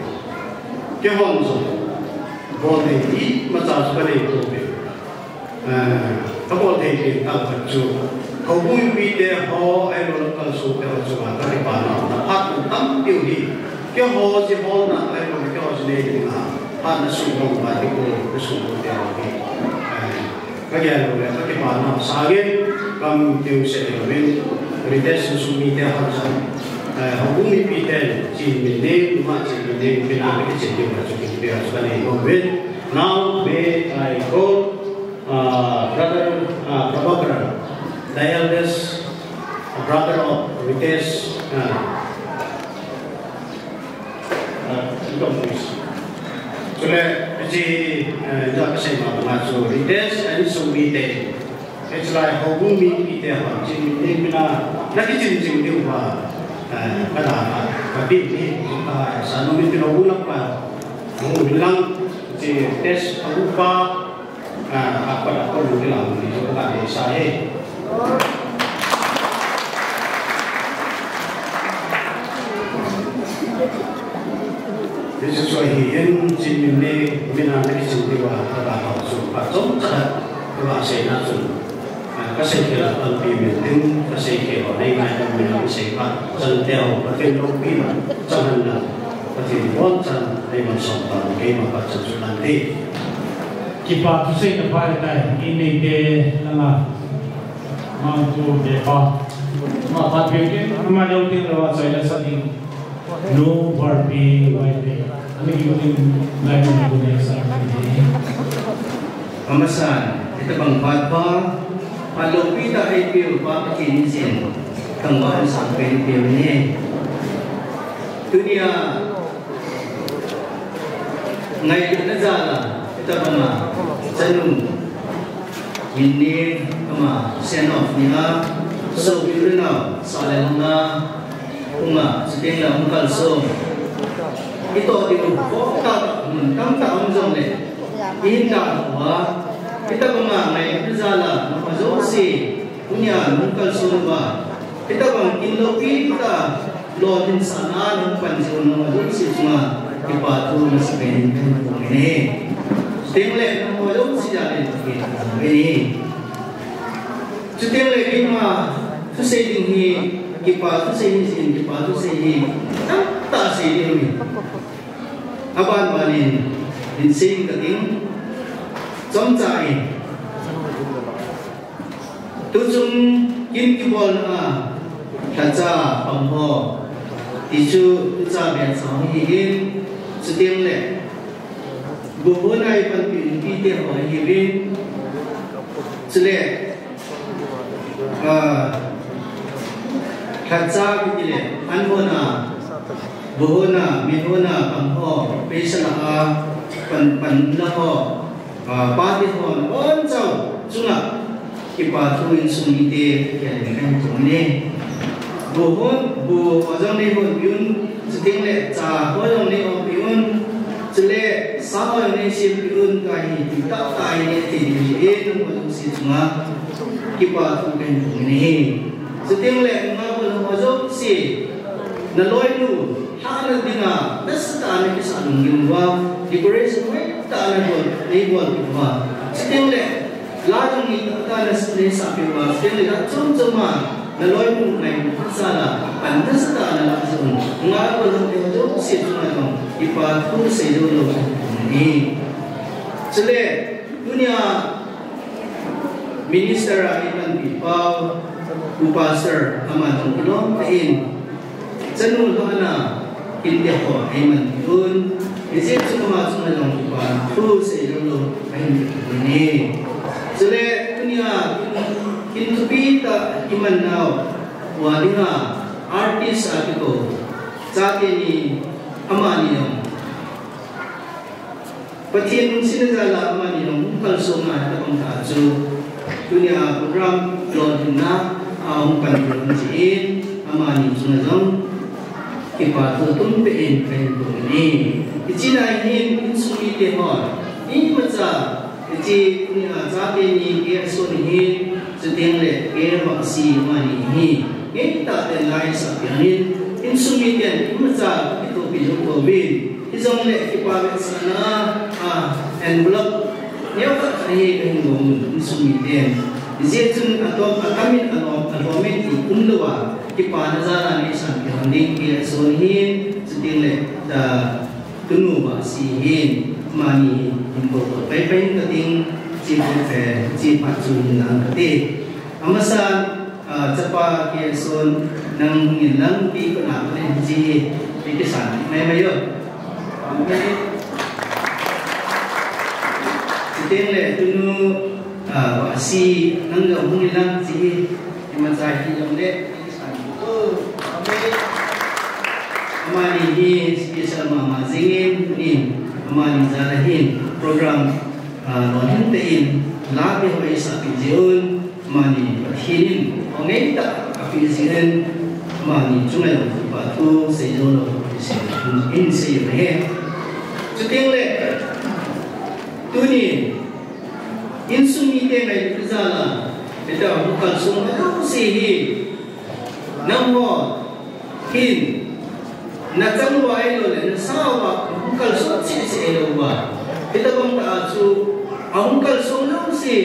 Keihon jong, bol ding imacha chu kanei pouve. Kabol thei pen tah khat chu, houbung mipite ho, ahilou le kalsonte ho chunga kakipana phat tampi um hi. Keiho ji holna, ahilou le keiho ji nei dinga phat na sumang uva, keiho na sumang te ho hi. Kagel lou le kakipana sangin, kam keu se lou in, Ritesh insung mite ho chun, houbung mipite, Chinmineng, nungah Chinmineng, pina kichen diu chu kinpia chu kanei nom uvin. Now, may I call uh, Brother uh, Prabhakaran, the eldest brother of Ritesh. Uh, uh, come, please. Chule, hiche, uh, ja kasei ma banga chu Ritesh and Sumi te. Hiche lai houbung mipite ho, Chinmineng mina, na kichin ching diu va, uh, kada, ka pin ni, ka sa no min pin houbung lak pa, houbung lang, hiche Ritesh, houbung pa, Hiche chu ahin, Chinmineng mina na kichin diuva, ka ga hou chu, phat chomcha, ka ga seina chun, ka seikhel a tampi min tin, ka seikhel ho nei ngaidam min a, ka sei phat chan teu, Pathen loupina, chang hen lang, Pathen bonchan, nei malsom tauvin, keima phat chan chu nante. Kipa thu seina pha tai, in neite langa, Mangpu Depa. Ama phat peh in, ama lou ding lou a choi la sa ding. Nu Varpi Vaiphei. Ami kimu ding lai mun ku nei sa ding. Amasan, hitabang phat pha, phat loupi tah eipeu pa Pathen in jin, thangvah in sang pen peh in ahi. Tunia, ngailutna jal a, hitabanga, chanu, min ni, ama, send off ni a, sopi u le nao, sa le lhang a, hung a, chuteng le hung kalson. I toh diu, khoh tah tah, mun tamtah um jongle, i hin dalha uva, hitabanga ngailutna jal a, nangho jouse, tunia nahung kalson uva, hitabang kin loupi tah, lolhinsahna a nahung pan jeh u nangho jouse chunga, kipa thu masapen in kahin phong in ahi. Chuteng le nangho jouse jal in kahin phong in ahi. Chuteng le keima thusei ding hi, kipa thusei hi, kipa thusei hi, tamtah sei ding ahi. Aban ban in, hin sei kating, chomcha in. Tuchung kin kibolna a, lhacha pang ho, ti chu tucha beh cha ho ahin, chuteng le, buhon a ipanpi nupite ho ahiuvin, chule, ah, lhacha kiti le, an hon a, buhon a, mehon a, pang ho, paisa la a, pan, pan la ho, Ah, pate hon, hon chau, chunga, kipa thu insung mite, kian in kahin phong in ahi. Bu hon, bu ho jong nei hon peh un, chuteng le cha ho jong nei hon peh un, chule sa ho jong nei sem peh un, kahi, ti tah tah in nei ti ding ahi, nangho jouse chunga, kipa thu kahin phong in ahi. Chuteng le, nungah ho jouse, naloinu, lhahna dinga, nasatah a nakisah lungding uva, decoration hoitah a nabol, neibol peh uva. Chuteng le, la jong neitah tah a nasah peh uva, chuteng le, la chom chom a, naloinu ngailutna jal a, pan nasatah a nalah jeh un. Nungah ho jouse chunga jong, kipa thu sei jou lou ahi. Chule, tunia, Minister a eimanpi pau, Pu Pastor, ama jong kilom tah in, chanu lhahna, kinte ho eimanpi un, hijeh chun ama chunga jong kipa thu sei jou lou kahin ti in ahi. Chule, tunia, kin, kin thupi tah iman nau, uva dinga, artist a kikou, chate ni, amani jong. Pathen lungsetna jal a amani jong hung kalson a, hitabang tah chu, tunia program lolhinna a hung pan jing jeh in, amani chunga jong kipa thu tumpeh in kahin phong in ahi. Hiche lai hin insung mite hon, imacha, hiche tunia chate ni, kei Ason ahin, chuteng le kei Vahsi, amani hi, ngeitah ten la isah pian in, insung miten imacha kakithopi jou pouvin. Hijongle kipa vetsahna a, ah, envelope neokhat Ahi kahin gong un, insung miten. Hijeh chun atom, atamin alom, alomin ti umlouva, kipana jal a neisan kihon ding K S O hin, chuteng le, ah, tunu Vahsi hin, amani hin bou pai pai in kating, chi phat, eh, chi phat chu hin lang kate. Amasan, ah, chapa K S O, nang hung in lang ti kona kona hin chi, ti kisan, mai mai o. Chuteng le tunu, ah, Vahsi, nang jong hung in lang chi, imacha hijongle, amani hi special mama jingin, tunin, amani jal a hin program, ah, lolhin tah in, la beh ho eisah peh jeh un, amani Pathen in, ongeitah a apeh jeh in, amani chunga jong kipa thu seijou lou, in sei u ahi. Chuteng le, tunin, insung mite ngailutna jal a, hitia hung kalsong jouse hi, nangho hin, nachang uva ahilou le, nasa uva, hung kalsong cheh cheh ahilou uva, hitobang tah a chu, ahung kalsong jouse,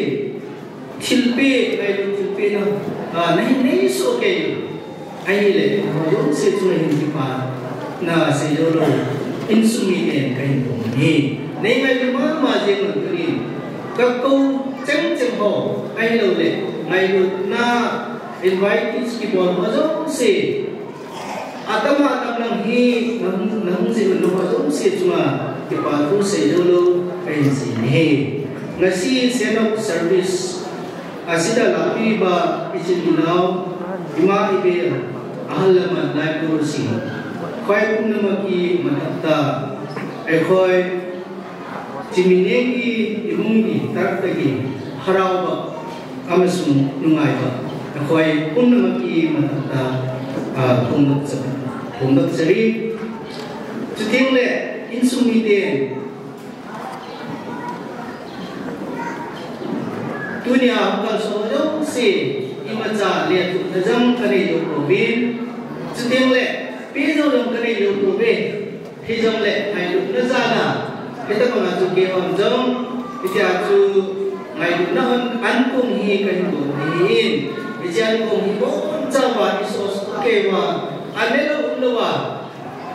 thilpeh, ngailut thilpeh na, ah, nahin nei soh kei u. Ahile, nangho jouse chunga hin kipana seijou lou, insung miten kahin phong u ahi. Nei ngailut mama jeng un tunin. Kakou cheng cheng ho, ahilou le, ngailutna, invitees kibol ho jouse. Atam atam lang hi, nahung, nahung jing un ho jouse chunga, kipa thu seijou lou, kahin sei u ahi. Ngasi send off service, asida lapi ba, ichin inao, ima ibe, ahal laman lai ko si. Khoi pum nama ki matak ta, e khoi, Chimney ki, imung ki, tarap ki, harau ba, amasung nungai ba, akhoi pumnama ki matah ta, ah, phongdoh cha, phongdoh chari. Chuteng le, insung miten, tunia hung kalsong jouse, imacha lethuhna jong kanei jou pouvin. Chuteng le, peh jou jong kanei jou pouve. Hijongle, ngailutna jal a, hitabang a chu keihon jong, hitia chu ngailutna hon ankong hi kahin bol ahin, hiche ankong hi ibonchauva isoh soh kei uva, anelou umlouva,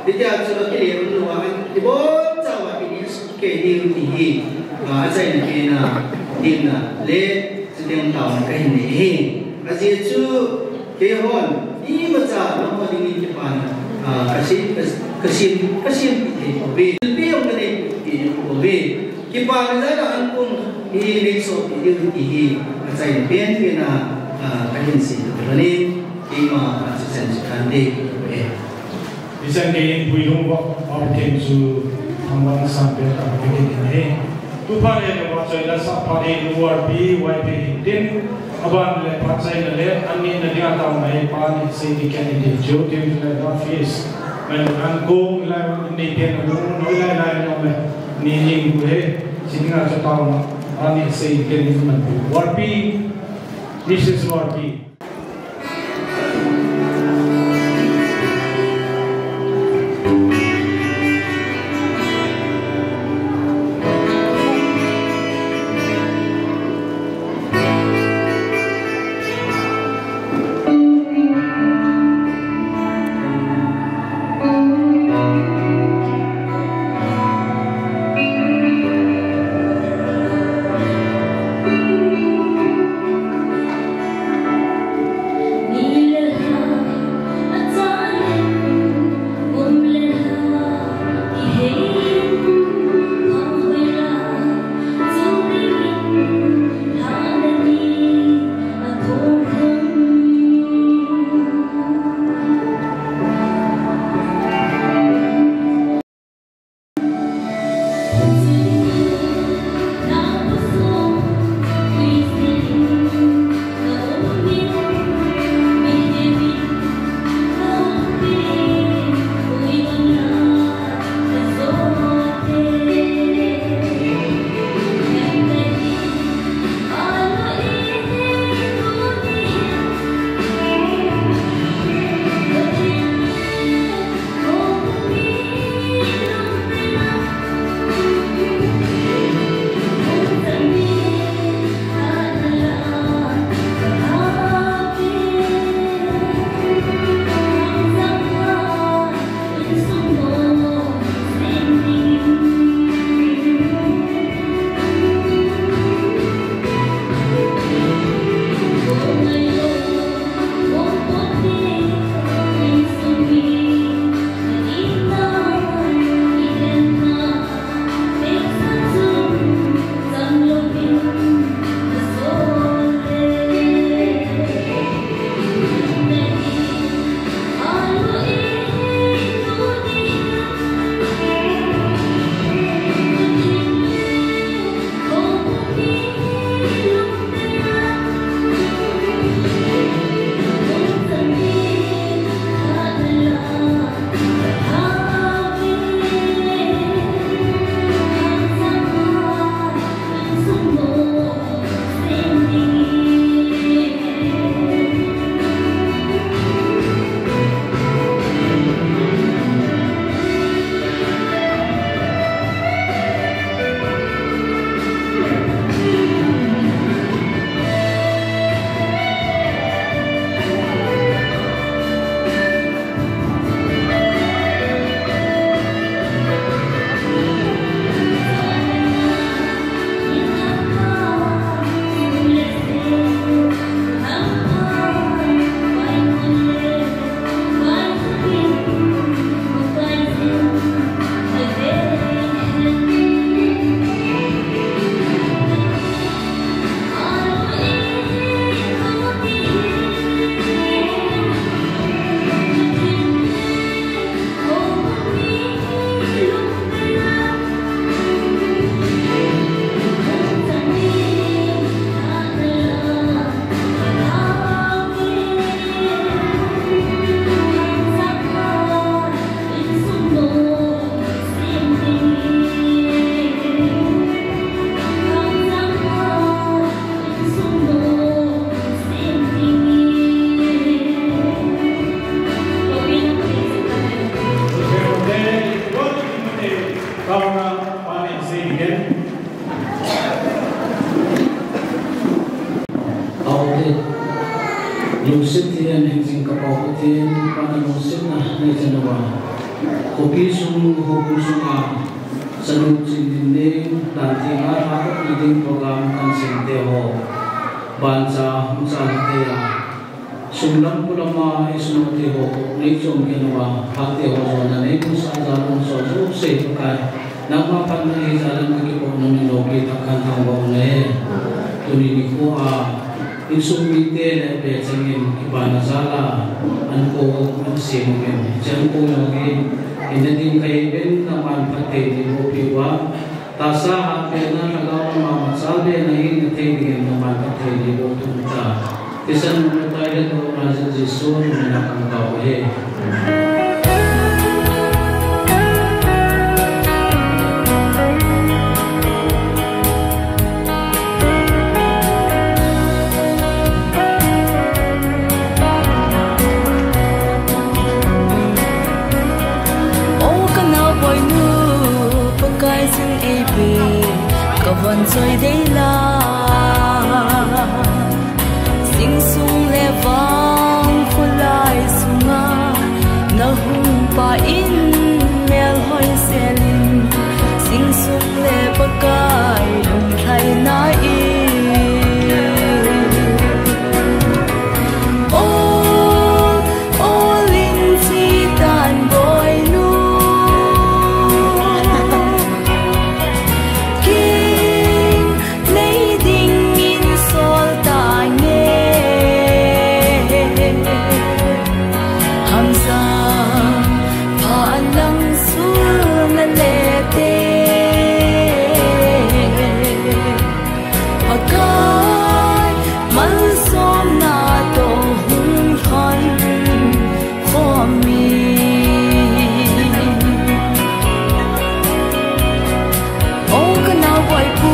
hitia chu akile umlouva, ibonchauva ineh soh kei diu ti hi, ah, achaina pen a, dinna le, Chuteng taona kahin nei ahi. Ajeh chu keihon imacha nangho dingin kipana, ah, kasin, kas-, kasin, kasinpi thei pouve. Thilpeh jong kaneipi jong pouve. Kipana jal a ankong hi neisohpi diu ti hi achaina penpen a, ah, kahin sei lhonin, keima, ah, chichan chu kahin dei pouve. Hichan geiyin Puilung Vah, Vah Pathen chu thangvah in san pen tah in kahin nei ahi. Tu phat le vahchoi la sah phat in U R P Y P hin tin, aban le phat chaina le an nihna dinga taona hi Pa Nehsei Deacon in tin, Joe Tim le Vah Fis. Mai le an kong lai in nei pen a lung noi lai lai in um e. Ni ning bu he, chi dinga chu taona Pa Nehsei Deacon in man pu. U R P, Missus U R P. Lungset thei in hingjing kapau Pathen, Pathen lungsetna nei chan uva, khopi sung, khopi sunga, sanu chin din ne, dan thei nga tha ka pi ding program kan sem te ho, ban cha, hung cha te a, sung lam pu lama, i sung te ho, nei chom ke uva, phat te ho, jona nei, pu sa ja lung so, ju se kai, nangma phat na hi ja lam ka kipo nung ni lo ki ta kan thang bo ne, tuni nikho a, Insung mite le pehchangin kipana jal a, an ko, an sem uvin, hiche an ko jong hi, hinna ding kahi uvin, nangman phatthei neiboh peh uva, tahsa hatpen a, lhagao a mama chalbe na hinna thei dingin nangman phatthei neiboh peh uva. Thisan nung le pai le tohna jal Jesu min a kan tao u ahi. O ka naoboinu, Pakai jin eipe, ka von choi dei la. Jingsung le vang kholai sunga, na hung pa in melhoi selin, jingsung le Pakai lunglhaina in. Ol, ol in chi tan boinu. King nei dingin sol tange. Hamsa pha lang sul na le te. Pakai malsomna toh hung lhon khom in. O ka naoboi pu,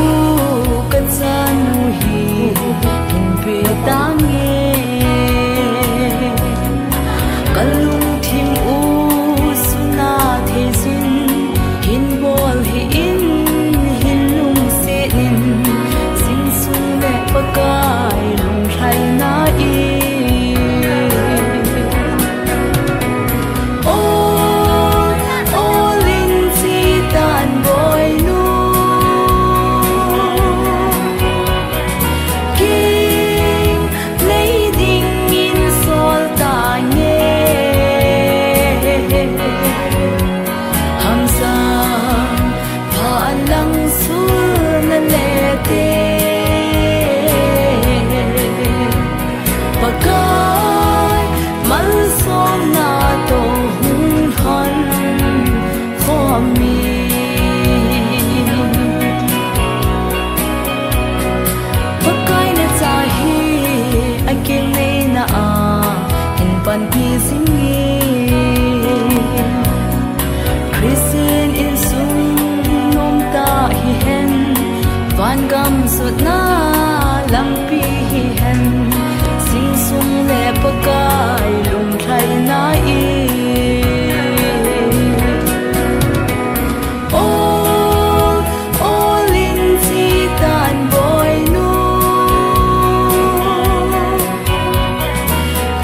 ka chanu hi hin pe tange. Ka lungthim u suna thei jin, hin bol hih in, hin lungset in, jingsung le Pakai lunglhaina in. Ol, ol in chi tan boinu. King nei dingin sol tange. Hamsa pha lang sul na le te. Pakai malsomna toh hung lhon khom in. Pakai na cha hi a keng neina a hin panpi jing in. Christian insung nomtah hihen, vangam jotna lampi hihen, jingsung le Pakai lunglhaina in. Ol, ol in chi tan boinu.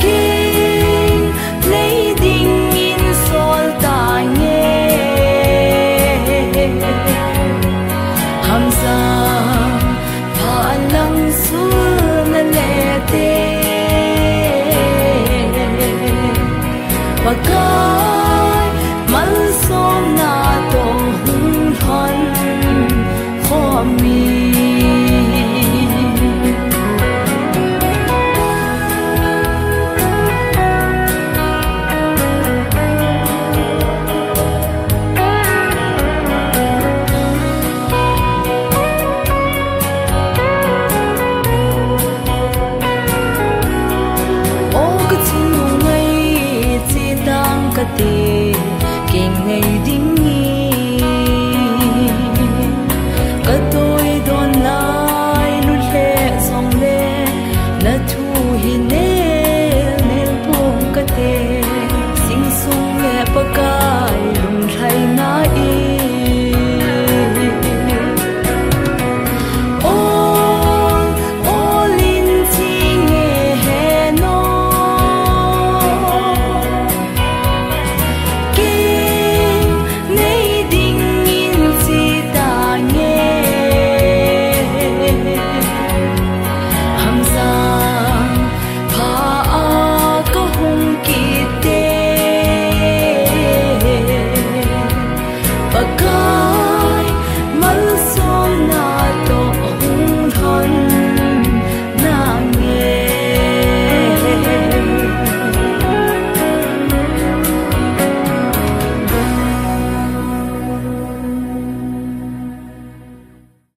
King nei dingin sol tange. Hamsa pha lang sul na le te. Pakai malsomna toh hung lhon khom in.